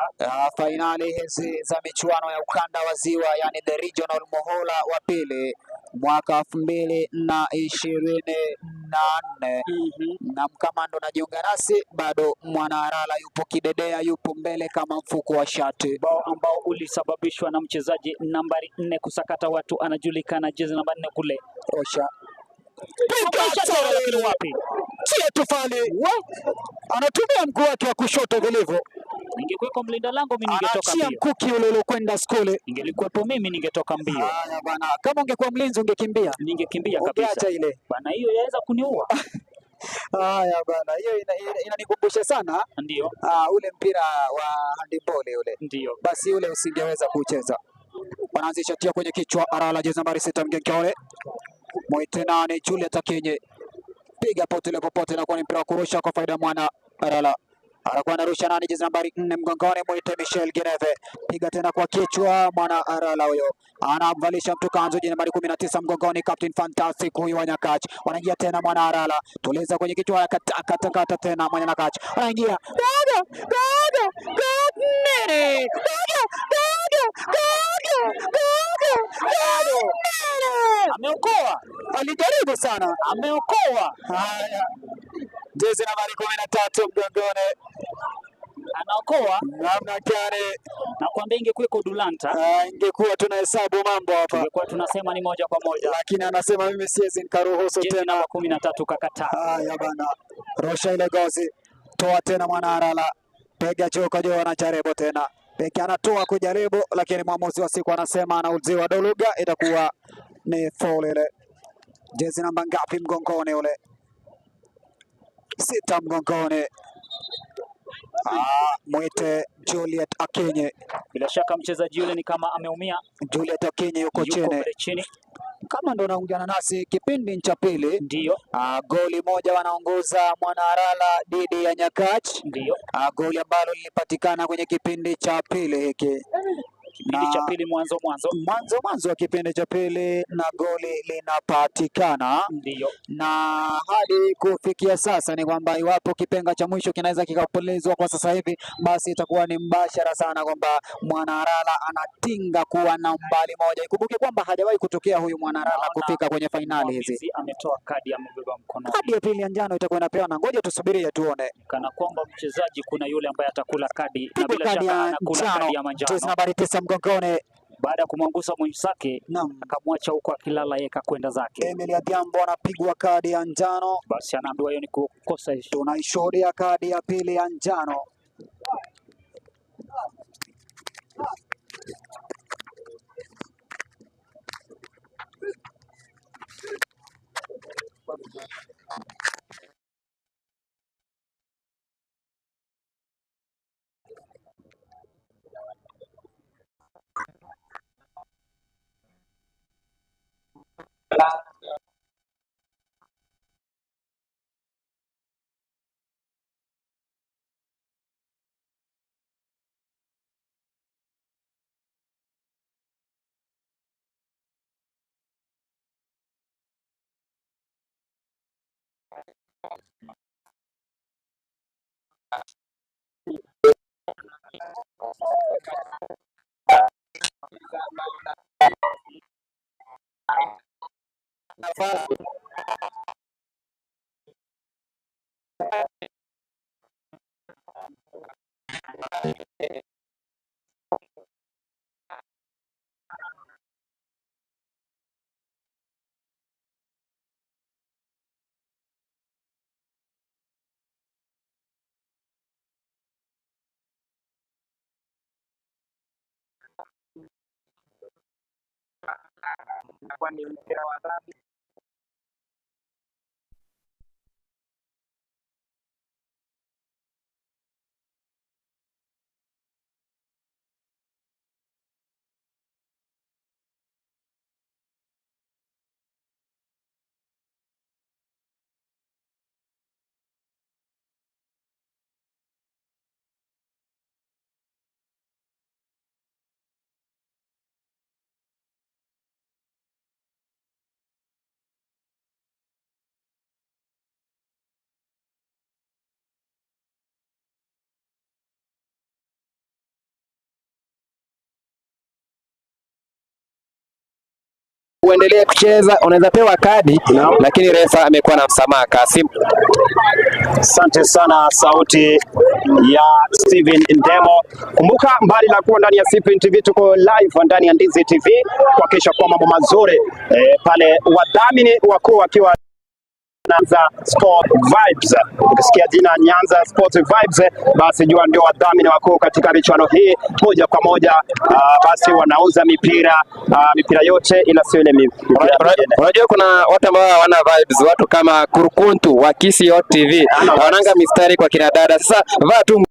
Fainali hizi za michuano ya ukanda wa Ziwa, yani the regional muhula wa pili mwaka 2024. Na kama ndo najiunga nasi bado, mwana Arala yupo kidedea, yupo mbele kama mfuko wa shati. Bao ambao ulisababishwa na mchezaji nambari 4 kusakata watu, anajulikana jezi namba 4 kule. Osha Piga tena, lakini wapi? Tia tufali, anatumia mguu wake wa kushoto vilivyo, Ningekuweko mlinda lango mimi ningetoka anaachia mbio. mkuki ule uliokwenda skuli. Ningelikuwepo mimi ningetoka mbio, Haya bana, kama ungekuwa mlinzi ungekimbia, ningekimbia kabisa ungeacha ile. bana, hiyo yaweza kuniua. Haya bana, hiyo inanikumbusha sana Ndio, ule mpira wa handiball ule, ndio basi ule usingeweza kucheza. Wanaanzisha tia kwenye kichwa, Arala jezi nambari 6 mgenkole mwite nani, Juliet Akinyi, piga pote popote, na kwa ni mpira wa kurusha kwa faida mwana Arala. Anakuwa anarusha nani, jezi nambari 4 mgongoni, mwite Michel Geneve, piga tena kwa kichwa mwana Arala huyo, anamvalisha mtu kanzu, jezi nambari 19 mgongoni, Captain Fantastic huyu wa Nyakach. Wanaingia tena mwana Arala, tuliza kwenye kichwa, akatakata tena mwana Nyakach, wanaingia gogo gogo gogo nene gogo gogo gogo gogo gogo nene, ameokoa, alijaribu sana, ameokoa. Haya, Jezi nambari 13 mgongoni, Anaokoa namna gani? na kuambia, ingekuwa Dulanta Ingekuwa tunahesabu mambo hapa, tungekuwa tunasema ni moja kwa moja. Lakini anasema mimi siwezi nikaruhusu Jezi tena. namba 13 kakataa. Haya bana, rusha ile gozi, toa tena mwana Arala, piga juu kwa juu, anajaribu tena beki anatoa kujaribu, lakini mwamuzi wa siku anasema anauziwa Doluga, itakuwa ni foul ile. Jezi namba ngapi mgongoni ule? 6 mgongoni. Mwite Juliet Akinyi. Bila shaka mchezaji yule ni kama ameumia, Juliet Akinyi yuko yuko chini. pale chini. Kama ndo naungana nasi kipindi cha pili, Ndio, goli moja wanaongoza Mwanaarala dhidi ya Nyakach. ndio. Goli ambalo lilipatikana kwenye kipindi cha pili hiki, Kipindi cha Na- pili mwanzo mwanzo. mwanzo mwanzo wa kipindi cha pili, na goli linapatikana Ndio, na hadi kufikia sasa ni kwamba iwapo kipenga cha mwisho kinaweza kikapulizwa kwa sasa hivi, basi itakuwa ni mbashara sana kwamba Mwanaarala anatinga kuwa nambari moja. Ikumbuke kwamba hajawahi kutokea huyu Mwanaarala Naona kufika kwenye fainali hizi. mwamuzi ametoa kadi, amebeba mkononi, Kadi ya pili ya njano itakuwa inapeana, ngoja tusubirie tuone. kana kwamba mchezaji kuna yule ambaye atakula kadi na Pigwa bila kadi shaka ya anakula njano, kadi ya jezi manjano nambari 9 mgongoni. baada ya kumwangusa mwenzake, Naam, akamwacha huko akilala, yeye kakwenda zake. Emily Adhiambo anapigwa kadi ya njano. Basi anaambiwa hiyo ni kukosa heshima. Tunaishuhudia kadi ya pili ya njano. Uendelee kucheza, unaweza pewa kadi, lakini refa amekuwa na msamaha Kasim. Asante sana, sauti ya Steven Ndemo. Kumbuka, mbali na kuwa ndani ya CPN TV, tuko live ndani ya Ndizi TV kuhakikisha kuwa mambo mazuri pale, wadhamini wakuu wakiwa Nyanza Sport Vibes. Ukisikia jina Nyanza Sport Vibes, basi jua ndio wadhamini wakuu katika michuano hii moja kwa moja. Basi wanauza mipira mipira yote ila sio ile mipira mingine. Unajua kuna watu ambao hawana vibes, watu kama Kurukuntu wa Kisii TV hawananga mistari kwa kina dada. Sasa vaa tu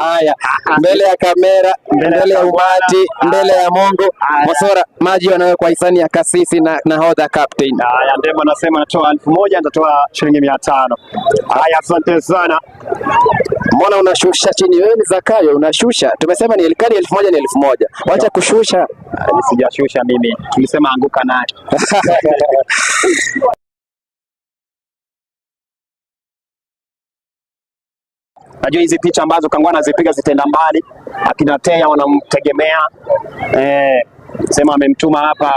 Haya, mbele ya kamera, mbele ya umati, mbele ya Mungu. Mosora, maji wanawekwa hisani ya kasisi na nahodha captain. Haya, Ndemo anasema anatoa 1000, nitatoa shilingi 500. Haya, asante sana. Mbona unashusha chini? Wewe ni Zakayo, unashusha. Tumesema ni elikani 1000 ni 1000. Wacha kushusha. Sijashusha mimi, tulisema anguka naye. Najua hizi picha ambazo Kangwana anazipiga zitaenda mbali, akina Teya wanamtegemea, sema amemtuma hapa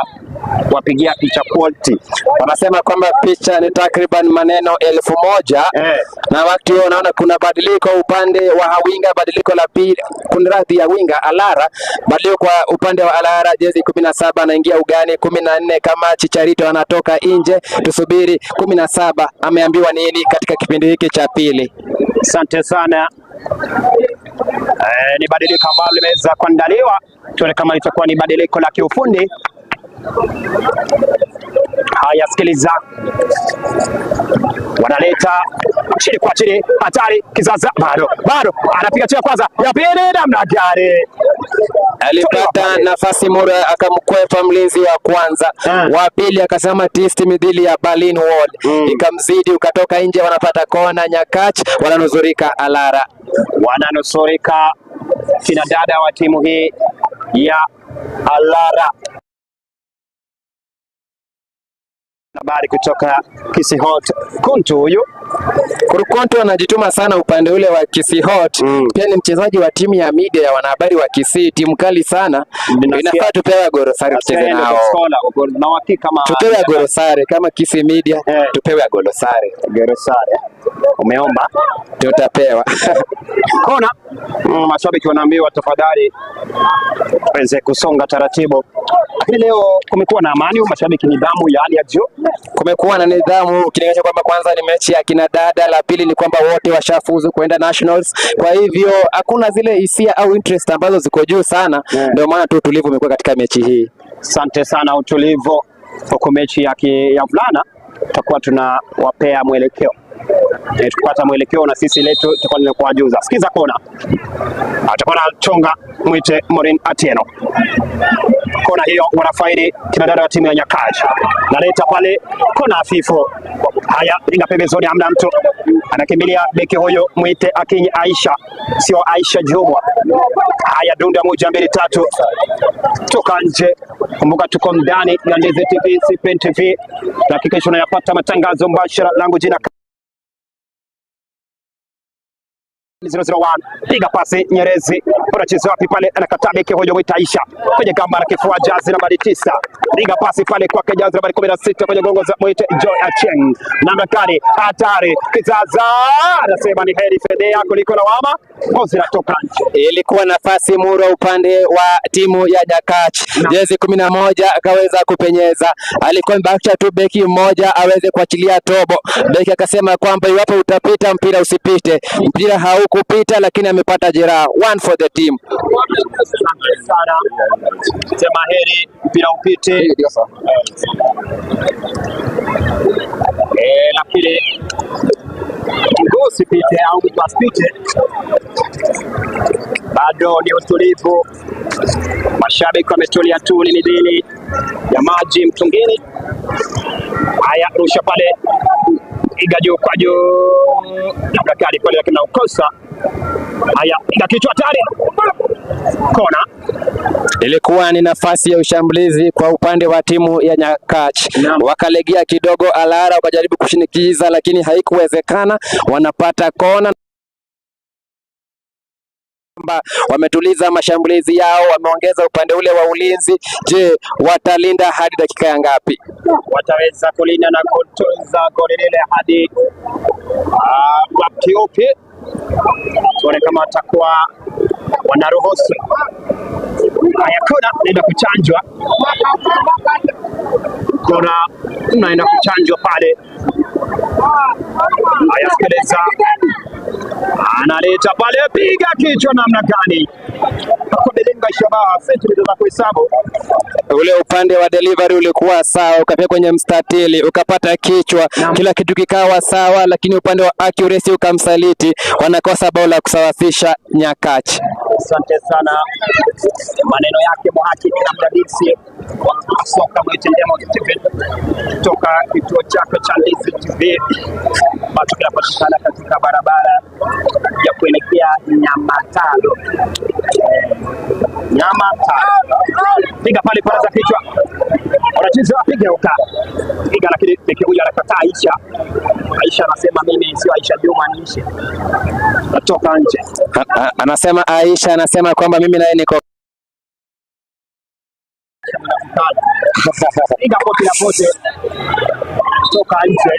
wapigia picha quality. Wanasema kwamba picha ni takriban maneno 1000 na wakati huo unaona kuna badiliko upande wa Hawinga, badiliko la pili, kunradhi ya winga Alara, badiliko kwa upande wa Alara, jezi 17 anaingia ugani, 14 kama Chicharito anatoka nje. Tusubiri 17 ameambiwa nini katika kipindi hiki cha pili. Asante sana. Ni badiliko ambalo limeweza kuandaliwa, tuone kama litakuwa ni badiliko la kiufundi. Haya, sikiliza, wanaleta chini kwa chini, hatari Kizaza, bado anapiga chini kwanza, ya pili, namna gani alipata nafasi Mura akamkwepa mlinzi wa kwanza, wa pili akasema tisti midhili ya Berlin Wall, ikamzidi ukatoka nje, wanapata kona Nyakach, wananuzurika Alara, wananusurika kina dada wa timu hii ya Alara. Habari kutoka Kisii Hot, Kuntu huyu Kurukonto anajituma sana upande ule wa Kisii Hot. Pia ni mchezaji wa timu ya media ya wanahabari wa Kisii, timu kali sana. Inafaa tupewe gorosare tucheze nao. Tupewe gorosare kama Kisii Media, tupewe gorosare. Gorosare. Umeomba? Tutapewa. Kona. Mashabiki wanaambiwa tafadhali waweze kusonga taratibu. Lakini leo kumekuwa na amani, mashabiki nidhamu ya hali ya juu. Kumekuwa na nidhamu ukilinganisha kwamba kwanza ni mechi ya kina dada, la pili ni kwamba wote washafuzu kuenda nationals. Kwa hivyo hakuna zile hisia au interest ambazo ziko juu sana, ndio maana tu utulivu umekuwa katika mechi hii. Asante sana, utulivu huko mechi ya vulana tutakuwa tunawapea mwelekeo. Tukipata mwelekeo na sisi letu tutakuwa tunakuajuza. Sikiza kona. Atakuwa anachonga mwite Maureen Atieno. Kona hiyo wanafaidi kina dada wa timu ya Nyakach. Naleta pale kona hafifu. Haya, pinga pembezoni, hamna mtu. Anakimbilia beki huyo mwite Akinyi Aisha, sio Aisha Jumwa. Haya, dunda 1 2 3. Toka nje. Kumbuka tuko ndani ya Ndizi TV, CPN TV. Hakikisha unayapata matangazo mbashara. Langu jina 001. Piga pasi Nyerezi, unacheza wapi pale? Anakataa beki huyo mwita Aisha kwenye gamba la kifua, jazi nambari 9. Piga pasi pale kwake jazi nambari 16 kwenye gongo za mwite Joy Acheng. Namna gani hatari Kizaza, anasema ni heri fedhea kuliko lawama. Kozi natoka nje. Ilikuwa nafasi mura upande wa timu ya Nyakach, jezi 11 akaweza kupenyeza, alikuwa amebakisha tu beki mmoja aweze kuachilia tobo. Beki akasema kwamba iwapo utapita mpira usipite, mpira haukupita, lakini amepata jeraha. One for the team. Sana sema heri mpira upite, lakini mguu usipite au mtu asipite. Bado ni utulivu, mashabiki wametulia tu, ni midili ya maji mtungini. Haya, rusha pale, piga juu kwa juu, labda kali pale, lakini naukosa. Haya, piga kichwa, hatari, kona. Ilikuwa ni nafasi ya ushambulizi kwa upande wa timu ya Nyakach. Wakalegea kidogo, Alara wakajaribu kushinikiza, lakini haikuwezekana. Wanapata kona. Wametuliza mashambulizi yao, wameongeza upande ule wa ulinzi. Je, watalinda hadi dakika ya ngapi? Wataweza kulinda na kutunza goli lile hadi wakati upi? Tuone kama watakuwa wanaruhusu. Haya, kona naenda kuchanjwa, kona naenda kuchanjwa pale. Haya, sikiliza, analeta pale, piga kichwa namna gani? Amelenga shabaha, sentimita za kuhesabu. Ule upande wa delivery ulikuwa sawa, ukafika kwenye mstatili ukapata kichwa, kila kitu kikawa sawa, lakini upande wa accuracy ukamsaliti, wanakosa bao la kusawazisha Nyakach. Asante sana, maneno yake mhakiki na mdadisi wa soka Mwitendemo Stephen kutoka kituo chake cha Ndizi TV ambacho kinapatikana katika barabara ya kuelekea Nyamatalo. Nyamatalo, piga pale para za kichwa, wanacheza piga uka piga, lakini beki huyu anakataa. Aisha, Aisha anasema mimi sio Aisha Juma, niishe natoka nje. Anasema Aisha, anasema kwamba mimi naye niko Piga pote na pote toka nje.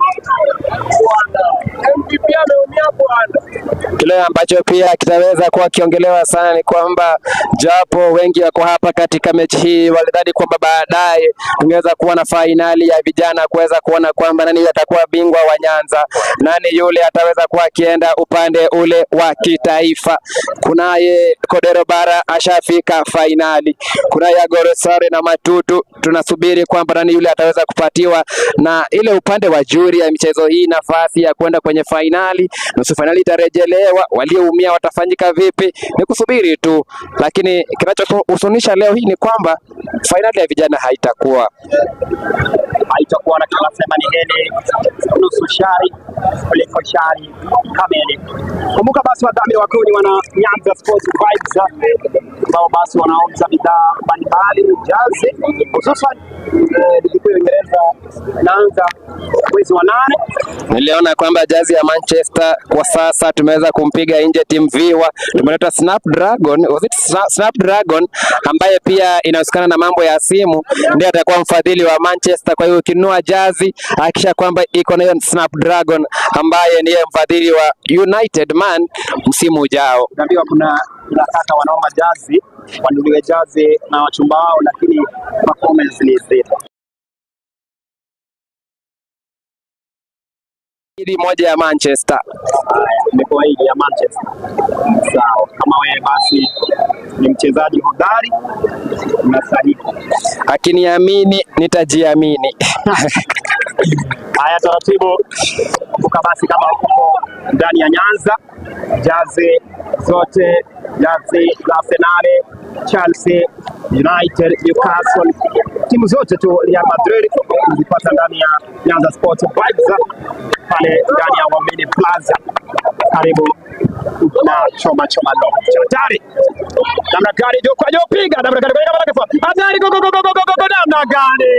MVP ameumia bwana. Kile ambacho pia kitaweza kuwa kiongelewa sana ni kwamba japo wengi wako hapa katika mechi hii walidhani kwamba baadaye tungeweza kuwa na fainali ya vijana kuweza kuona kwamba nani atakuwa bingwa wa Nyanza, nani yule ataweza kuwa akienda upande ule wa kitaifa. Kunaye Kodero Bara ashafika fainali, kunaye Agoro Sare na Matutu, tunasubiri kwamba nani yule ataweza kupatiwa na ile upande wa juri ya michezo hii nafasi ya kwenda kwenye fainali. Nusu fainali itarejelewa, walioumia watafanyika vipi? Ni kusubiri tu, lakini kinachohuzunisha leo hii ni kwamba fainali ya vijana haitakuwa Haitakuwa na tunasema ni heri nusu shari kuliko shari kamili. Kumbuka basi wadhamini wakuu ni wana Nyanza Sports Vibes ambao basi wanauza bidhaa mbalimbali jazi, hususan ligi kuu ya Uingereza inaanza mwezi wa 8. Niliona kwamba jazi ya Manchester kwa sasa tumeweza kumpiga nje timu Viwa, tumeleta Snapdragon, was it Snapdragon ambaye pia inahusikana na mambo ya simu, ndiye atakuwa mfadhili wa Manchester. Kwa hiyo ukinunua jazi hakikisha kwamba iko na hiyo Snapdragon ambaye ndiye mfadhili wa United Man msimu ujao. Naambiwa kuna kaka wanaomba jazi wanunuliwe jazi na wachumba wao, lakini performance ni zero. Hili moja ya Manchester. Haya, imekuwa hii ya Manchester. Sawa, kama wewe basi ni mchezaji hodari unastahili. Akiniamini nitajiamini. Haya, taratibu. Kumbuka basi kama uko ndani ya Nyanza, jazi zote, jazi za Arsenal, Chelsea, United, Newcastle, timu zote tu, Real Madrid unazipata ndani ya Nyanza Sports Vibes pale ndani ya Waumini Plaza karibu na choma choma lo. Hatari. Namna gani juu kwa juu piga, namna gani kwa kwa hatari, go go go go go go, namna gani?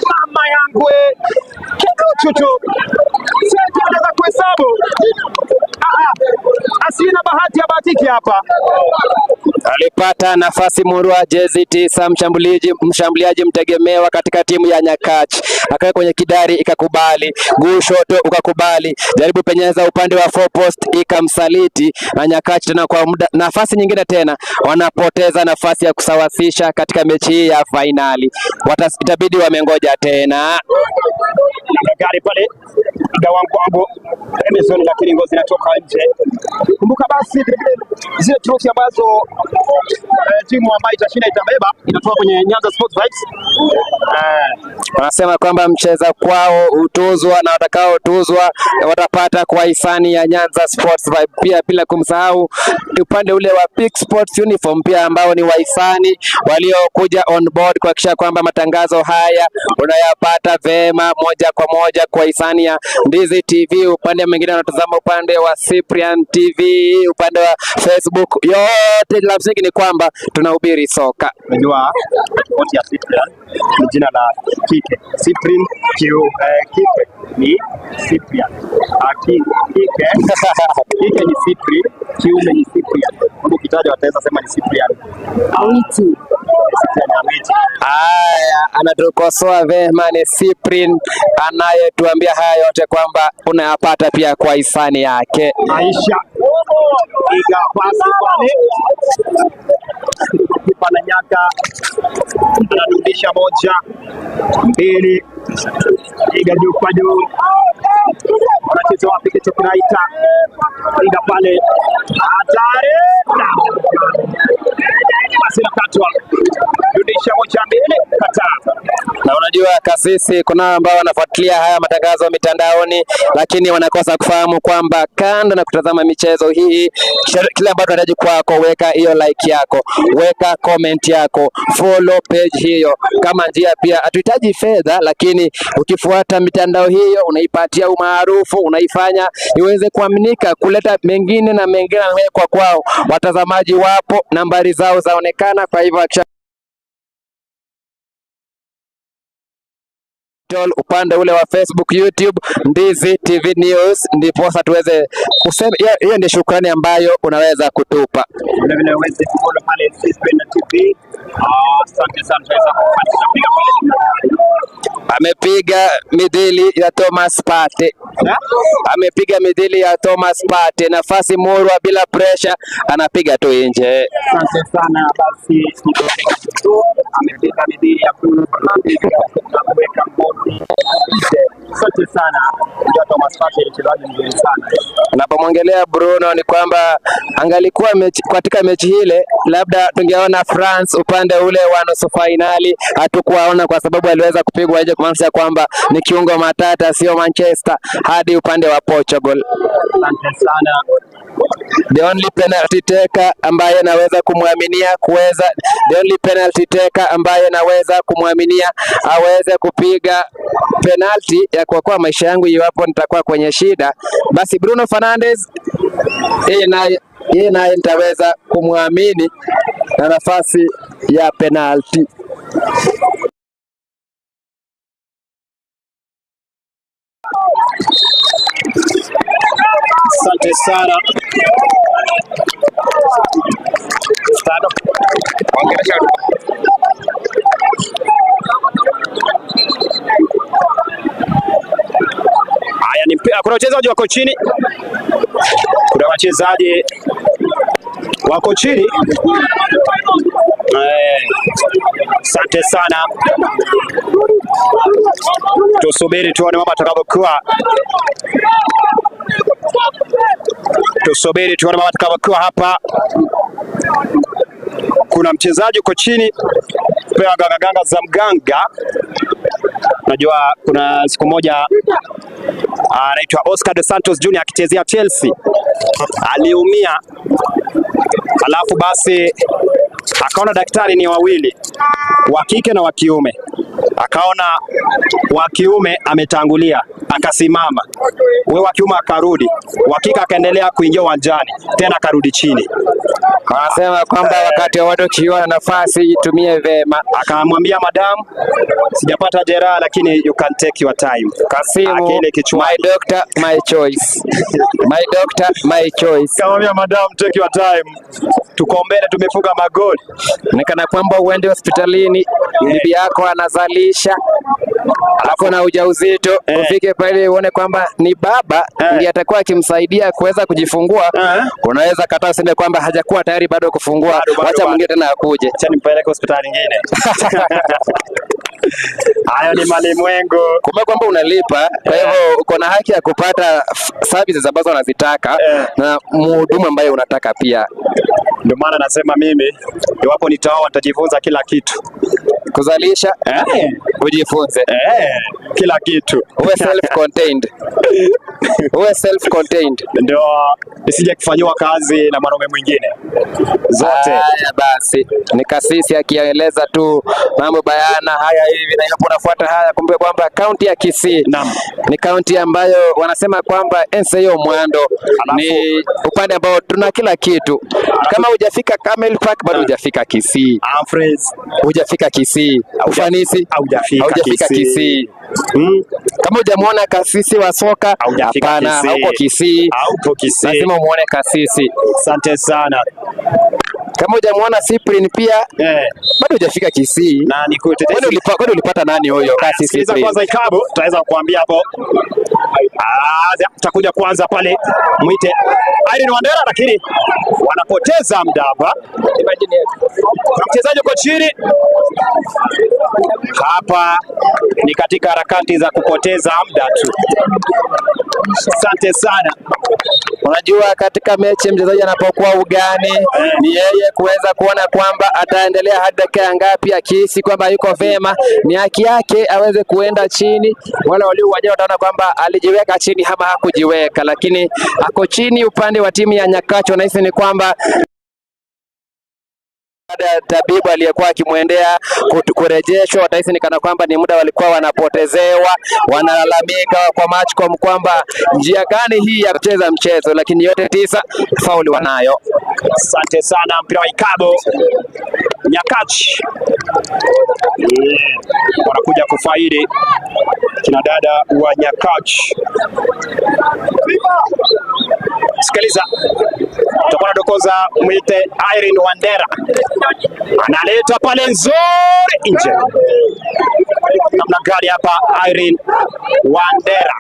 Mama yangu kiduchu tu. Sasa anaweza kuhesabu. Asina bahati ya batiki hapa. Alipata nafasi murwa jezi 9, mshambuliaji mtegemewa katika timu ya Nyakach, akawa kwenye kidari ikakubali, guu shoto ukakubali, jaribu penyeza upande wa four post ikamsaliti, na Nyakach tena kwa muda nafasi nyingine tena wanapoteza nafasi ya kusawasisha katika mechi hii ya fainali. Itabidi wamengoja tena. Gari pale gawangu pembezoni, lakini ngozi inatoka nje. Kumbuka basi zile trophy ambazo timu ambayo itashinda itabeba inatoka kwenye Nyanza Sports Vibes. Wanasema kwamba mcheza kwao hutuzwa na watakaotuzwa watapata kwa hisani ya Nyanza Sports Vibe. Pia bila kumsahau upande ule wa Peak Sports Uniform pia ambao ni wahisani waliokuja on board kuhakikisha kwamba matangazo haya unayapata vema moja kwa moja kwa hisani ya Ndizi TV. Upande mwingine wanatazama upande wa Cyprian TV, upande wa Facebook. Yote la msingi ni kwamba tunahubiri soka. Unajua tofauti ya Cyprian ni jina la kike. Cyprian kike ni Cyprian. Kike ni Cyprian, kiume ni Cyprian. Ukitaja wataweza sema ni Cyprian Awiti. Cyprian Awiti. Haya, anatukosoa vema ni Cyprian anayetuambia haya yote kwamba unayapata pia kwa hisani yake. Aisha piga pasi pale, kipa na nyaka anarudisha 1 2. Piga juu kwa juu, wanacheza wapi? Kichwa kinaita, piga pale, hatari! Basi nakatwa, rudisha moja mbili, kataa. Na unajua kasisi, kuna ambao wanafuatilia haya matangazo mitandaoni, lakini wanakosa kufahamu kwamba kando na kutazama michezo hii, kile ambacho tunahitaji kwako, weka hiyo like yako, weka comment yako, follow page hiyo kama njia. Pia hatuhitaji fedha, lakini ukifuata mitandao hiyo unaipatia umaarufu, unaifanya iweze kuaminika, kuleta mengine na mengine na mengine kwa kwao. Watazamaji wapo, nambari zao zaonekana, kwa hivyo hakikisha upande ule wa Facebook, YouTube, Ndizi TV News, ndiposa tuweze kusema. Hiyo ndio shukrani ambayo unaweza kutupa. Vile vile uweze kufollow pale Sispen TV. Asante sana, tutaweza kufanikisha piga pale. Amepiga midhili ya Thomas Partey, amepiga midhili ya Thomas Partey, nafasi murwa bila pressure, anapiga tu nje. Asante sana basi, tu amepiga midhili ya Bruno Fernandes na kuweka goli nje. Asante sana, ndio Thomas Partey, mchezaji mzuri sana. Unapomwongelea Bruno ni kwamba angalikuwa mechi, katika mechi ile labda tungeona France upande ule wa nusu fainali, hatukuwaona kwa sababu aliweza kupigwa nje, kumaanisha kwamba ni kiungo matata, sio Manchester hadi upande wa Portugal. Asante sana. The only penalty taker ambaye naweza kumwaminia kuweza, the only penalty taker ambaye naweza kumwaminia aweze kupiga penalty ya kuokoa maisha yangu iwapo nitakuwa kwenye shida, basi Bruno Fernandes, yeye naye nitaweza kumwamini na nafasi ya penalty. Asante sana. Stado. Haya ni mpira. Kuna wachezaji wako chini, kuna wachezaji wako chini. Asante sana, tusubiri tuone mambo atakavyokuwa, tusubiri tuone mambo atakavyokuwa hapa. Kuna mchezaji uko chini, pewa ganga ganga za mganga. Najua kuna siku moja anaitwa Oscar dos Santos Jr akichezea Chelsea aliumia, alafu basi akaona daktari ni wawili, wa kike na wa kiume, akaona wa kiume ametangulia akasimama, huyo wa kiume akarudi, wa kike akaendelea kuingia uwanjani tena akarudi chini. Wanasema kwamba wakati wowote ukiwa na nafasi itumie vema. Akamwambia madam, sijapata jeraha lakini you can take your time. Kasimu, Akili kichwani. My doctor, my choice. My doctor, my choice. Kamwambia madam, take your time, tuko mbele, tumefunga magoli. Ni kana kwamba uende hospitalini, bibi yako anazalisha ako na ujauzito, ufike pale uone kwamba ni baba ndiye atakuwa akimsaidia kuweza kujifungua. Unaweza kataa useme kwamba hajakuwa tayari bado kufungua, Bado, bado, wacha bado. mwingine tena akuje. Acha nimpeleke hospitali nyingine. Hayo ni malimwengu. Kumbuka kwamba unalipa, kwa hivyo uko na haki ya kupata services ambazo unazitaka na mhudumu ambaye unataka pia. Ndio maana nasema mimi iwapo nitaoa nitajifunza kila kitu. Kuzalisha ujifunze, Kila kitu. Uwe self contained, uwe self contained. Ndio isije kufanyiwa kazi na mwanaume mwingine zote. Haya basi, ni kasisi akieleza tu mambo bayana haya hivi, na iwapo unafuata haya, kumbuka kwamba kaunti ya Kisii ni kaunti ambayo wanasema kwamba Enseyo Mwando ni upande ambao tuna kila kitu. Kama hujafika Camel Park bado hujafika Kisii, Humphreys hujafika Kisii, ufanisi haujafika haujafika Kisii. Kisii. Kama hujamuona kasisi wa soka, Haujafika hapana, Kisii. hauko Kisii. Hauko Kisii. Lazima umuone kasisi. Asante sana. Kama hujamuona Cyprian pia bado Bado hujafika Kisii. Na nikutetezi. Kwani ulipata nani huyo? Kasisi. Sikiliza kwanza ikabu, tutaweza kukuambia hapo. Tutakuja kwanza pale mwite Irene Wandera, lakini wanapoteza muda hapa. Kuna mchezaji uko chini hapa, ni katika harakati za kupoteza muda tu. Asante sana. Unajua, katika mechi mchezaji anapokuwa ugani ni yeye kuweza kuona kwamba ataendelea hadi dakika ya ngapi. Akihisi kwamba yuko vema, ni haki yake aweze kuenda chini. Wale walio uwanjani wataona kwamba alijiweka chini ama hakujiweka, lakini ako chini upande wa timu ya Nyakach. Wanahisi ni kwamba baada ya tabibu aliyekuwa akimwendea kurejeshwa, watahisi ni kana kwamba ni muda walikuwa wanapotezewa. Wanalalamika kwa Matchcom kwamba njia gani hii ya kucheza mchezo, lakini yote tisa fauli wanayo. Asante sana. Mpira wa Ikabo Nyakach wanakuja kufaidi kina dada wa Nyakach. Sikiliza, tutakuwa nadokoza, mwite Irene Wandera, analeta pale nzuri nje. Namna gani hapa Irene Wandera?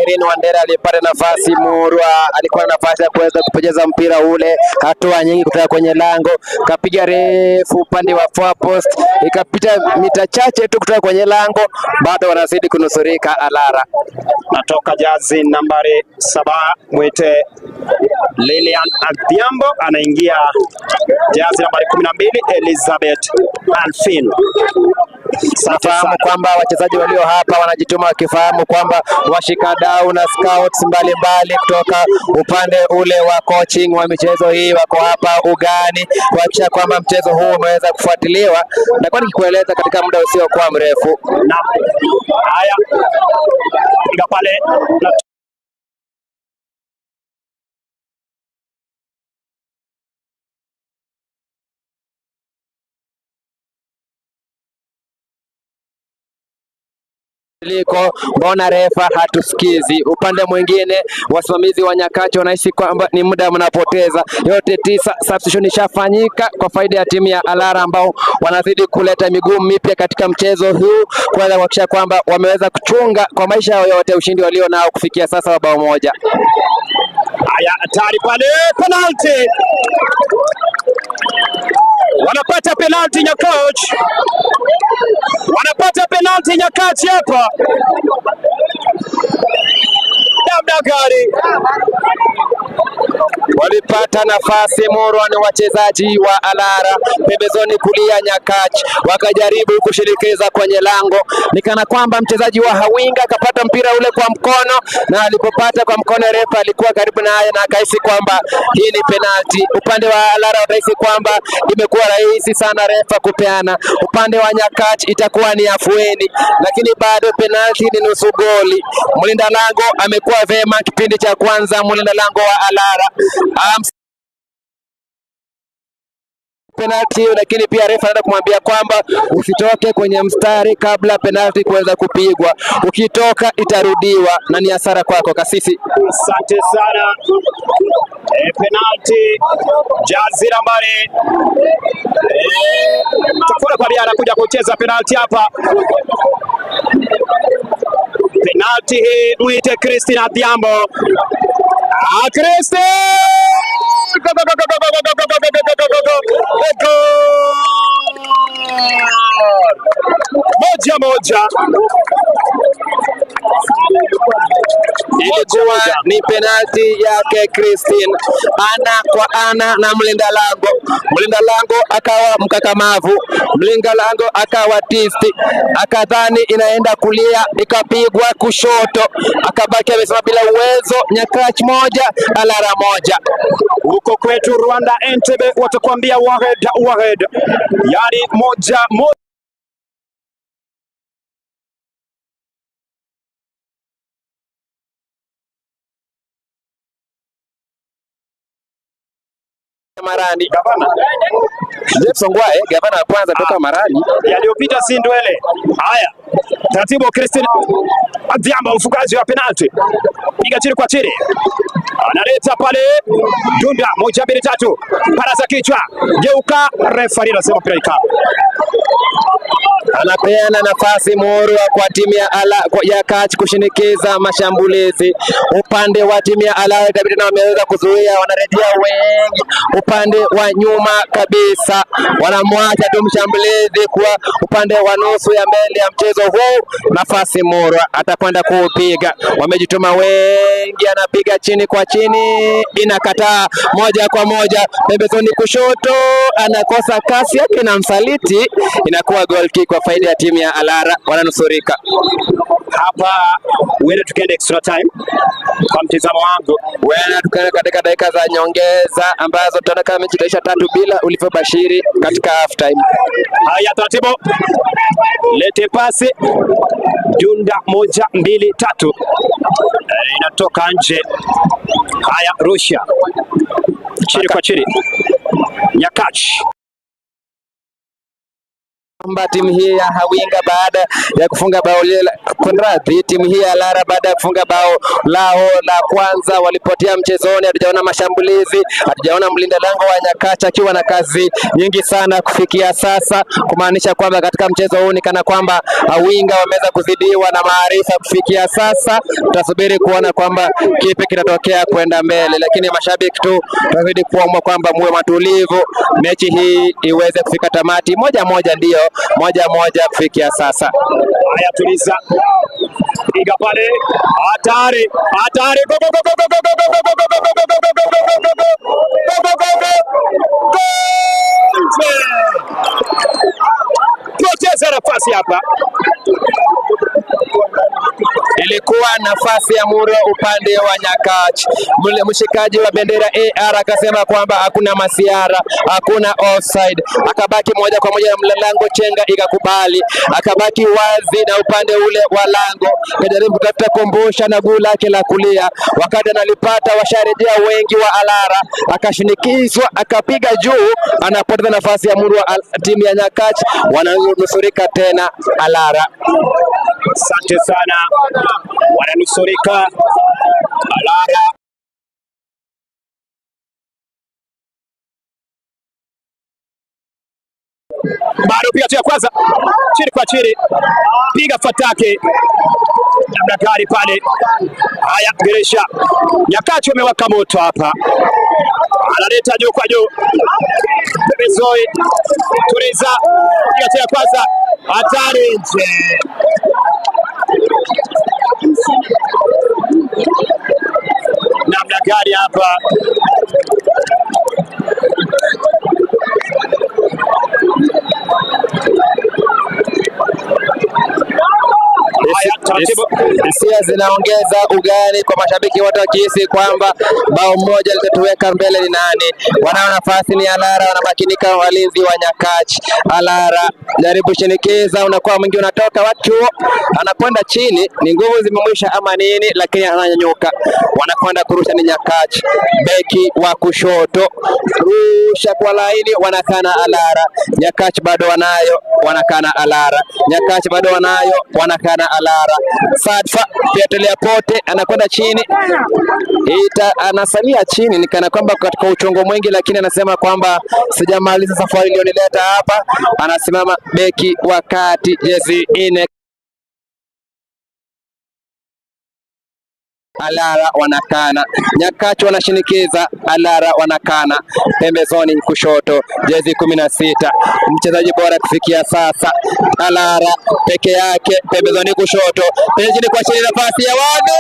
Irene Wandera alipata nafasi murwa, alikuwa na nafasi ya kuweza kupoteza mpira ule, hatua nyingi kutoka kwenye lango, kapiga refu upande wa far post, ikapita mita chache tu kutoka kwenye lango, bado wanazidi kunusurika Alara. Natoka jazi nambari 7 mwite Lilian Adhiambo, anaingia jazi nambari 12 Elizabeth Alfin. Nafahamu kwamba wachezaji walio hapa wanajituma wakifahamu kwamba washikadau na scouts mbalimbali kutoka upande ule wa coaching wa michezo hii wako hapa ugani kuhakikisha kwamba mchezo huu umeweza kufuatiliwa. Nitakuwa nikikueleza katika muda usiokuwa mrefu. Na haya, piga pale na Liko mbona refa hatusikizi? Upande mwingine wasimamizi wa Nyakach wanahisi kwamba ni muda mnapoteza. Yote tisa, substitution ishafanyika kwa faida ya timu ya Alara ambao wanazidi kuleta miguu mipya katika mchezo huu kuweza kuhakikisha kwamba wameweza kuchunga kwa maisha yao yote ushindi walio nao kufikia sasa wa bao moja. Haya, hatari pale, penalty! Wanapata penalty Nyakach, wanapata penalty Nyakach hapa. Namna gani walipata nafasi murwa ni wachezaji wa Alara pembezoni kulia Nyakach, wakajaribu kushirikiza kwenye lango, nikana kwamba mchezaji wa Hawinga akapata mpira ule kwa mkono, na alipopata kwa mkono refa alikuwa karibu naye na akahisi kwamba hii ni penalti. Upande wa Alara watahisi kwamba imekuwa rahisi sana refa kupeana, upande wa Nyakach itakuwa ni afueni, lakini bado penalti ni nusu goli. Mlinda lango amekuwa vema kipindi cha kwanza, mlinda lango wa Alara penalti hiyo, lakini pia refa anaenda kumwambia kwamba usitoke kwenye mstari kabla penalti kuweza kupigwa, ukitoka itarudiwa na ni hasara kwako. Kasisi, asante sana. Penalti jazi nambari Chakula kwa anakuja kucheza penalti hapa. Penalti hii mwite Christine Adhiambo. Christine! Go, go, go, go, go, go, go, go, go, go, go, go, go. 1-1. Ilikuwa ni penalti yake Christine, ana kwa ana na mlinda lango. Mlinda lango akawa mkakamavu, mlinda lango akawa tisti, akadhani inaenda kulia, ikapigwa kushoto, akabaki amesema bila uwezo. Nyakach 1, Alara 1. Huko kwetu Rwanda Entebbe watakwambia wahed wahed, yani 1-1. Marani. Gavana Jeff Ongwae, gavana wa kwanza kutoka Marani. Yaliyopita si ndwele. Haya, taratibu. Christine Adhiambo, mfungaji wa penalti, piga chini kwa chini, analeta pale Dunda, moja mbili tatu, paraza kichwa, geuka, refari anasema mpira ikaa. Anapeana nafasi murwa kwa timu ya Nyakach kushinikiza mashambulizi. Upande wa timu ya Alara itabidi na wameweza kuzuia, wanarejea wengi upande wa nyuma kabisa, wanamwacha tu mshambulizi kwa upande wa nusu ya mbele ya mchezo huu. Nafasi murwa atakwenda kuupiga, wamejituma wengi, anapiga chini kwa chini, inakataa moja kwa moja pembezoni kushoto, anakosa kasi yake na msaliti, inakuwa goal kick kwa faida ya timu ya Alara, wananusurika. Hapa huenda tukaenda extra time kwa mtizamo wangu. Huenda tukaenda katika dakika za nyongeza ambazo tutaona kama mechi itaisha 3-0 ulivyobashiri katika half time. Haya, taratibu, lete pasi Dunda, moja mbili tatu, inatoka nje. Haya, rusha chini kwa chini, Nyakach kwamba timu hii ya Hawinga baada ya kufunga bao lile, kunradhi, timu hii ya Alara baada ya kufunga bao lao la kwanza walipotea mchezoni. Hatujaona mashambulizi, hatujaona mlinda lango wa Nyakach akiwa na kazi nyingi sana kufikia sasa, kumaanisha kwamba katika mchezo huu ni kana kwamba Hawinga wameweza kuzidiwa na maarifa kufikia sasa. Tutasubiri kuona kwamba kipi kitatokea kwenda mbele, lakini mashabiki tu tunazidi kuomba kwamba muwe matulivu, mechi hii iweze kufika tamati 1-1, ndio 1-1 kufikia sasa. Haya, tuliza, piga pale, hatari hatari, go go go go go go go go go go go go go go go go go go go. Poteza nafasi hapa. Ilikuwa nafasi ya Muro upande wa Nyakach. Mshikaji wa bendera AR akasema kwamba hakuna masiara, hakuna offside. Akabaki moja kwa moja na mlango, chenga ikakubali, akabaki wazi na upande ule wa lango, kajaribu kutafuta kumbusha na guu lake la kulia, wakati analipata washarejea wengi wa Alara, akashinikizwa akapiga juu, anapoteza nafasi ya Muro. Timu ya Nyakach wananusurika tena Alara. Asante sana, wananusurika Alara. Bado piga tu ya kwanza, chini kwa chini, piga fatake namna gani pale. Haya, Geresha Nyakach amewaka moto hapa, analeta juu kwa juu, pembezoni, tuliza, piga tu ya kwanza, hatari nje. Namna gani hapa Hisia zinaongeza ugani kwa mashabiki wote wakihisi kwamba bao moja litatuweka mbele. Ni nani wanao nafasi? Ni Alara, wanamakinika walinzi wa Nyakach. Alara jaribu shinikiza, unakuwa mwingi, unatoka watu, anakwenda chini, ni nguvu zimemwisha ama nini, lakini ananyanyuka, wanakwenda kurusha. Ni Nyakach, beki wa kushoto, rusha kwa laini, wanakana Alara. Nyakach bado wanayo, wanakana Alara. Nyakach bado wanayo, wanakana Alara. Sadfa pia pote anakwenda chini, ita anasalia chini, ni kana kwamba katika uchungu mwingi, lakini anasema kwamba sijamaliza safari iliyonileta hapa. Anasimama beki wa kati, jezi 4 Alara wanakana, Nyakach wanashinikiza, Alara wanakana, pembezoni kushoto, jezi 16, mchezaji bora kufikia sasa, Alara peke yake, pembezoni kushoto, pembezoni kwa chini, nafasi ya wadu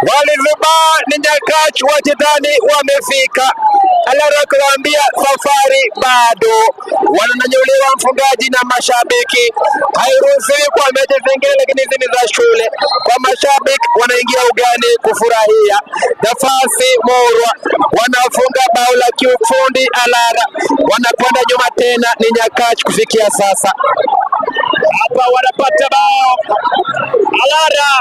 Walizubaa ni Nyakach wa jirani wamefika. Alara kuambia safari bado. Wananyanyuliwa mfungaji na mashabiki. Hairuhusiwi kwa mechi zingine, lakini hizi ni za shule. Kwa mashabiki wanaingia ugani kufurahia. Nafasi Murwa wanafunga bao la kiufundi Alara, wanakwenda nyuma tena ni Nyakach kufikia sasa. Hapa wanapata bao Alara,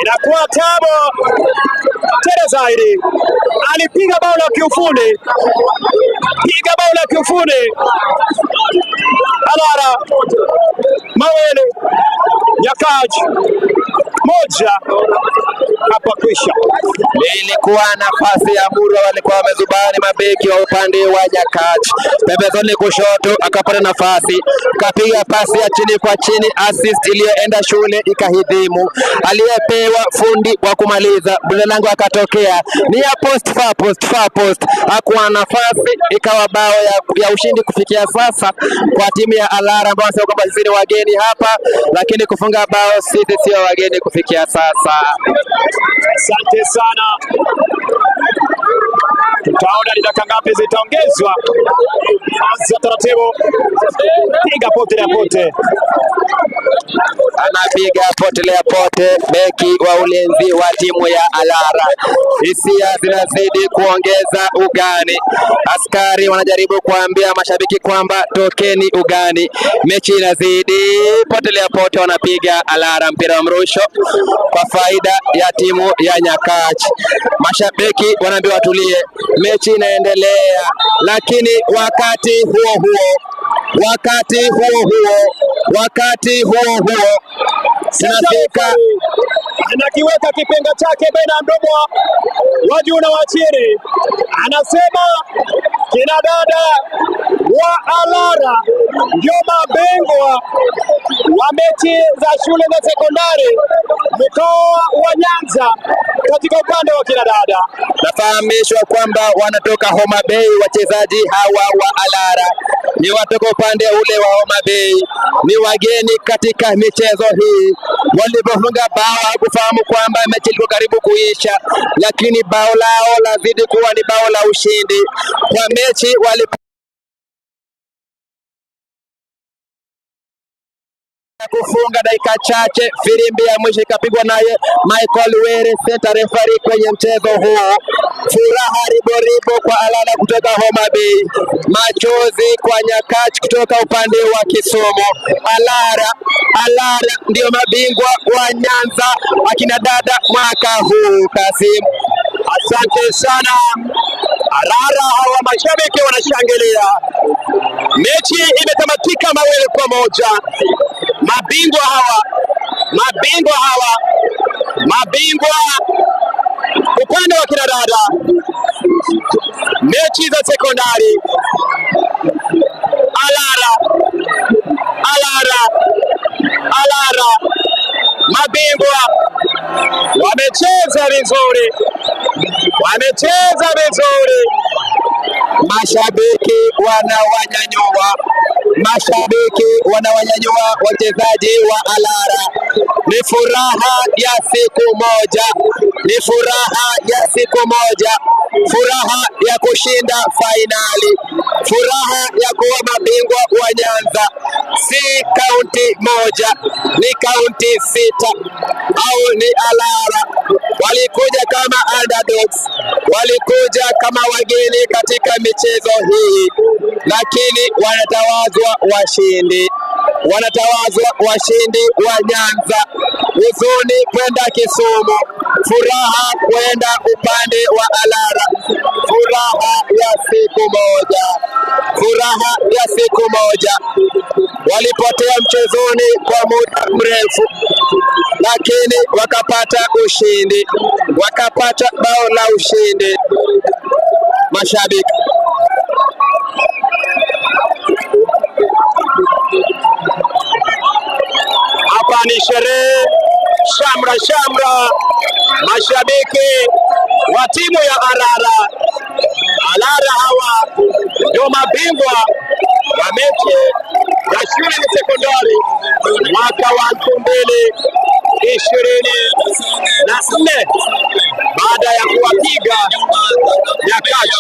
inakuwa tabo tena zaidi. Alipiga bao la kiufundi, piga bao la kiufundi Alara mawili, Nyakach moja. Hapa kwisha. Ilikuwa nafasi ya Murwa, walikuwa wamezubani mabeki wa upande wa Nyakach. Pembezoni kushoto akapata nafasi, kapiga pasi ya chini kwa chini, assist iliyoenda shule ikahidhimu. Aliyepewa fundi wa kumaliza mlinda lango akatokea ni ya post far post far post, hakuwa nafasi, ikawa bao ya ushindi kufikia sasa kwa timu ya Alara ambao wanasema kwamba sisi ni wageni hapa, lakini kufunga bao sisi sio wageni kufikia sasa. Asante sana. Tutaona ni dakika ngapi zitaongezwa. Anza taratibu, piga pote na pote. Anapiga potelea pote beki wa ulinzi wa timu ya Alara. Hisia zinazidi kuongeza ugani. Askari wanajaribu kuambia mashabiki kwamba tokeni ugani, mechi inazidi potelea pote, wanapiga Alara mpira wa mrusho kwa faida ya timu ya Nyakach. Mashabiki wanaambiwa watulie, mechi inaendelea, lakini wakati huo huo wakati huo huo wakati huo huo tunafika anakiweka kipenga chake baina ya mdomo wa juu na wa chini, anasema kina dada wa Alara ndio mabingwa wa mechi za shule za sekondari mkoa wa Nyanza katika upande wa kina dada. Nafahamishwa kwamba wanatoka Homa Bay wachezaji hawa wa Alara ni watoka upande ule wa Homa Bay, ni wageni katika michezo hii. Walipofunga bao hawakufahamu kwamba mechi ilikuwa karibu kuisha, lakini bao lao lazidi kuwa ni bao la ushindi kwa mechi walipo kufunga dakika chache, firimbi ya mwisho ikapigwa naye Michael Were, center referee kwenye mchezo huu. Furaha riboribo kwa Alara kutoka Homa Bay, machozi kwa Nyakach kutoka upande wa Kisumu. Alara ndio mabingwa wa Nyanza akina dada mwaka huu. Kasim, asante sana. Alara hawa mashabiki wanashangilia. Mechi imetamatika 2-1. Mabingwa hawa, mabingwa hawa, mabingwa upande wa kina dada, mechi za sekondari. Alara, Alara, Alara, mabingwa wamecheza vizuri, wamecheza vizuri. Mashabiki wanawanyanyua, mashabiki wanawanyanyua wachezaji wa Alara. Ni furaha ya siku moja, ni furaha ya siku moja, furaha ya kushinda fainali, furaha ya kuwa mabingwa wa Nyanza. Si kaunti moja, ni kaunti 6 au ni Alara. Walikuja kama underdogs, walikuja kama wageni katika michezo hii, lakini wanatawazwa washindi, wanatawazwa washindi wa Nyanza. Huzuni kwenda Kisumu, furaha kwenda upande wa Alara. Furaha ya siku moja, furaha ya siku moja. Walipotea mchezoni kwa muda mrefu, lakini wakapata ushindi, wakapata bao la ushindi. Mashabiki hapa ni sherehe, shamra shamra, mashabiki wa timu ya Alara. Alara hawa ndio mabingwa wa mechi ya shule ya sekondari mwaka wa 24 baada ya kuwapiga Nyakach.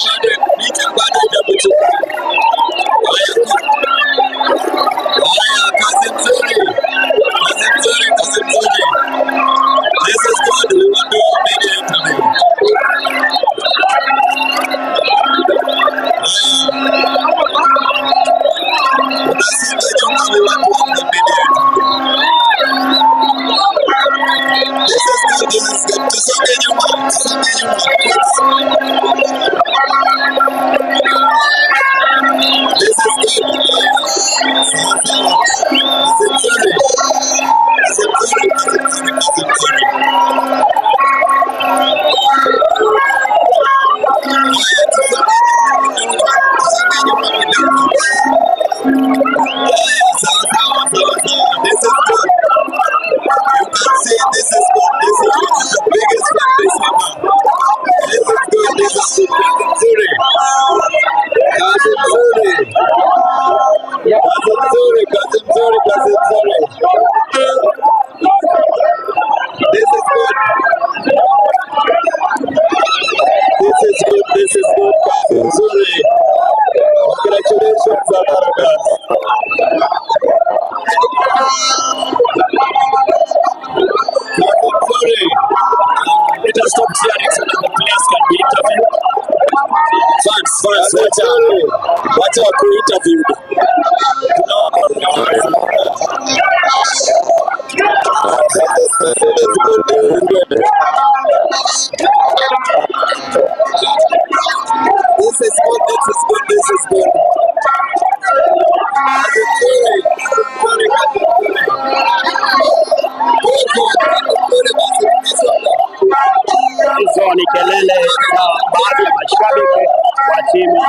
Hizo ni kelele za baadhi ya mashabiki wa timu ya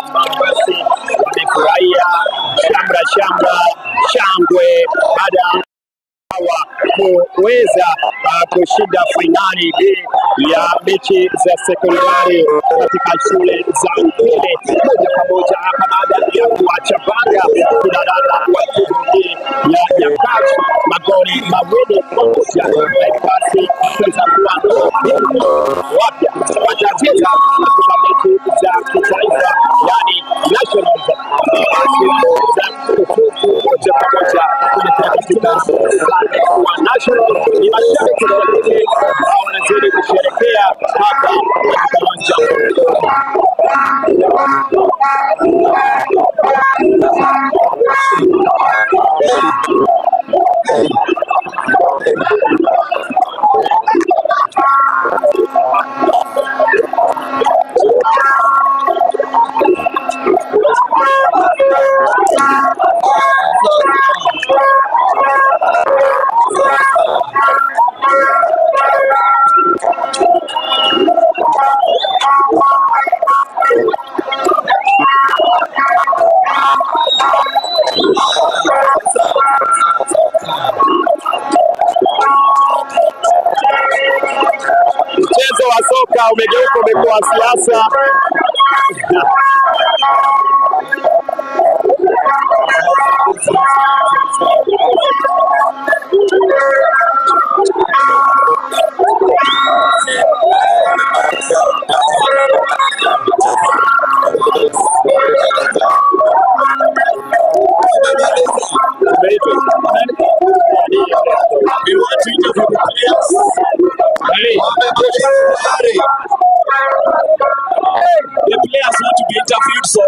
ambao basi wamefurahia shamra shamra, shangwe baada ya hawa kuweza kushinda fainali hii ya mechi za sekondari katika shule za upili moja kwa moja hapa, baada ya kuwachabanga kinadada wa timu hii ya Nyakach magoli 2-1, basi kuweza kuwa wapya watacheza katika mechi za kitaifa, yani nationals, basi za kufuzu moja kwa moja kuelekea katika upande wa national. Ni mashabiki wa timu ambao wanazidi kusherehekea hapa katika uwanja. Mchezo wa soka umegeuka umekuwa siasa. The players want to be interviewed, so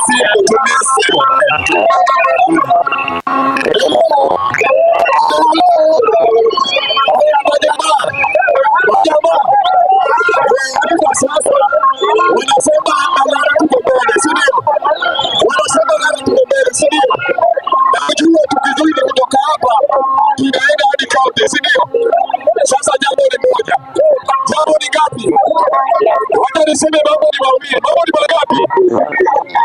Simu, tumia simu. Majamaa, kwa sasa wanasema Alara tuko mbele, si ndio? Wanasema Alara tuko mbele, si ndio? Najua tukizidi kutoka hapa tunaenda hadi kaunti, si ndio? Sasa jambo ni moja, jambo ni ngapi? Wacha niseme mambo ni mawili. Mambo ni mangapi?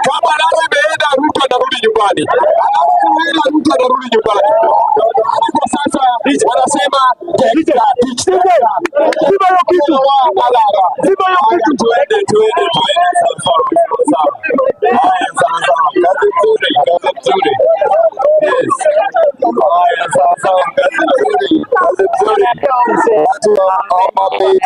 Kama Alara imeenda, Ruto anarudi nyumbani. Alara imeenda, Ruto anarudi nyumbani. Hadi kwa sasa wanasema tuende, tuende, tuende. Sawa sawa. Haya, sawa sawa. Kazi nzuri, kazi nzuri. Yes. Haya, sawa sawa. Kazi nzuri, kazi nzuri. Watu wa Homa Bay.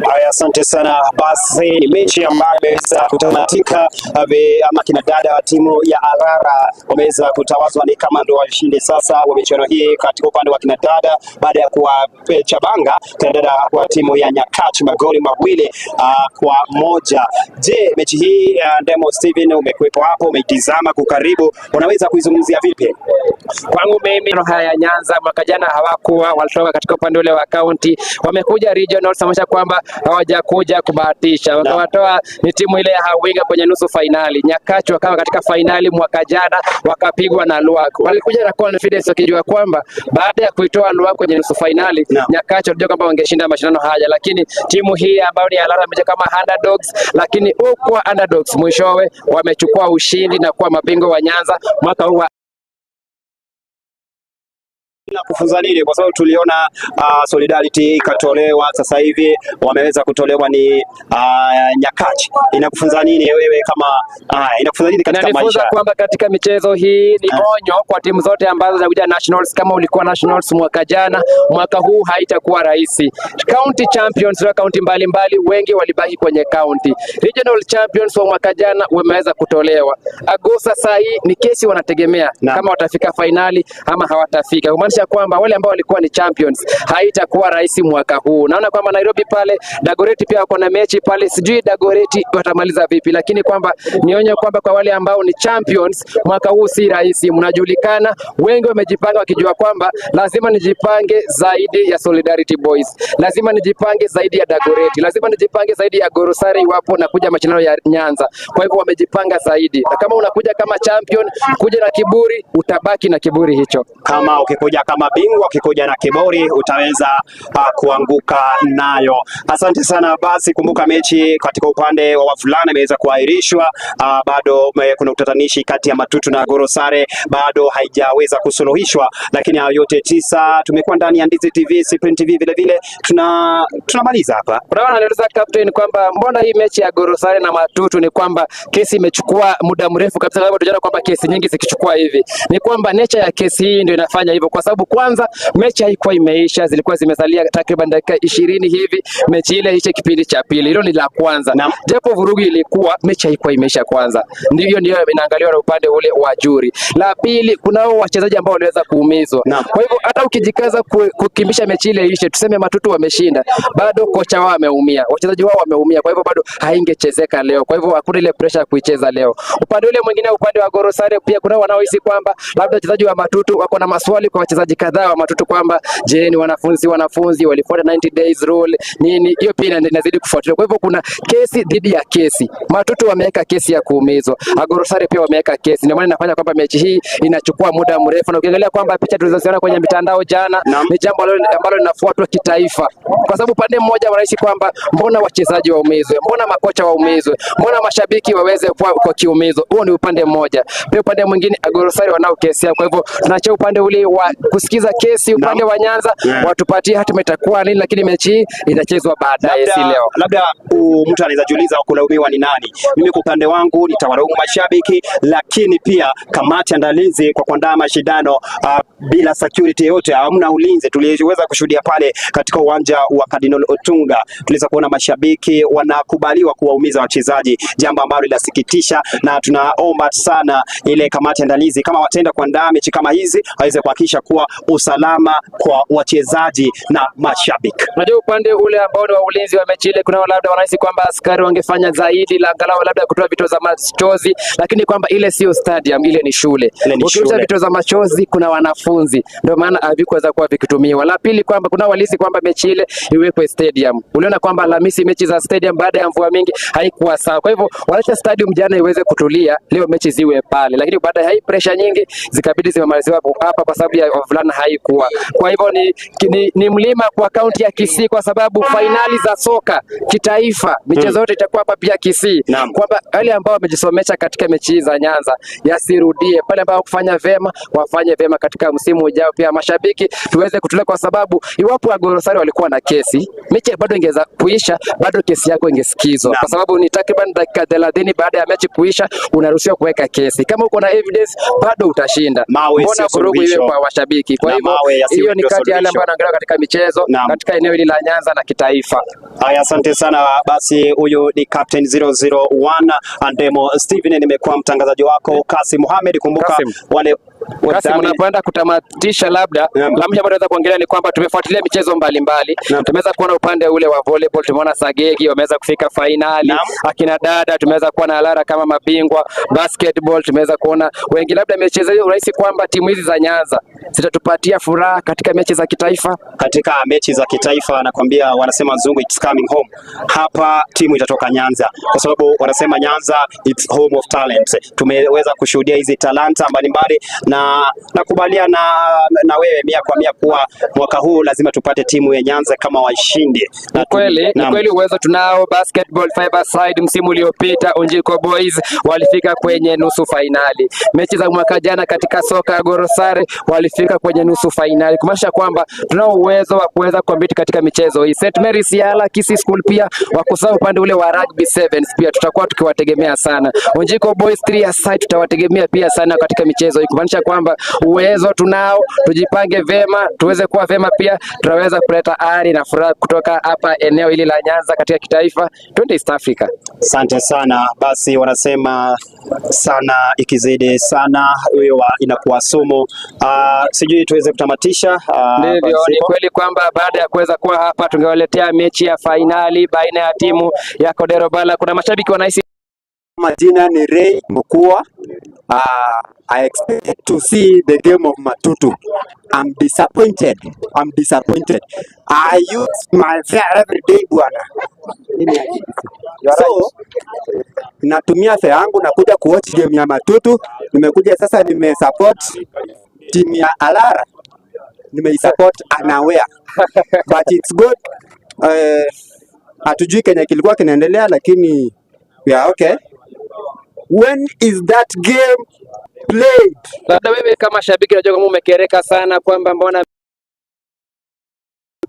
Haya, asante sana. Basi ni mechi ambayo imeweza kutamatika, ama kina dada wa timu ya Arara wameweza kutawazwa ni kama ndio washindi sasa wa michuano hii katika upande wa kina dada, baada ya kuwachabanga kina dada wa timu ya Nyakach magoli 2-1. Je, mechi hii Ndemo Steven, umekuwepo hapo, umeitizama kwa karibu, unaweza kuizungumzia vipi? Kwangu mimi haya ya Nyanza mwaka jana hawakuwa, walitoka katika upande ule wa county, wamekuja regional, samanisha kwamba hawajakuja kubahatisha, wakawatoa ni timu ile ya Hawinga kwenye nusu fainali. Nyakach wakawa katika fainali mwaka jana wakapigwa na Luak. Walikuja na confidence wakijua kwamba baada ya kuitoa Luak kwenye nusu fainali Nyakach walijua kwamba wangeshinda mashindano haya, lakini timu hii ambayo ni Alara imekuja kama underdogs, lakini huko underdogs mwishowe wamechukua ushindi na kuwa mabingwa wa Nyanza mwaka huu. Na kufunza nini? Kwa sababu tuliona Solidarity ikatolewa, sasa hivi wameweza kutolewa ni Nyakach. Inakufunza nini wewe kama inakufunza nini katika Inanifunza maisha? kwamba katika michezo hii ni onyo kwa timu zote ambazo zinakuja nationals. Kama ulikuwa nationals mwaka jana, mwaka huu haitakuwa rahisi. County champions wa county mbalimbali wengi walibaki kwenye county. Regional champions wa mwaka jana wameweza kutolewa. Agosa saa hii ni kesi wanategemea kama watafika fainali ama hawatafika. Kumaanisha kwamba wale ambao walikuwa ni champions haitakuwa rahisi mwaka huu. Naona kwamba Nairobi pale Dagoretti pia wako na mechi pale, sijui Dagoretti watamaliza vipi, lakini kwamba nionye kwamba kwa wale ambao ni champions mwaka huu si rahisi. Mnajulikana, wengi wamejipanga wakijua kwamba lazima nijipange zaidi ya Solidarity Boys, lazima nijipange zaidi ya Dagoretti, lazima nijipange zaidi ya Gorosari iwapo nakuja mashindano ya Nyanza. Kwa hivyo wamejipanga zaidi, na kama unakuja kama champion, kuja na kiburi, utabaki na kiburi hicho. Kama ukikuja kama bingwa, ukikuja na kiburi utaweza kuanguka nayo. Asante sana. Basi kumbuka mechi katika upande wa wavulana imeweza kuahirishwa. Bado kuna utatanishi kati ya Matutu na Gorosare bado haijaweza kusuluhishwa, lakini hayo yote tisa, tumekuwa ndani ya Ndizi TV, Cyprian TV vile vile tunamaliza hapa. Unaona, anaeleza captain kwamba mbona hii mechi ya Gorosare na Matutu ni kwamba kesi imechukua muda mrefu kabisa, sababu tunaona kwamba kesi nyingi zikichukua hivi ni kwamba nature ya kesi hii ndio inafanya hivyo, kwa sababu kwanza mechi haikuwa imeisha, zilikuwa zimesalia takriban dakika 20 hivi mechi ile ishe kipindi cha pili. Hilo ni la kwanza, japo vurugu ilikuwa, mechi haikuwa imeisha kwanza, ndio inaangaliwa na upande ule wa juri. La pili, kunao wachezaji ambao waliweza kuumizwa, kwa hivyo hata ukijikaza kukimbisha mechi ile ishe, tuseme Matutu wameshinda, bado kocha wao ameumia, wachezaji wao wameumia, kwa hivyo bado haingechezeka leo. Kwa hivyo hakuna ile pressure ya kuicheza leo. Upande ule mwingine, upande wa Gorosare pia kuna wanaohisi kwamba labda wachezaji wa Matutu wako na maswali kwa wachezaji wachezaji kadhaa wa Matutu kwamba je, ni wanafunzi walifuata 90 days rule nini, hiyo pia inazidi kufuatiliwa. Kwa hivyo kuna kesi dhidi ya kesi. Matutu wameweka kesi ya kuumizwa, Agoro Sare pia wameweka kesi, ndio maana inafanya kwamba mechi hii inachukua muda mrefu, na ukiangalia kwamba picha tulizoziona kwenye mitandao jana ni jambo ambalo linafuatwa kitaifa, kwa sababu upande mmoja wanahisi kwamba mbona wachezaji waumizwe, mbona makocha waumizwe, mbona mashabiki waweze kuwa kwa kiumizo. Huo ni upande mmoja. Pia upande mwingine Agoro Sare wanao kesi yao. Kwa hivyo tunaachia upande ule wa kusikiza kesi upande wa Nyanza watupatie hatima itakuwa nini, lakini mechi hii itachezwa baadaye, si leo. Labda mtu anaweza jiuliza kulaumiwa ni nani. Mimi kwa upande wangu nitawalaumu mashabiki, lakini pia kamati andalizi kwa kuandaa mashindano bila security yote, hamna ulinzi. Tuliweza kushuhudia pale katika uwanja wa Cardinal Otunga, tuliweza kuona mashabiki wanakubaliwa kuwaumiza wachezaji, jambo ambalo linasikitisha, na tunaomba sana ile kamati andalizi kama wataenda kuandaa mechi kama hizi waweze kuhakikisha kuwa usalama kwa wachezaji na mashabiki. Unajua upande ule ambao ni wa ulinzi wa mechi ile, kuna labda wanahisi kwamba askari wangefanya zaidi, la angalau labda kutoa vitoza machozi, lakini kwamba ile sio stadium, ile ni shule. Ukirusha vitoza machozi kuna wanafunzi, ndio maana havikuweza kuwa vikitumiwa. La pili kwamba kuna walisi kwamba mechi ile iwekwe stadium. Uliona kwamba Alhamisi mechi za stadium baada ya mvua mingi haikuwa sawa. Kwa hivyo wanaacha stadium jana iweze kutulia, leo mechi ziwe pale, lakini baada ya hii pressure nyingi zikabidi zimemaliziwa hapa kwa sababu ya wavulana haikuwa. Kwa hivyo ni mlima kwa kaunti ya Kisii kwa sababu fainali za soka kitaifa michezo yote itakuwa hapa pia Kisii, kwamba wale ambao wamejisomesha katika mechi za Nyanza yasirudie pale, ambao kufanya vema wafanye vema katika msimu ujao. Pia mashabiki tuweze kutulia, kwa sababu iwapo Agoro Sare walikuwa na kesi, mechi bado ingeweza kuisha, bado kesi yako ingesikizwa, kwa sababu ni takriban dakika 30 baada ya mechi kuisha unaruhusiwa kuweka kesi. Kama uko na evidence bado utashinda. Mbona vurugu iwe kwa washabiki? Kwa hivyo hiyo ni kati ya yale ambayo yanaangaliwa katika michezo katika eneo hili la Nyanza na kitaifa. Haya, asante sana. Basi huyu ni Captain 001 Andemo Steven, nimekuwa mtangazaji wako Kasim Mohamed. Kumbuka Kasim. Wale Kasim, unapoenda kutamatisha, labda la mwisho ambalo tunaweza kuongelea ni kwamba tumefuatilia michezo mbalimbali. Tumeweza kuona upande ule wa volleyball, tumeona Sagegi wameweza kufika fainali, akina dada tumeweza kuona Alara kama mabingwa, basketball tumeweza kuona wengi. Labda michezo hiyo urahisi kwamba timu hizi za Nyanza zitatupatia furaha katika mechi za kitaifa. Katika mechi za kitaifa nakwambia, wanasema wazungu it's coming home. Hapa timu itatoka Nyanza kwa sababu wanasema Nyanza it's home of talent. Tumeweza kushuhudia hizi talanta mbalimbali na nakubaliana na wewe 100% kuwa mwaka huu lazima tupate timu ya Nyanza kama washindi. Ni kweli uwezo tunao. Basketball five side msimu uliopita Onjiko Boys walifika kwenye nusu fainali. Mechi za mwaka jana katika soka Agoro Sare walifika kwenye nusu fainali, kumaanisha kwamba tunao uwezo wa kuweza kucompete katika michezo hii. St Mary's Yala, Kisii School pia wakusao upande ule wa rugby sevens pia tutakuwa tukiwategemea sana. Onjiko Boys 3 side tutawategemea pia sana katika michezo hii, kumaanisha kwamba uwezo tunao, tujipange vema, tuweze kuwa vema, pia tunaweza kuleta ari na furaha kutoka hapa eneo hili la Nyanza katika kitaifa, twende East Africa. Asante sana. Basi wanasema sana ikizidi sana hiyo inakuwa sumu. Sijui tuweze kutamatisha. Ndivyo, ni kweli kwamba baada ya kuweza kuwa hapa tungewaletea mechi ya fainali baina ya timu ya Kodero Bala. Kuna mashabiki wanahisi Majina ni Ray Mukua. I expect to see the game of Matutu. I'm disappointed. I'm disappointed. I use my fare every day bwana. So natumia fare yangu nakuja kuwatch game ya Matutu. Nimekuja sasa nimesupport timu ya Alara. Nimeisupport unaware. But it's good. Hatujui kenye kilikuwa kinaendelea lakini we are okay. When is that game played? Labda wewe kama shabiki unajua kama umekereka sana kwamba mbona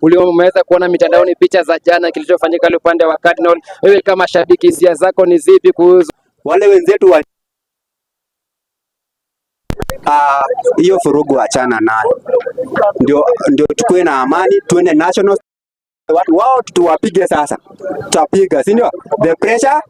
umeweza kuona mitandaoni picha za jana kilichofanyika ile upande wa Cardinal. Wewe kama shabiki hisia zako ni zipi kuhusu wale wenzetu wa hiyo furugu achana nayo, ndio tukue na amani, tuende national. Watu wao tuwapige sasa, tutapiga, si ndio? The pressure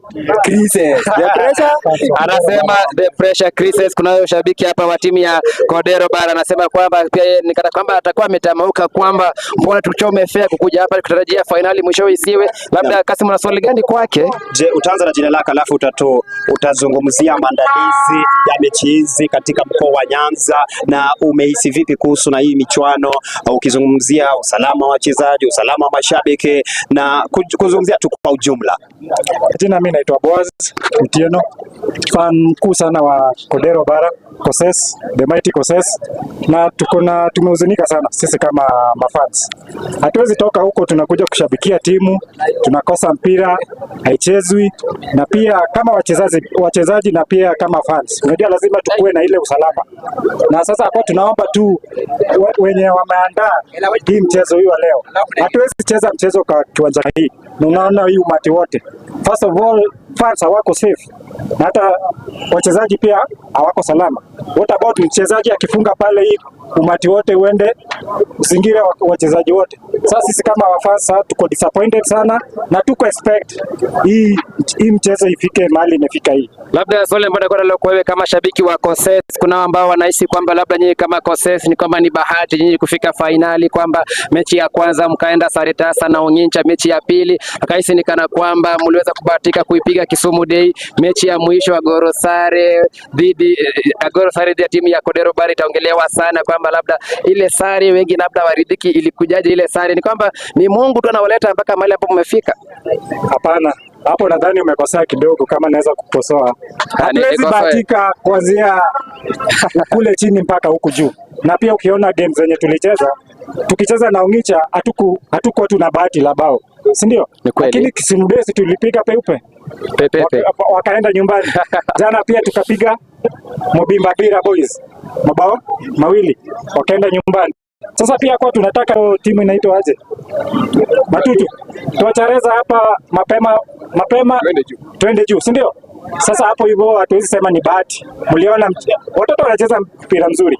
creases. The pressure. Anasema the pressure creases. Kunayo shabiki hapa wa timu ya Kodero Bara anasema kwamba pia yeye ni kana kwamba atakuwa ametamauka kwamba mbona tuchome fare kukuja hapa kutarajia fainali mwishowe isiwe. Labda Kasim, una swali gani kwake? Je, utaanza na jina lako alafu utazungumzia maandalizi ya mechi hizi katika mkoa wa Nyanza na umehisi vipi kuhusu na hii michuano, ukizungumzia usalama wa wachezaji, usalama wa mashabiki na kuzungumzia tu kwa ujumla. Jina mimi naitwa Boaz Mtieno, fan mkuu sana wa Kodero Bara Koses, the mighty Koses, na tuko na tumehuzunika sana sisi kama mafans. Hatuwezi toka huko, tunakuja kushabikia timu, tunakosa mpira, haichezwi, na pia kama wachezaji na pia kama fans, unajua lazima tukuwe na ile usalama. Na sasa hapo tunaomba tu wenye wameandaa hii mchezo hii wa leo, hatuwezi cheza mchezo kwa kiwanja hii, na unaona hii umati wote. First of all, fans hawako safe na hata wachezaji pia hawako salama. What about mchezaji akifunga pale, hii umati wote uende uzingire wachezaji wote? Sasa sisi kama wafans tuko disappointed sana na tuko expect hii mchezo ifike mahali imefika hii. Labda swali ambalo nakuwa nalo kwa wewe kama shabiki wa Koses, kuna ambao wanahisi kwamba labda nyinyi kama Koses ni kwamba ni bahati nyinyi kufika fainali, kwamba mechi ya kwanza mkaenda sare tasa na Ongincha, mechi ya pili akahisi ni kana kwamba mliweza kubahatika kuipiga Kisumu Day, mechi ya mwisho Agoro sare dhidi ya timu ya Kodero Bara itaongelewa sana kwamba labda ile sare wengi labda waridhiki, ilikujaje ile sare? Ni kwamba ni Mungu tu anawaleta mpaka mahali ambapo mmefika. Hapana, hapo nadhani umekosea kidogo, kama naweza kukosoa. Hatuwezi Nikosoe. bahatika kuanzia kule chini mpaka huku juu, na pia ukiona game zenye tulicheza, tukicheza na Ongicha hatukuwa tuna bahati la bao, si ndio? Ni kweli. Lakini Kisumu Day tulipiga peupe. Pepepe. Wakaenda nyumbani. Jana pia tukapiga Mobimba Bira Boys mabao 2, wakaenda nyumbani. Sasa pia kwa tunataka timu inaitwa aje? Matutu. Tuwachareza hapa mapema mapema, twende juu, si ndio? Sasa hapo hivyo hatuwezi sema ni bahati. Mliona watoto wanacheza mpira mzuri.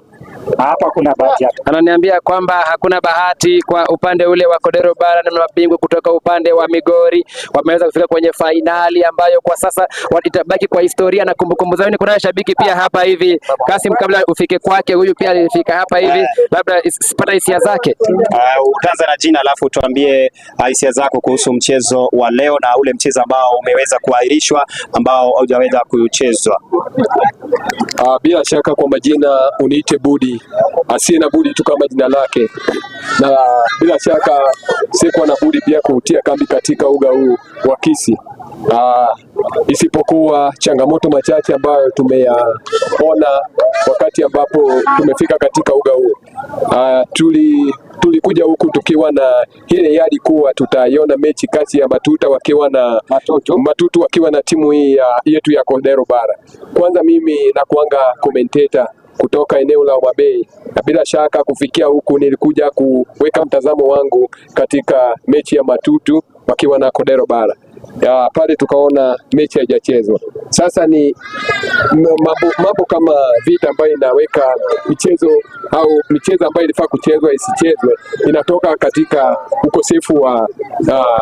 Hapa kuna bahati hapa. Ananiambia kwamba hakuna bahati kwa upande ule wa Kodero Bara na mabingwa kutoka upande wa Migori wameweza kufika kwenye fainali ambayo kwa sasa itabaki kwa historia na kumbukumbu zao. Kuna shabiki pia hapa hivi, Kasim, kabla ufike kwake, huyu pia alifika hapa hivi, labda pata hisia zake. Utaanza na jina alafu tuambie hisia zako kuhusu mchezo wa leo na ule mchezo ambao umeweza kuahirishwa ambao haujaweza kuchezwa. Bila shaka kwa majina uniite Budi, asiye na budi tu kama jina lake, na bila shaka sikuwa na budi pia kutia kambi katika uga huu wa Kisii. Isipokuwa changamoto machache ambayo tumeyaona wakati ambapo tumefika katika uga huu. Tulikuja huku tukiwa na ile yadi kuwa tutaiona mechi kati ya Matuta wakiwa na Matutu wakiwa na timu hii yetu ya Kodero Bara. Kwanza mimi nakuanga commentator kutoka eneo la Homa Bay, na bila shaka kufikia huku nilikuja kuweka mtazamo wangu katika mechi ya Matutu wakiwa na Kodero Bara. Ya, pale tukaona mechi haijachezwa. Sasa ni mambo kama vita ambayo inaweka michezo au michezo ambayo ilifaa kuchezwa isichezwe inatoka katika ukosefu wa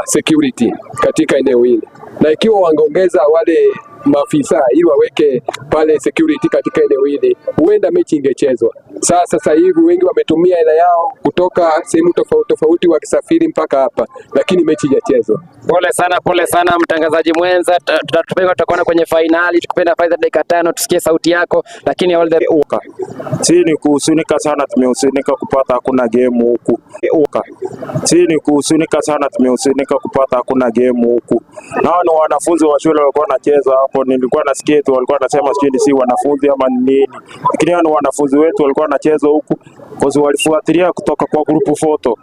security katika eneo hili, na ikiwa wangeongeza wale maafisa ili waweke pale security katika eneo hili, huenda mechi ingechezwa. Sasa hivi wengi wametumia hela yao kutoka sehemu tofauti tofauti wakisafiri mpaka hapa, lakini mechi haijachezwa. Pole sana, pole sana mtangazaji mwenza, tutakuona kwenye fainali, tukipenda nafasi dakika 5 tusikie sauti yako, lakini all the Si ni kuhusunika sana, tumehusunika kupata hakuna game huku. Si ni kuhusunika sana, tumehusunika kupata hakuna game huku. Nao ni wanafunzi wa shule walikuwa wanacheza hapo, nilikuwa nasikia tu walikuwa wanasema sijui ni si wanafunzi ama ni nini, lakini hao ni wanafunzi wetu walikuwa wanacheza huku, kwa walifuatilia kutoka kwa group photo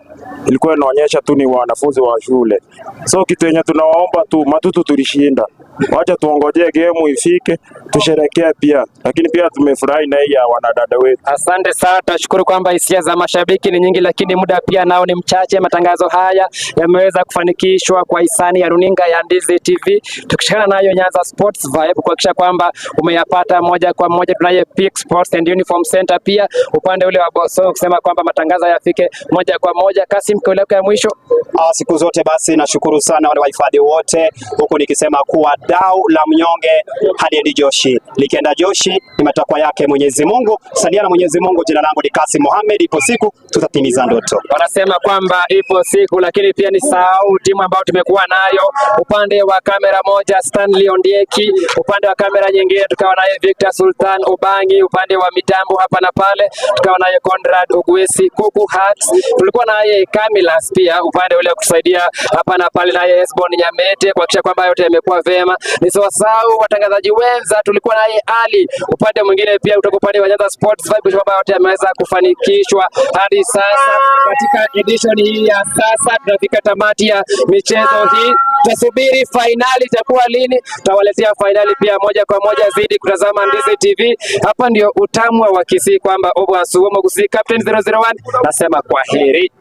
ilikuwa inaonyesha tu ni wanafunzi wa shule. So kitu yenye tunawaomba tu, Matutu tulishinda, wacha tuongojee game ifike tusherekee pia, lakini pia tumefurahi na hii ya wanadada wetu. Asante sana, tunashukuru kwamba hisia za mashabiki ni nyingi, lakini muda pia nao ni mchache. Matangazo haya yameweza kufanikishwa kwa hisani ya runinga ya Ndizi TV, tukishirikiana nayo Nyanza Sports Vibe kuhakikisha kwamba umeyapata moja kwa moja. Tunaye Peak Sports and Uniform Center pia upande ule wa Boso kusema kwamba matangazo yafike moja kwa moja. Kasim, kauli yako ya mwisho. Siku zote basi nashukuru sana wale wahifadhi wote, huku nikisema kuwa dau la mnyonge haliendi joshi, likienda joshi ni matakwa yake Mwenyezi Mungu. Salia na Mwenyezi Mungu. Jina langu ni Kasim Mohamed, ipo siku tutatimiza ndoto. Wanasema kwamba ipo siku, lakini pia ni sahau timu ambayo tumekuwa nayo upande wa kamera moja Stanley Ondieki, upande wa kamera nyingine tukawa naye Victor Sultan Ubangi, upande wa mitambo hapa na pale tukawa naye Conrad Ogwesi Kuku Hats, tulikuwa naye Camilas pia upande ule wa kutusaidia hapa na pale, naye Hesbon Nyamete kuhakikisha kwamba yote yamekuwa vema. Nisiwasahau watangazaji wenza, tulikuwa naye Ali upande mwingine pia kutoka upande wa Nyanza Sports Vibe, kwamba yote yameweza kufanikishwa hadi sasa katika edition hii ya sasa. Tunafika tamati ya michezo hii, tutasubiri fainali itakuwa lini, tutawaletea fainali pia moja kwa moja. Zidi kutazama Ndizi TV, hapa ndio utamu wa Kisii kwamba Obwasuomo Kisii Captain 001 nasema kwa heri.